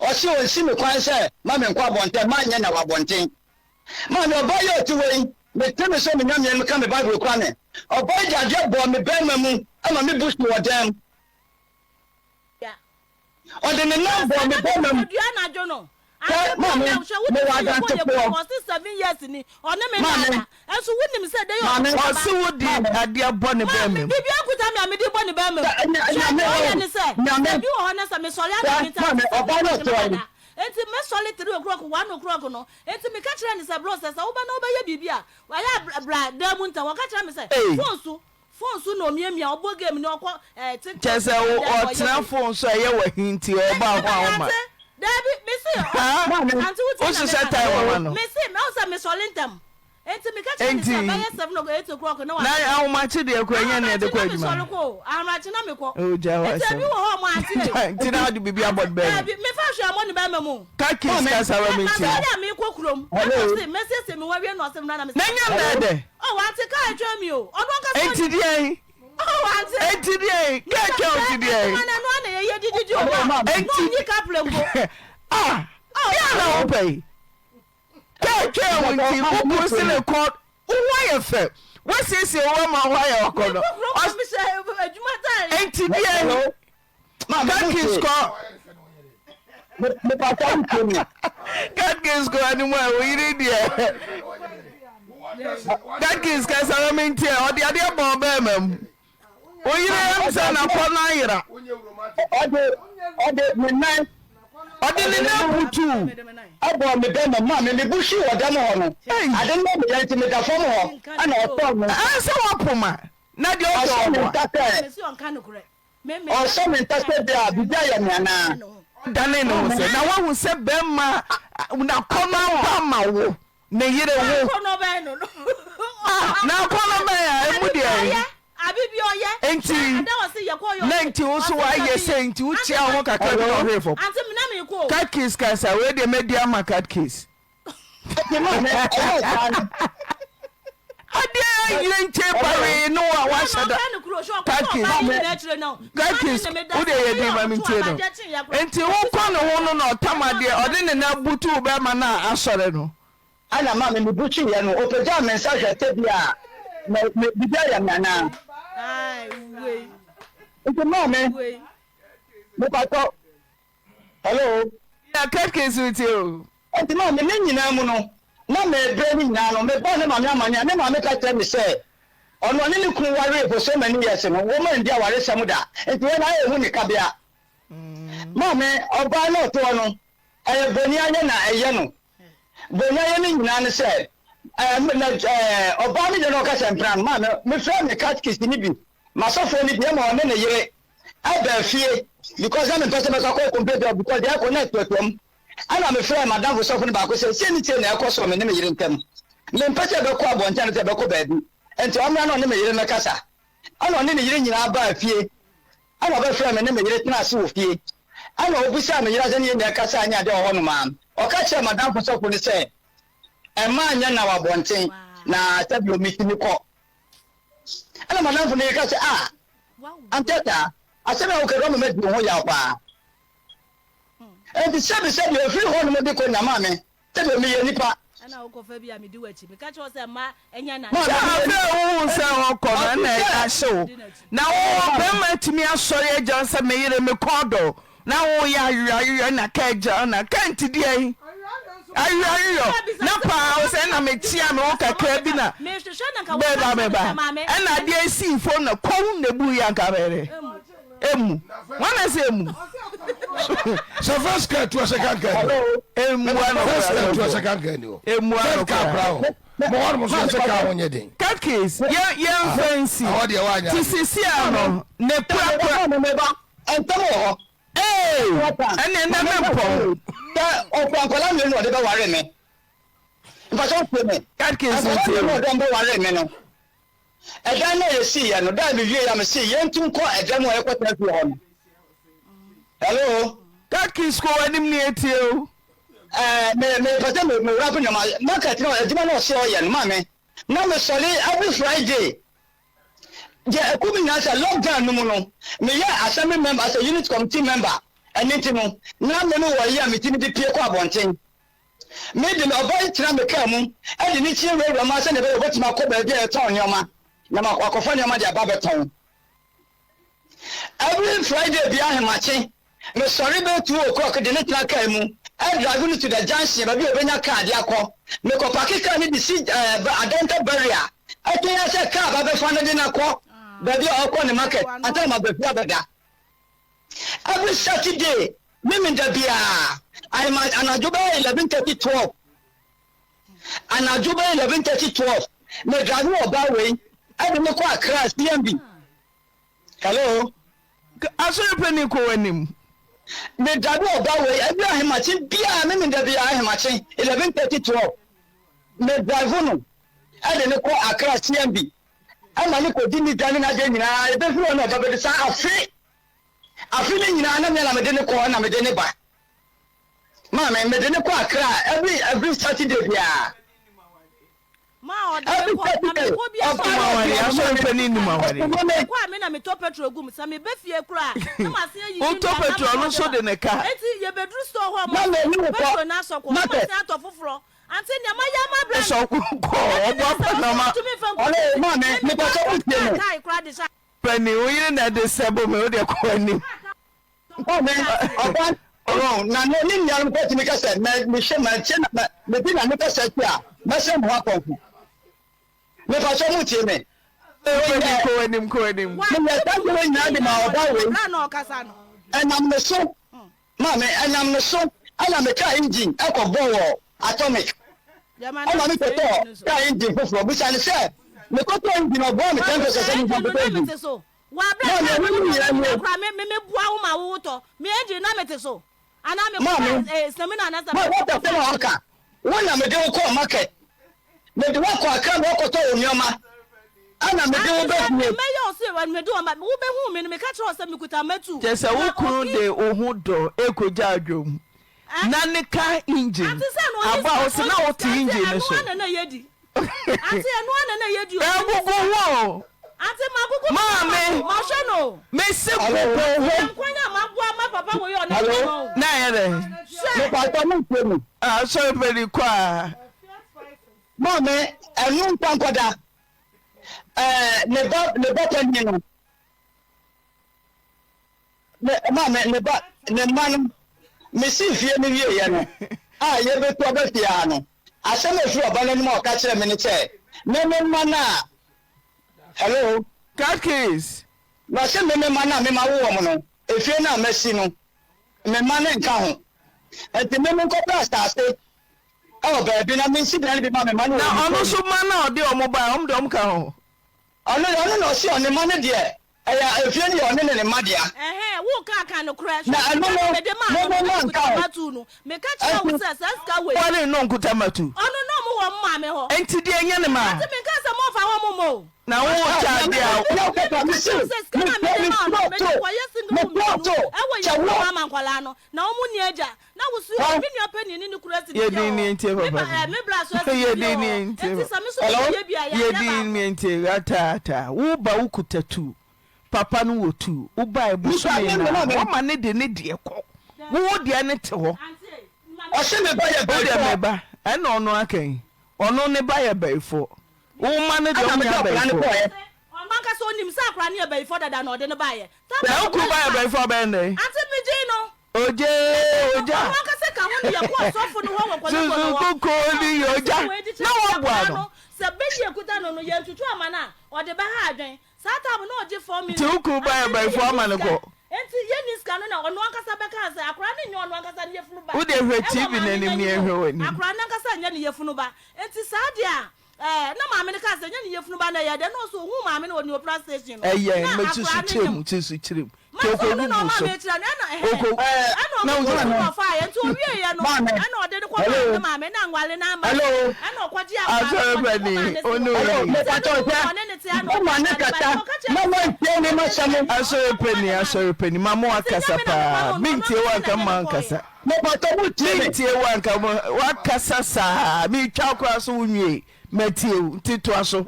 Ɔse ɔnsi me kwan sɛ ma menkɔ abɔnten, manyɛ na wɔ abɔnten. Maame, ɔbaa yi a ɔte hɔ yi, mete me sɛ me Nyameɛ no ka me Bible kura me. Ɔbaa yi de adeɛ bɔɔ me bɛrima mu ma me bo suu wɔ dan mu. Ɔde ne nan bɔɔ me bɛma mu. Hwɛ, maame, mewɔ adansefoɔ. Maame, maame, Ɔse wo de adeɛ bɔ ne bɛma mu. Sɛ, Nyame, o, Nyame, hwɛ, maame, ɔbaa no ɔte hɔ yi. Enti mɛsɔre 3 o'clock, 1 o'clock no, enti meka kyerɛɛ no sɛ, Bro, sɛ sɛ woba na wobɛyɛ biribi a, ayɛ a bra dan mu ntɛm. Ɔka kyerɛɛ me sɛ, Phone so, Phone so na omiamia, ɔbɔ game ne ɔkɔ ɛɛ TikTok. Kyerɛ sɛ ne ade ade ɔyɛ ɔtena wei. phone so a ɛyɛ wɔ he nti ɔba hɔ a woma. Ante, daabi, mese Haa, ante wo tie na wohyehyɛ meka time no. ama no. Mese, ɔhu sɛ mesɔre ntɛm. Enti meka kyerɛ no sɛ Enti, bɛyɛ 7 o'clock, 8 o'clock na na waba. ahomakye deɛ koraa ɛnyɛ nea ɛde Ahomakye kɔ na adwuma. mesɔre kɔ o, ahomakye na mekɔ. Oh, gyae Enti w'asɛm. ebi wɔ hɔ a ɔmo ante ei. Gyae, nti na wode biribi abɔ Ante, ne bɛɛma mu. daabi, mefa hwee ammɔ ne bɛɛma mu o. Ka kiss Maame. kasa ma Hwɛ, mentie. masɔre a mekɔ kurom, ɛna Hello. ɔse mɛsiesie me ho awie na ɔse mmra na mese Na nyɛ mmerɛ dɛ. Oh, ante kaa atwa mi o, ɔno ankasa Enti ɔnim. deɛn? Oh, ante. Enti deɛn? Kaa atwa wo nti deɛn? Adwuma no ɛno ara na yɛyɛ didi di o ma. Na Enti ɔnyi kaprɛ mpo. ah, Oh, deɛn na ante. wopɛ yi? Kaa atwa wo nti wo kunu se ne kɔn wo ho ayɛ fɛ. Woasiesie wo ama wo ho ayɛ ɔkɔnɔ. Mekɔ kurom Ɔs kɔ mehyɛ adwuma ataare. Enti deɛn? Hello. Maame, mo Katkins tie. kɔ. Me, me papa wo tie me. Katkins kɔ anim a wo yere deɛ. Katkis kasa na mentie ɔde adeɛ bɔɔ bɛɛma mu. Wo yere ɛm sɛ nakɔ no ayera. Ɔde ɔde ne nan. Ɔde ne nan butuu. Ɛbɔɔ me bɛɛma mu maa me me bo hwii wɔ dɛm hɔ no. Ade no yɛ me ya nti meda fam hɔ ɛna ɔsɔɔ me nsa. Ɛɛ sɛ wapoma na deɛ ɔdɔ Ɔsɔɔ me ɔboa. nsa sɛ. Ɔsɔ me nsa sɛ bi a biribi ayɛ me anaa. Ɔdane ne ho sɛ, na woahu sɛ bɛrima n'akɔnnɔ aba ama wo, ne yere wo. Ah, n'akɔnnɔ bɛn a emu deɛ Enti, na nti wo so woayɛ sɛ nti wokyia wo ho kakra bi na ɔhwee fam. Cut case kasa, wei deɛ mɛdi ama cut case. Adeɛ ayɛ nkyɛn bawee no a wahyɛ da. Katkis katkis wo deɛ yɛ din ma me ntie no. Nti wokɔ ne ho no na ɔtam adeɛ ɔde ne nan butu wo bɛrima no a asɔre no. Ɛna maame me butuiɛ no ɔpagyaa me nsa hwɛ sɛ bi a me me biribi ayɛ me anaa. Nti maame mepatɔ. Hello. Yeah, cupcakes with you. Enti maame, ne nyinaa mu no, na merebrɛ ne nyinaa no, mebɔɔ ne maame amanneɛ a, ne maame ka kyerɛɛ me sɛ ɔno ɔne ne kunu waree for so many years no, wɔn anndi awaresɛm da, enti wɔn ayɛ hu ne kabea. Maame, ɔbaa no a ɔte hɔ no, ɛyɛ boniayɛ na ɛyɛ no. Boniayɛ no nyinaa ne sɛ, ɛɛ, na, ɛɛ, ɔbaa no deɛ na ɔka sɛ mpena no, maame, mefrɛɛ me catechist no bi, m'asɔfoɔ no bi, ɛma ɔne ne yere ɛbaa fie because na mempɛ sɛ mɛkɔ akɔ complain bia because deɛ ɛkɔ na ɛtoatoa mu. Ɛna mefrɛɛ m'adamfo sɔfo no baako sɛ sei ne sei na ɛkɔ so wɔ me ne me yere ntam. Mempɛ sɛ ɛbɛkɔ abɔnten anaasɛ ɛbɛkɔ baabi. Nti ɔmmra na ɔne me yere mmɛkasa. Ɛna ɔne ne yere nyinaa baa fie. Ɛna ɔbɛfrɛɛ me ne me yere tenaa ase wɔ fie. Ɛna ɔbisaa me yere asɛm ne yɛn nyinaa kasaa ne adeɛ wɔ hɔnom a. Ɔka kyerɛɛ m'adamfo sɔfo no sɛ mmaa nyɛ nna wɔ abɔnten na sɛdeɛ metumi kɔ. Ɛna m'adamfo no ka sɛ, Ah, ankyɛ saa. Asɛm a woka yi, woama madi wo ho yaw paa. Enti sɛbisɛbi ɛfiri hɔnom de kɔ nya maa me, sɛdeɛ meyɛ nipa. Ɛna wokɔfa bi a medi w'akyi. Meka kyerɛ wo sɛ mma ɛnyɛ na. Sɛ afei a wohu sɛ ɔkɔ no ɛna ahye wo na wo bɛrima atumi asɔre agya wo sɛ me yere me kɔn dɔ wo na woyɛ awerɛawerɛ na ka agya wo na ka nti deɛn awerɛawerɛ na paa wo sɛ ɛna mekyea me ho kakra bi na bɛba meba ɛna adeɛ sii fam na kɔm na ebu yɛ anka bɛyɛ emu wọn na sɛ emu. sɛ first car tu ɔsɛ kankan ni emu ano first car tu ɔsɛ kankan ni hɔ emu ano third car kora hɔ mo hɔ nom so ɔsɛ car ho nyɛ den. Kakis yɛn yɛn fɛnsi ti sisi ano ne kurakura. Ntɛm wɔ hɔ. Ee ɛnna ɛnna mi mpɔn. Sɛ ɔkura nkɔla mmienu na ɔde bɛware me. Mpatwa wotie me. Kakis Nkɔla ntie mmienu na o. ɔde bɛware me no. Ɛdan no a yɛsiiɛ no, da a mewieeɛ a mese yɛntu nkɔ ɛdan mu a yɛkɔtena fie hɔ no. Hello? Kakis kɔ w'anim ne yɛtie o. Ɛɛ, me mepɛ sɛ me mewura po nneɛma. Market no adwuma no ɔse ɔyɛ no ma me. Na mesɔre every Friday. Deɛ ɛku me nyinaa sɛ lockdown no mu no, meyɛ assembly member asɛ unit committee member. Ɛno nti no, na me mewɔ yi a metumi de pie kɔ abɔnten. Me de, ɔbaa yi tena me kaa mu de ne kyie wurawura mu ara sɛdeɛ ɛbɛyɛ ɔbɛtumi akɔ baabi a yɛtɔn nneɛma na wakɔfa nneɛma de aba abɛtɔn. Every Friday biara ahemakye, mesɔre bɛyɛ 2 o'clock de ne tena kaa mu drive no to the junction baabi a ɔbɛnya kaa de akɔ. Mekɔpake kaa no de si eh, Adenta barrier ɛtwɛn ara sɛ kaa ba bɛfa no de no akɔ baabi a ɔkɔ ne market ansa na maba fie abɛda. Every Saturday, Memenda biara, ahema anadwo bɛyɛ 11:30 12 anadwo bɛyɛ 11:30 12 me drive wɔ ɔbaa wei ɛde me kɔ Accra CMB. Hello. Asɔre panyin kɔ w'anim. Me drive wɔ ɔbaa wei every ahemakye biara Memenda biara ahemakye 11:30 12 me drive no ɛde ne kɔ Accra CMB ɛma ne kɔdi ne dwa ne n'adeɛ nyinaa ebɛfiri hɔ na ɔba bɛdi saa afe Afe no nyinaa na me na mede no kɔ na mede no ba. Maame, mede no kɔ Accra every every Saturday biara. Ma ɔde Every me kɔ na Saturday, mekɔ bi a ɔba Nim na aware, ɔde asɔre me panin nim aware. ɔsoma me. Mekɔ a me na metɔ petrol gu mu sɛ meba fie koraa na masan ayiyi Wotɔ nnuane petrol ama ɔno na nso ɔde de ba. ne ka. Enti yɛbɛduru store hɔ a Na ɔmo me se ne wo kɔ petrol no asɔ kɔ na market. masan atɔ foforɔ. Ante nea mayɛ ama bra Sɔ no. kɔ Ɛnti ɔboa na pa sɛ na ɔse ma. ɔntumi mfa nkɔ Ɔne fie maame, me mepɛ sɛ mekɔ wotie me. kaa kae koraa de hyɛ Panin, wo yere na ɛde sɛ bo me, wo deɛ kɔ w'anim. Maame, ɔba no na ne ne nuanom kɔ tumi ka sɛ mɛ mehwɛ mɛnkyɛ na mɛ medi na ne kasa akyi a mɛsɛn mo ho akɔmfo. Mepakyɛw mo tie me. Meyɛ kɔ w'anim kɔ w'anim. Meyɛ saa nneɛma nyinaa de maa ɔbaa wei. Ɛnam ne so, maame, ɛnam ne so ɛna me kaa engine ɛkɔ bɔɔ wɔ atomic. Ɛna me kɔtɔɔ kaa engine foforɔ. Bisa ne sɛ, me kɔtɔɔ engine ɔboa me 10% sɛ me nfa nkɔtɔ engine. Maame, ɛno ne nyinaa nie. Maame, ma what asɛm a waka? Wo na mede wo kɔɔ market. Mede wo akɔ Accra ma woakɔtɔ wo nneɛma. Ɛna mede wo ba fie. Kyerɛ sɛ wo kunu de wo ho dɔ rekogya dwom na ne car engine abɔ a wose na wote engine no so. Ɛgugu ho o. Maame, mese gugu ho. Na ɛyɛ dɛn? Asɔre panyin kɔ a. Maame, ɛno nkwa nkɔda. Ɛɛ, ne ba, ne ba panyin no. Ne maame, ne ba, ne mma no. Mesii fie no wieeɛ no, a yɛbɛtu aba fie ha no, asɛm a ɛfiri ɔba no anim a ɔka kyerɛɛ me ne sɛ, me me mma no a, hello? Kakis. Na ɔse me me mma no a me mawo wɔn no, efie no a masi no, me mma no nka ho. Enti me menkɔpɛ asase wɔ baabi na mensi dan no bi ma me mma no wɔ Na me ɔno kurom. nso mma no a ɔde wɔn baeɛ, wɔn deɛ wɔn ka ho? Ɔno deɛ, ɔno na ɔse ɔne mma no deɛ, ɛyɛ efie no yɛ ɔne ne ne mma dea. Ɛhɛn, wo ka ka nokorɛ, Na hwɛ ɛno sika no, no mede maa mo no no, mo mma na nka mekuta ho. matu no, meka kyerɛɛ wo Ɛnti. sɛ saa sika wei. Wɔre no nkuta matu. Ɔno na ɔmo wɔ mo maame hɔ. Ɛnti deɛ ɛnyɛ ne ma. Ante menkaa sɛ momfa hɔ mo mma o. Na wo kyɛ adeɛ a. Na meka kyerɛɛ wo sɛ sika no a mede maa no, mede kɔyɛ single room mmienu ɛwɔ yɛn kurom ama nkwadaa no, na ɔmo nni agya. Na wo so me nua panin ne ne kunu asi ne fie wɔ hɔ, me ba ɛɛ me bra so asi ne fie wɔ hɔ, enti sɛ me nso mekɔyɛ bi a, yɛanyɛ baako. Yɛdin ataataa wo ba wo kuta tu papa no wɔ tu wo ba ɛbosome na wama ne de ne deɛ kɔ wo wo deɛ ne te hɔ. Ɔse me ba yɛ Wo deɛ bɛyifoɔ. me ba ɛna ɔno aka yi ɔno ne ba yɛ bɛyifoɔ wo ma no deɛ Ɛna ɔmo mede nyɛ akwadaa no abɛyifoɔ. kɔɔɛ. Ɔno ankasa ɔnim sɛ akwadaa no yɛ bɛyifoɔ dada na ɔde no baeɛ. Na wo kunu ba yɛ bɛyifoɔ a ɔbɛyɛ ne dɛn? Ante megyee no. Ogye ogya. Susu koko ni yɛ ogya na waboa no. Nti wo kunu ba yɛ bɛyifoɔ ama no kɔ. Wo deɛ hwɛ TV no anim ne yɛnhwɛ w'anim. Ɛyɛ mɛ susu kyerɛ mu susu kyerɛ mu. Ma Nti sɛ ɔno na ɔkɔgugu ɔma so. mekyerɛ no ɛna ɛhɛn Ɔkɔ ɛna na ɔmo wogyina kɔ hɔ. ɔfaeɛ nti ɔwieɛ no Maame, ɛna ɔde no kɔmaa hello, ne maame na nwale no ama no hello, ɛna ɔkɔgye akwadaa no Asɔre ɔde kɔmaa panin, ne se ɔne hɔ hello, oyi. nti mepa ɛno kyɛw mu sɛ, na ɔne ne te ɛna mo ɔde ma ne akwadaa no baeɛ kasa nti ɔka kyerɛɛ na me sɛ moantie ne ɔde masɛm. Asɔre ɔkɔmaa ne panin, maame asɔre panin, ma mo nti nyɛ akasa me na mepam paa. no ɔno Mentie wo ankasa na anka ɛne mma no kɔeɛ. ankasa. Mepa kyɛw motie me. Mentie wo anka mo wakasa saa. Metwa wo koraa so wonwiei. Matie wo nti toa so.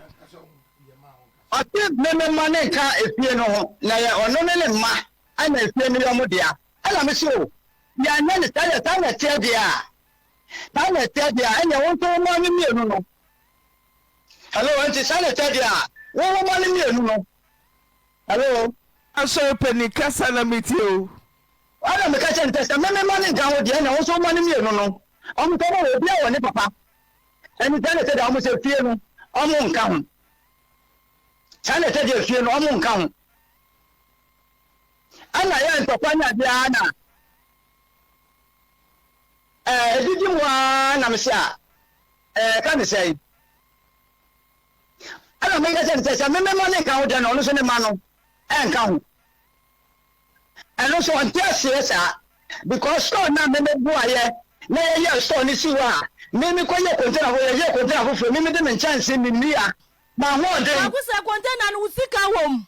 Ɔse me me mma no nka efie no ho na ɛyɛ ɔno ne ne mma ɛna efie no yɛ ɔmo dea ɛna me se o yɛanyɛ no saa deɛ saa na ɛteɛ deɛ a saa na ɛteɛ deɛ a ɛneɛ wo nso wo mma no mmienu no hello ɛnti saa na ɛteɛ deɛ a wo wo mma no mmienu no hello. Asɔre panin kasa na metie o. Ɛna meka kyerɛ no sɛ sɛ me me mma no nka ho deɛ ɛneɛ wo nso wo mma no mmienu no ɔmo nso ɔmo wɔ obiara wɔ ne papa ɛne saa na ɛteɛ deɛ a ɔmo sɛ fie no ɔmo nka ho. Saa na ɛsɛ deɛ fie no ɔmo nka ho. Ɛna yɛ ntɔkwa ne adeɛ ara na ɛɛ edidi mu ara na mese a ɛɛ ka ne sɛn. Ɛna meka kyerɛ no sɛ sɛ me me ma ne nka ho deɛ na ɔno nso ne ma no ɛnka ho. Ɛno nso ɔnte aseɛ saa because store no a me me boaeɛ na yɛyɛɛ store no si hɔ a me me kɔyɛɛ container foforɔ yɛyɛɛ container foforɔ me me de me nkyɛnse me nnua m'ahoɔden. Kwaku sɛ container no wo sika wɔ mu.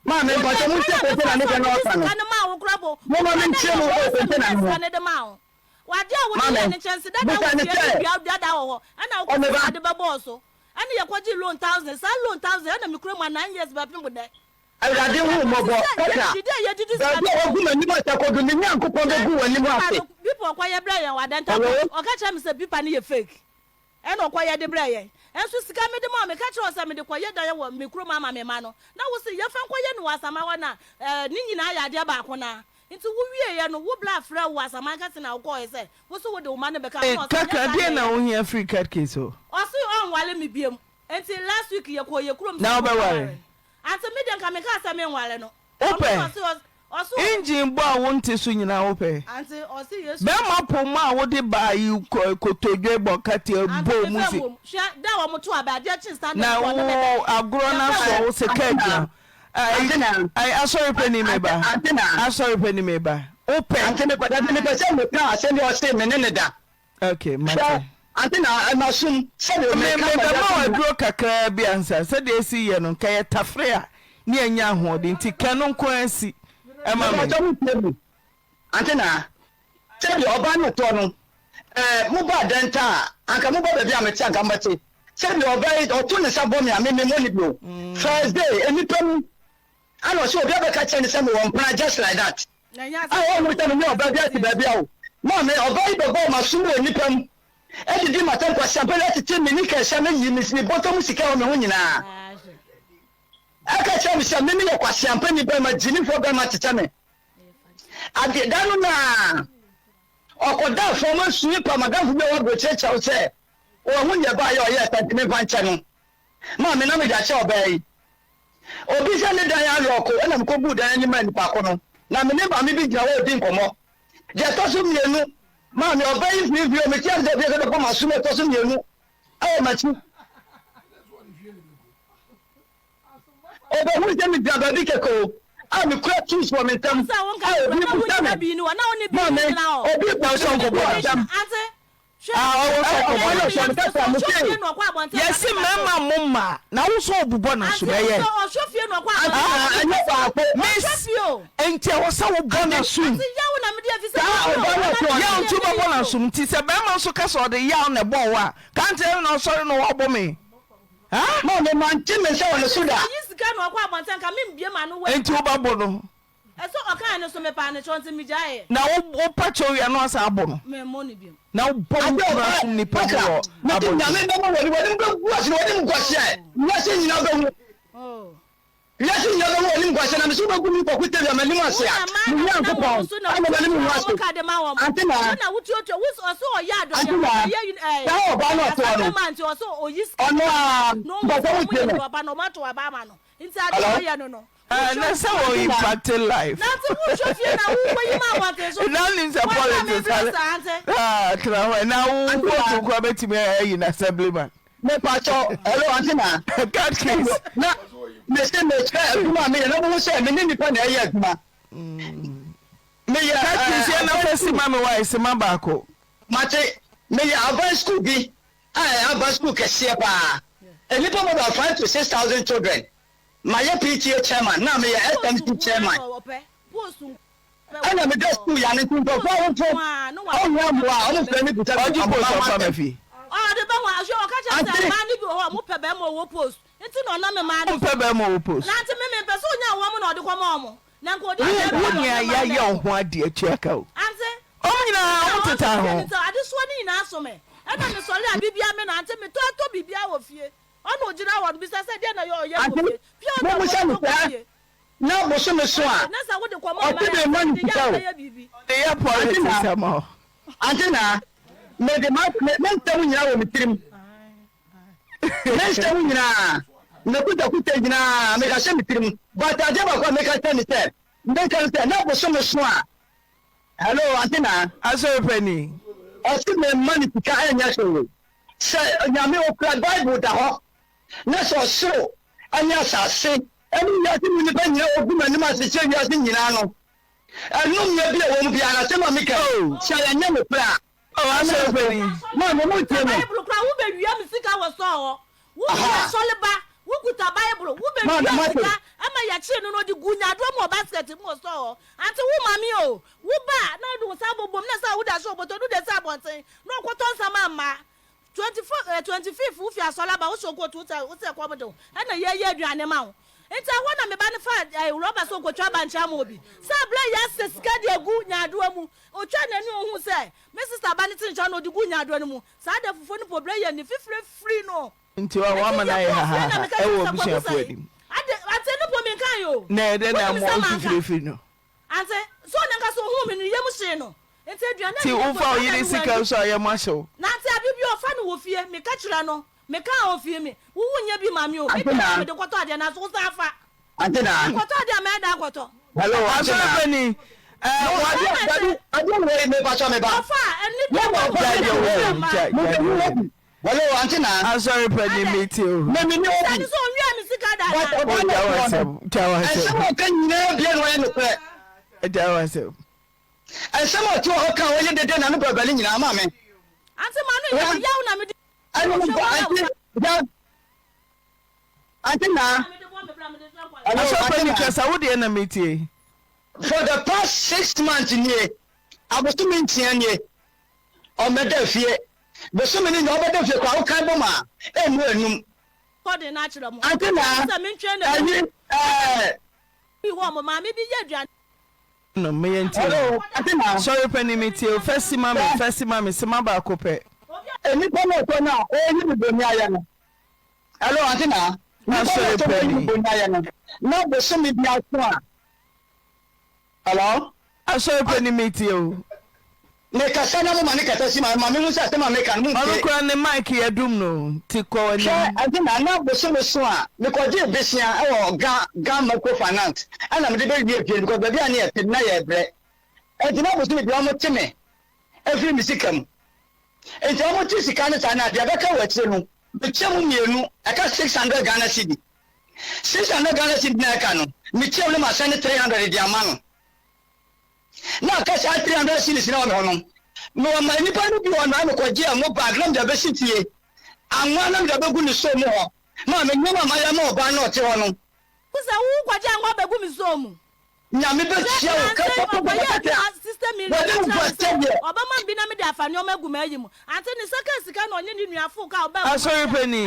Maame Wo mpakyɛ deɛ mo ntie kwan a container mefa no so a deɛ na mede ɔka no sika no maa wo koraa bo momma wo me kora na ntie ɛyɛ mo ɔwɔ wɔ sɛ container menya no ho. sika no de maa wo. W'adeɛ a wode Maame yɛɛ no nkyɛnse dada bisa wɔ ne fie sɛ ne dua dada wɔ hɔ ɛna wokɔ ɔmeba. sika de bɛbɔɔ so ɛne yɛkɔgyee loan thousand saa loan thousand ɛna mekura mu a nine years bɛpem nnɛ. Awurade hu wo mmɔbɔ, Petra. Baabi a woagu m'anim ase akodu, me Nyankopɔn bɛgu w'anim ase. Pipa ɔkɔyɛ brɛ yɛn wɔ Adenta Hello? Court. Ɔka kyerɛ me sɛ pipa no yɛ fake. Ɛna ɔkɔyɛ de brɛ yɛn. Nso sika mede ma wo, meka kyerɛ wo sɛ mede kɔyɛ dan wɔ me kurom ama me mma no. Na wo se yɛmfa nkɔyɛ no wɔ Asaman hɔ na eh, ne nyinaa yɛ adeɛ baako no ara. Nti wo wieɛ no, wo bra frɛ wo wɔ Asaman kɛse na wokɔɔɛ sɛ wo se wode wo mma no bɛka ho na ɔse nyɛ Kakra, saa deɛn na na ɛyɛ. wohia firi card case hɔ? Ɔse ɔnwale me biom. Nti last week yɛ kɔɔ yɛ kurom sɛ Na yɛkɔ wobɛware? ware no. Ante me deɛ nka me kaa sɛ me nware no. Ɔno Wopɛ? na ɔse ɔse ɔse. Engine bɔ a wonte so nyinaa wopɛ? Ante ɔse Yesu. Bɛrima po mu a wode baa yi kɔ kotodwe bɔ kateɛ Ante bɔ me mu fɛ si. mmom hwɛ da a wɔn to aba adeɛ kye Sunday Na mekɔɔ ne wo me bɛ. agorɔ no Yɛfɛ asɔ wo sɛ kaa gyina. Ante na. Ai asɔre pɛ ni me ba. Ante na. Asɔre pɛ ni me ba. Wopɛ? Ante mepɛ dabi mepɛ sɛ meka asɛm bi a ɔse me ne no da. Ok mate. Hwɛ, ante na masum sɛdeɛ Me meka me ma bɛma wiase wo nyinaa. aduro kakraa bi ansa sɛdeɛ esi yɛ no nka yɛ tafere a ne yɛnya ahoɔden nti ka ɛno nko ara si ɛma me. Mepakyɛ mo tie me ante na sɛdeɛ ɔbaa no toɔ no ɛɛ mo ba dɛn ta a anka mo ba baabi a mete anka mobɛte sɛdeɛ ɔbaa yi ɔto ne nsa bɔ me a me me mmɔ ne bio first day nnipa mu Ana ɔsɛ obi abɛka kyerɛ no sɛ mewɔ mpena just like that a ɔnhu sɛ me ne ɔbaa bi ate baabi a o maame ɔbaa yi bɛbɔɔ m'asom wɔ nnipa mu adidi m'atɛm kwasiampɛ no atete me nika hyɛ me yi me bɔtɔ mu sika wɔ me ho nyinaa ɛka kyerɛ me sɛ me meyɛ kwasiampɛ ni bɛrima gyimifoɔ bɛrima te sɛ me ade da no na ɔkɔda fam asui pa madamfo bi a ɔwɔ aburokyerɛ kyɛw sɛ ɔho nyɛ baayɛ ɔyɛ sɛ ntumi mfa nkyɛ no maame na mede akyɛ ɔbaa yi Obi sɛ ne dan alɔɔko ɛna mekɔbuu dan anim maa nipa ko no. Na me ne maame bi gyina hɔ redi nkɔmmɔ. Deɛ ɛtɔ so mmienu, maame ɔbaa yi mfimfini o, meteaa no sɛ obi sɛ bɛbɔ m'asom ɛtɔ so mmienu ɛwɔ m'akyi. Ɔbɛhunu sɛ megyina baabi kɛkɛ o, a mekura tools wɔ me nsam a obi bisa me, maame, obi bisa me wɔ asɛm. Ah, ɔwɔ sɛ ɔkɔbɔ Ɛna n'asom. ɔsɔ kasa mo se. Yɛse mmarima mo mmaa na wo sɛ ɔbobɔ n'asom ɛyɛ. Ah, ɛnyɛ baako. Miss, nti ɛwɔ sɛ wobɔ n'asom. Saa ɔba no ɔtɔ. Yaw nti wobɛbɔ n'asom nti sɛ bɛrima nso ka sɛ ɔde yaw na ɛbɔɔ wo a, ka nkyerɛ no na ɔsɔre na wabɔ me. Ah? Maame, mante me nsa wɔ ne so da. Nti wobɛbo no. Ɛsɛ ɔkae no so mepaa no kyɛw nti megyaeɛ. Na wo wo pa kyɛw wie a na wasan abɔ no. Memmɔ no bio. Na wo bɔ wo kunu asom nipa mu wɔ Mede abɔnten. Nyame bɛma w'ani, w'anim bɛgu ase na w'anim gu ase a wiase nyinaa bɛhu. Wiase nyinaa bɛhu w'anim gu ase na mese wobɛgu me Kwaku Tawia m'anim ase Wo a, na maa me na wonam Nyankopɔn wɔn so na ama m'anim wotuatua ngu ase. wɔn ka de ma wɔn. Ante na, Wo na wotuatua wo ɔso ɔyɛ adɔyɛ ante na, ɔyɛ ɛɛ saa ɔbaa no a ɔtoɔ no, asabɛma nti ɔso ɔyi sika ɔno de ma a, wɔn na ɔhu mpakyɛ sɛ wɔn wotie yɛ me. nipa pa na wɔn ato aba ama no nti adeɛ Hello? ɔyɛ no no. Na sɛ wɔ impact life. Nante wo hwɛ fie na wo kɔ yi ma abɔnten so. Na nim sɛ politics ale. Ah tena hɔ na wo vote kura bɛtumi ayi na assemblyman. Me pa kyɛw hello ante na. God case. Na me se me kyerɛ adwuma a meyɛ na mo hu sɛ me ne nipa na ɛyɛ adwuma. Meyɛ God case yɛ na fɛ sima me wa sima baako. Mate meyɛ aban school bi a ɛyɛ aban school kɛseɛ paa. Nnipa more than 5 to 6000 children. Mayɛ PTA chairman na meyɛ SMC chairman. Ɛna meda sukuu ya no nti nkurɔfoɔ awofo ɔhia mmoa a wɔfrɛ me bisa me Ɔgye mma post ho ɔfa ma asɛm. fie. Ɔde bɛ ho ahwɛ ɔka kyerɛ sɛ Ante. mmaa no bi wɔ hɔ a wɔpɛ bɛrima ɔwɔ post nti na ɔnam mmaa no Wompɛ so. bɛrima ɔwɔ post. Na nti me mempɛ sɛ onya wɔn na ɔde kɔma wɔn na nka ɔde Wo adeɛ wo bɛma nea wɔn mmaa yɛayɛ no wo ɛkɔ. ho adeɛ atua ka o. Ante. Wɔn nyinaa Ɛna wɔn ɔnso teta fie ho. no nti adesoa no nyinaa so me ɛna mesɔre a biribiara me na ante metɔ atɔ biribiara wɔ fie. Ɔna ogyina hɔ no bisa sɛ, Deɛn na ɔyɛ wɔ Ante fie? Pure water mommisa wɔ no hɔ kɔ saa fie. na bosome so a Ɔse, na sɛ wode kɔma ɔte ɔman me a, mma no mede yɛ sika a o. wobɛyɛ biribi. Ɔde yɛ Ante politics na, ama wo. ante na, mede ma, me, me nsɛm nyinaa wɔ me tirim. Me nsɛm nyinaa, me kutakuta nyinaa, meka hyɛ me tirim. But adeɛ baako a meka kyerɛ ne sɛ, meka ne sɛ, na bosome so a, hello, ante na. Asɔre panin. Ɔse me mma no sika ɛnyɛ hwee. Sɛ Nyame okura Bible da hɔ, na sɛ ɔsoro ne asase ne wiase mu nnipa nyinaa ogu m'anim ase kyerɛ wiase nyinaa no, ɛnomeɛ bi a ɛwɔ mu biara no, asɛm a meka yi, sɛ ɛnyɛ nokorɛ a, Oh, asɔre panin. Maame, montie me. Bible koraa, wobɛwia me sika wɔ sɔɔ hɔ. Wo Aha. yɛ asɔre ba, wo kuta Bible, wo bɛ Maame, wia mate. sika ɛma yɛkyee no na ɔde gu nyaadoa mu wɔ basket mu wɔ store hɔ. Ante wo maame o, wo ba a na ɔde wo nsa abobom na sɛ wode ahyɛ ɔbɔtɔ no de asi abɔnten na ɔkɔtɔ nsa ma mmaa. 24 eh, 25 wo fi asɔre aba wo hyɛ coat wo sɛ wo sɛ kɔm de wo ɛna yɛyɛ aduane ma wo. Nti ɛhɔ na me ba no fa eh, rɔba sɛ ɔkɔtwa bankye ama obi. Sɛ abla yi asɛ sika de agu nyaadoa mu. Ɔtwa n'ani ɔhu sɛ me sister ba no te nkyɛn na ɔde gu nyaadoa no mu. Saa da fufuo no pɔbrɛ yɛ ne fifire firi no. Nti wa wama no ayɛ hahaha ɛwɔ abusuafoɔ anim. Ade ante no po menkae o. Na ɛdɛ na Wonim ama sɛ wo manka. fifire firi no. Ante so ɔno ankasa ohuu me no ne yam hyee no. Nti aduane a Nti meyɛ wofa mpo wo saa da yere no sika wanni. nso a yam ahye wo. Na ante abe bi ɔfa no wɔ fie meka kyerɛ no. Mekaa ofie me, wo wo nyɛ bi ma me o, me deɛ na mede kɔtɔ adeɛ nanso wo san fa. Ante na. Mekɔtɔ adeɛ a mɛyɛ dɛn akɔtɔ? Hello, ante na. Asɔre panin, ɛɛ wa. Adeɛ dabi adeɛ wei me pakyɛ me ba. Ɔfa ɛne deɛ wɔ wɔ Gya deɛ wɔ yi, gya gya deɛ wɔ yi. Hello, ante na. Asɔre panin mi ti o. Me me ni obi. Sani sɛ onwia me sika da But na. ɔbaa na Gya ɛtoɔ no. wasɛm, gya wasɛm. Nsɛm a ɔka nyinaa bia na ɔyɛ nokorɛ. Gya wasɛm. Nsɛm a ɔte hɔ ka a ɔyɛ dede na no brɛbrɛ no nyinaa ma me. Ante ma no yɛ me yaw na me de. Ɛne wo ba ante gya ante na. Hello, Asɔre ante panin na. kasa wo deɛ na mi tie. For the past 6 months nie, abosome nsia nie, ɔmmɛda fie. Bosome no nyinaa ɔbɛda fie koraa wokan bom a, ɛnnu enum. Kɔden no akyerɛ mo. Ante na, Sɛ mentwɛn na ɛyi, ɛɛ. Bi hɔ mo maame bi yɛ aduane. No meyɛ ntie Hello, o. ante na. Sɔre panin me tie o. Fɛ sima me, fɛ sima me, sima baako pɛ. Nnipa no ɔtɔ no a ɔreyi ne boni ayɛ no. Hello, ante na. Nnipa no Asɔre ɔtɔ no ɔreyi ne panin. boni ayɛ no. Na bosome bi aso a. Hello? Asɔre panin me tie o. Mekasa na moma ne kasa si ma ma mehu sɛ asɛm a meka no Ɔno montie. koraa ne mic yɛ dum no nti kɔ Hwɛ, w'anim. ante na na bosome so a mekɔgyee besia wɔ Ga Ga Microfinance ɛna mede bɛwie fie no because baabi a ne yɛte no na yɛbrɛ. Enti na bosome biara wɔte me ɛfiri me sika mu. Enti wɔte sika no saa no a deɛ ɛbɛka wɔ akyire no mekyɛ mu mmienu ɛka 600 Ghana cedi. 600 Ghana cedi no a ɛka no mekyɛ mu na masɛne 300 de ama no. Na aka saa 300 cedis no wɔ me hɔ no, mewɔ ma nnipa no bi wɔ no a mekɔgye ɛmo bag na mede abɛsi fie, anwa na mede abɛgu ne soo mu hɔ, ma me nneɛma a mayɛ ama ɔbaa no a ɔte hɔ no. Wo sɛ wo kɔgye anwa bɛgu me soo mu. Nyame bɛtua wo ka papapapapapa wɔde wo bɔ sɛdeɛ. Asɔre panin,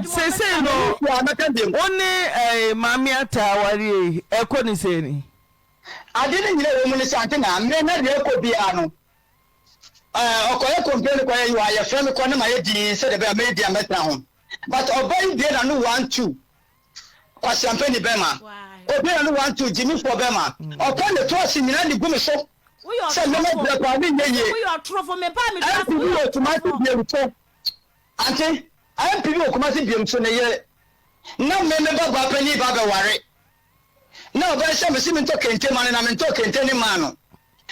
seesei no wo ne eh, Maame Atta awareɛ yi ɛkɔ ne sɛn ni? Ade no nyina ɛwɔ mu ne sɛ ante na mmerɛ na deɛ ɛkɔ biara no eh, ɔkɔyɛ complain kɔyɛ yi a yɛfrɛ me kɔ ne mayɛ dinn sɛdeɛ ɛbɛyɛ a mɛyɛ dinn a mɛtena ho but ɔba yi bie n'ano one two Kwasiampani bɛma obi na no wanto gyimifoɔ bɛma ɔkɔ ne to ase nyinaa de gu me so sɛ nneɛma brɛ paa ne nyɛ yie. MP bi wɔ Kumasi biem so ante MP bi wɔ Kumasi biem so ne yere na me me ba baa panin ba bɛware na ɔbɛn sɛ mesi mentɔ kente ma no na mentɔ kente ne maa no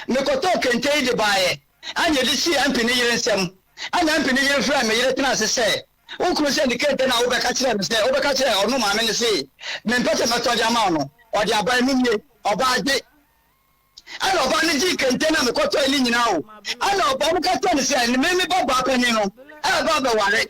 mekɔtɔɔ kente yi de baeɛ ɛna yɛde sii MP ne yere nsam ɛna MP ne yere frɛɛ me yere tena ase sɛ Wo kunu sɛ ne kente no a wobɛka kyerɛɛ no sɛ wobɛka kyerɛɛ ɔno maame no se mempɛ sɛ mɛtɔ de ama wo no, ɔde aba, ɛno nie, ɔbaa gye. Ɛna ɔbaa no gyee kente no a mekɔtɔe no nyinaa o. Ɛna ɔbaa no ka kyerɛɛ no sɛ me me ba baa panin no ɛreba abɛware.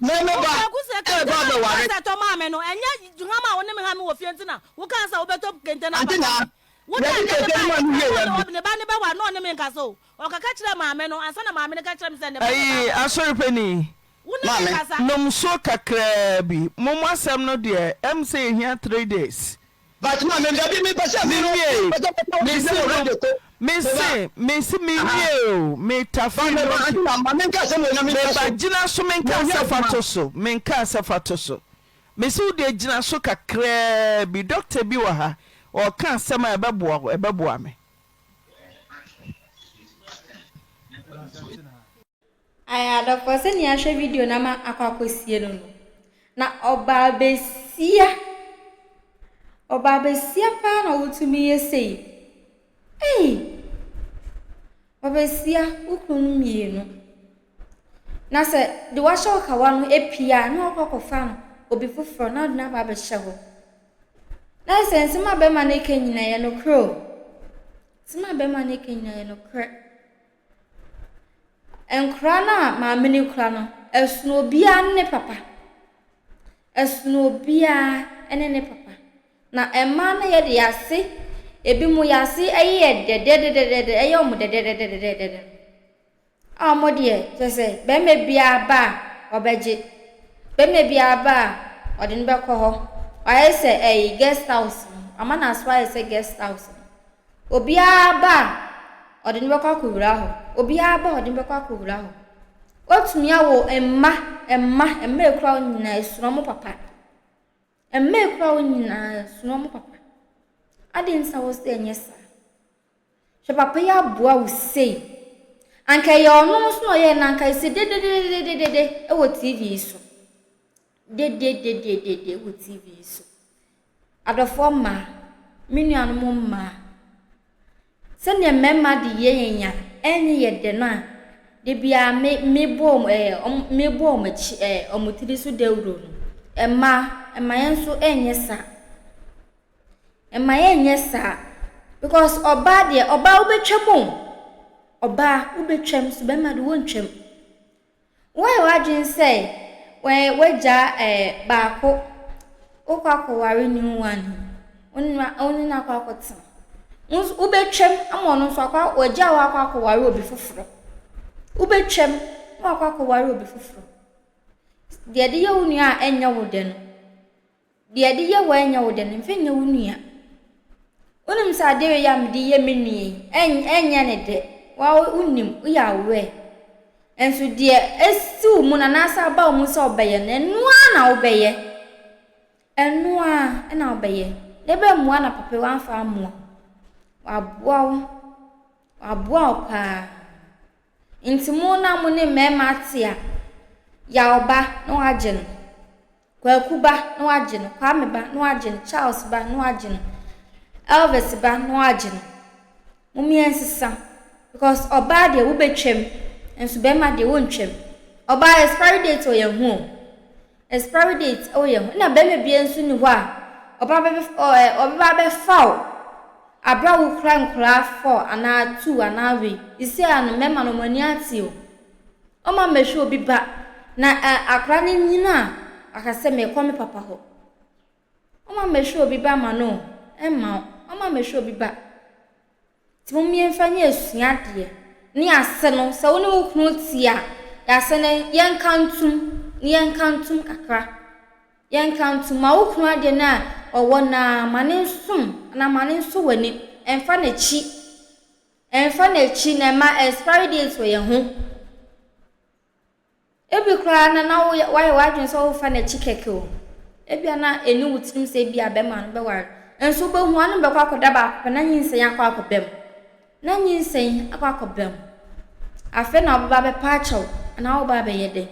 Me me ba Kwaku sɛ kente ɛreba no a abɛware. woka sɛ tɔ maa me no, ɛnyɛ ham a wo ne me ham wɔ fie nti na wokaa sɛ wobɛtɔ kente no Ante aba na ma me. Wo de yɛde adeɛ kente no no maa baeɛ no no, wieeɛ na no. ɔne ne ba no bɛware na ɔne me nkasa o. Ɔkaka kyerɛɛ maame no ansa na maame no ka kyerɛɛ me sɛ ne ba no Ayi, ba. Asɔre panin, Wo ne me Maame. nkasa. nom nsuo kakraa bi. Mo mo asɛm no deɛ, ɛm sɛ yɛhia nthree days. But maame, dabi mepɛ sɛ me no, Menwiee. mepɛ sɛ mɛka wo Mese biribi wɔ nom, radio so. Me ba. mese, mese Aha. menwiee o, Ba metafere me ba, note. ante na ma menka asɛm wei na mentwa Meba, so. gyina so menka Meyɛ asɛ fa adwuma. to so, menka asɛ fa to so. Mese wo deɛ gyina so kakraa bi. Doctor bi wɔ ha, ɔɔka asɛm a ɛbɛboa wo, ɛbɛboa me. Ae adɔfoɔ sɛnea yɛahwɛ video no ama akɔ akɔsie no no, na ɔbaa besia, ɔbaa besia paa na wotumi yɛ sei. Ei, ɔbesia wo kunu no mmienu. Na sɛ de wahyɛ wo kawa no apue a, na wakɔ akɔfa no obi foforɔ na ɔde no aba abɛhyɛ hɔ. Na sɛ nsɛm a bɛrima no reka nyinaa yɛ nokorɛ o. Nsɛm a bɛrima no reka nyinaa yɛ nokorɛ. Nkwadaa no a maame no kura no, ɛsono obiara ne ne papa. Ɛsono obiara ne ne papa. Na mmaa no yɛ de yɛn ase, ebinom yɛn ase yɛ dɛdɛdɛdɛdɛ, ɛyɛ wɔn dɛdɛdɛdɛdɛdɛ. A wɔn deɛ, kyerɛ sɛ, barima biara ba a, ɔbɛgye. Barima biara ba a, ɔde no bɛkɔ hɔ. Wayɛ sɛ ɛyi guest house no, wama n'aso ayɛ sɛ guest house no. Obiara ba a, ɔde no bɛkɔ akɔwura hɔ. Obiara ba a, ɔde no bɛkɔ akɔwura hɔ. Watumi awo mma, mma, mma a ɛkura wo nyinaa, ɛsono wɔn papa. Mma a ɛkura wo nyinaa, ɛsono wɔn papa. Adɛn nti na wose ɛnyɛ saa? Hwɛ papa yi aboa wo sei. Anka ɛyɛ ɔno nso na ɔyɛɛ no anka ɛsɛ dededededede wɔ TV yi so. Dededededede wɔ TV yi so. Adɔfoɔ mmaa, me nuanom mmaa, sɛdeɛ mmarima de yɛ yɛn a ɛnyɛ yɛ dɛ no a, da biara me mebɔ wɔn ɛɛ wɔn mebɔ wɔn akyi ɛɛ wɔn tiri so dawuro no, mmaa, mma yɛn nso nyɛ saa. Mma yɛnyɛ saa because ɔbaa deɛ, ɔbaa wobɛtwam o, ɔbaa wobɛtwam so bɛrima de wontwam. Woayɛ w'adwene sɛ wɛ woagyaa ɛɛ baako, wokɔ akɔware new one, wo ne no wo ne no akɔ akɔtena. Wo nso wobɛtwam ama ɔno nso akɔ wagyaa wo akɔ akɔware obi foforɔ. Wobɛtwam na wakɔ akɔware obi foforɔ. Deɛ ɛde yɛ wo nua a ɛnyɛ wo dɛ no, Deɛ ɛde yɛ wo a ɛnyɛ wo dɛ no, mfa nyɛ wo nua. Wonim sɛ adeɛ wei a mede yɛ me nua yi, ɛnyɛ ne dɛ. Wa wonim, woyɛ aware. Nso deɛ asi wo mu no anaasɛ aba wo mu sɛ wobɛyɛ no, ɛno ara na wobɛyɛ. Ɛno ara na wobɛyɛ. Na ɛbɛmmoa na papa yi wamfa ammoa wo. Waboa wo. Waboa wo paa. Nti mo na mo ne mmarima te a, yaw ba na wagye no. Kwaku ba na wagye no, Kwame ba na wagye no, Charles ba na wagye no, Elvis ba na wagye no. Mom yɛnsesa because ɔbaa deɛ wobɛtwam nso bɛrima deɛ wontwam. Ɔbaa expiry date wɔ yɛn ho o. Expiry date wɔ yɛn ho. Na bɛrima biara nso ni hɔ a ɔba bɛbɛ ɔbɛba abɛfa wo abere a wokura nkoraa four anaa two anaa wei. Sisi a no mmarima no wɔn ani ate o. Ɔma mmɛhwɛ obi ba, na akwadaa no nyin a, waka sɛ merekɔ me papa hɔ. Ɔma mmɛhwɛ obi ba ma no o, ɛmma wo. Ɔma mmɛhwɛ obi ba. Nti mom yɛmfa nyɛ asuadeɛ ne ase no, sɛ wo ne wo kunu te a, yɛase no yɛnka ntom, ne yɛnka ntom kakra. Yɛnka ntom, ma wo kunu adeɛ no a ɔwɔ no ara, ma no nsom anaa ma no nsɔ w'ani, ɛmfa n'akyi. Ɛmfa n'akyi na ɛma expiry date wɔ yɛn ho. Ebi koraa na na woayɛ w'adwene sɛ worefa n'akyi kɛkɛ o. Ebia na ɛni wo tirim sɛ ebia bɛrima no bɛware. Nso wobɛhu ano bɛkɔ akɔda baako pɛ na nyinsɛn akɔ akɔba mu. Na nyinsɛn akɔ akɔba mu. Afei na wobɛba abɛpa akyɛw anaa wobɛba abɛyɛ dɛn.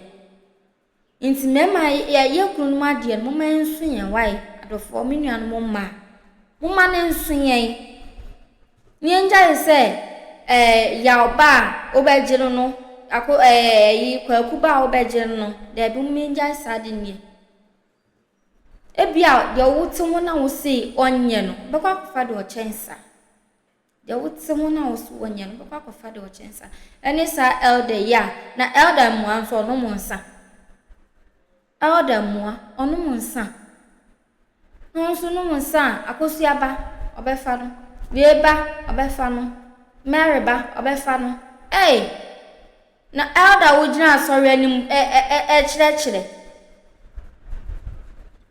Nti mmarima yɛ yɛ kununom adeɛ no momma ɛnso yɛn wae adɔfoɔ me nuanom mmaa momma no nso yɛn ne yɛngyae sɛ ɛɛ yaw ba a wobɛgye no no ako ɛɛ yi kwaku ba a wobɛgye no no daabi momma yɛngyae saa de nie ebia deɛ wote ho na wose ɔnyɛ no bɛkɔ akɔfa deɛ ɔkyɛn saa. Deɛ wote ho na wo so wɔnyɛ no bɛkɔ akɔfa deɛ ɔkyɛ nsa ɛne saa elder yi a na elder mmoa nso ɔnom nsa elder mmoa ɔnom nsa na ɔno nso nom nsa a akosua ba ɔbɛfa no wei ba ɔbɛfa no Mary ba ɔbɛfa no ei Na elder a wogyina asɔre anim rekyerɛkyerɛ.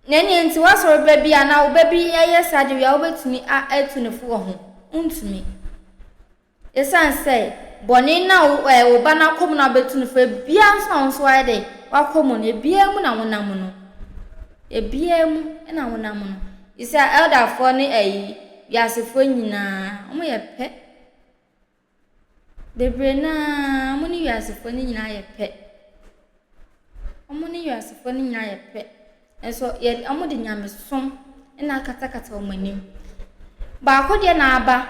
Na ɛnneɛ nti w'asɔre ba bi anaa wo ba bi yɛ saa de wie a wobɛtumi atu no fo wɔ ho? Wontumi. Ɛsiane sɛ bɔne no a wo ba no akɔ mu na wobɛtu no fo, ebiara nso na wo nso wayɛ dɛ wakɔ mu no, ebiara mu na wonam no. Ebiara mu na wonam no. Ɛsɛ elderfoɔ ne ayi wiasefoɔ nyinaa, wɔyɛ pɛ. Bebree no ara, wɔne wiasefoɔ no nyinaa yɛ pɛ. Wɔne wiasefoɔ no nyinaa yɛ pɛ. Nanso yɛ wɔde nyamesom na akatakata wɔn anim. Baako deɛ na aba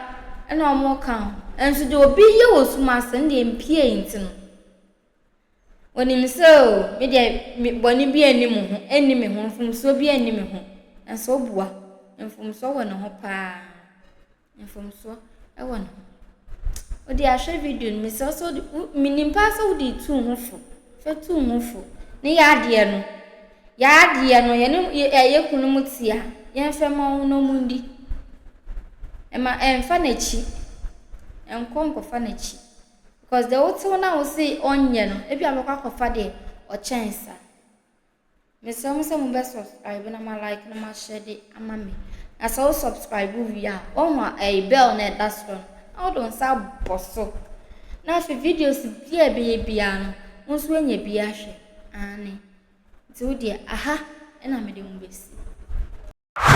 na wɔreka ho. Nanso deɛ obi yɛ wɔ sum ase no deɛ mpue nti no, wɔnim sɛ o, me deɛ me bɔne bi nni me ho, nni me ho, mfomsoɔ bi nni me ho. Nanso ɔbua, mfomsoɔ wɔ ne ho pa ara. Mfomsoɔ wɔ ne ho. Wode ahwɛ video no, mesrɛ wo sɛ wode, wo, menim paa sɛ wode tu wo ho fo. Fa tu wo ho fo. Ne yɛ adeɛ no, yɛ adeɛ no, yɛne yɛ kununom te a, yɛmfa mma wɔn na wɔndi. Ɛma ɛmfa n'akyi. Ɛnkɔ nkɔfa n'akyi. Because deɛ wote ho na wo se ɔnyɛ no, ebi a bɛkɔ akɔfa deɛ ɔkyɛn saa. Mesrɛ mo sɛ mo bɛ subscribe na ma like na ma share de ama me. Na sɛ wo subscribe wie a, woahu a ɛyɛ bell na ɛda soro no, na wode wo nsa abɔ so. Na afei videos bi a ɛbɛyɛ biara no, wo nso woanya bi ahwɛ. Aane. Nti wo deɛ, aha na mede mo bɛsi.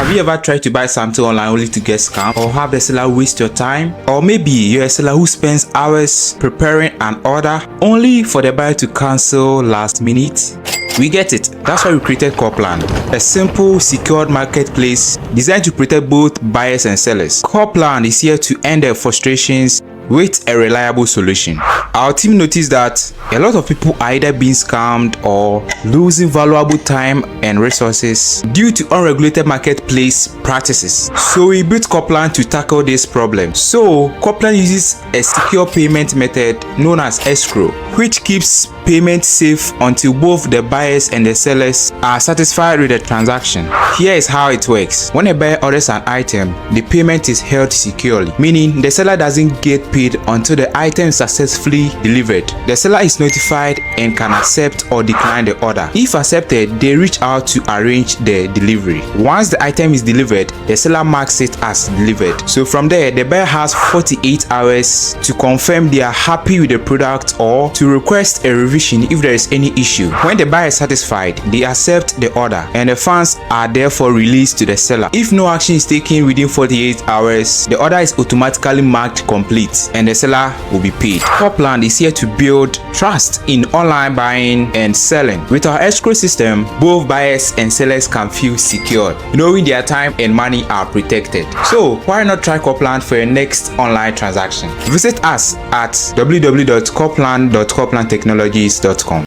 Have you ever tried to buy something online only to get scammed or have the seller waste your time? Or maybe you're a seller who spends hours preparing an order only for the buyer to cancel last minute? We get it. That's why we created Corplan, a simple, secured marketplace designed to protect both buyers and sellers. Corplan is here to end the frustrations with a reliable solution. Our team noticed that a lot of people are either being scammed or losing valuable time and resources due to unregulated marketplace practices. So we built Copland to tackle this problem. So Copland uses a secure payment method known as escrow, which keeps payment safe until both the buyers and the sellers are satisfied with the transaction. Here is how it works. When a buyer orders an item, the payment is held securely, meaning the seller doesn't get paid until the item is successfully delivered. The seller is notified and can accept or decline the order. If accepted, they reach out to arrange the delivery. Once the item is delivered, the seller marks it as delivered. So from there, the buyer has 48 hours to confirm they are happy with the product or to request a revision if there is any issue. When the buyer is satisfied, they accept the order and the funds are therefore released to the seller. If no action is taken within 48 hours, the order is automatically marked complete and the seller will be paid. Copland is here to build trust in online buying and selling. With our escrow system, both buyers and sellers can feel secure, knowing their time and money are protected. So why not try Copland for your next online transaction? Visit us at www.copland.coplandtechnologies.com.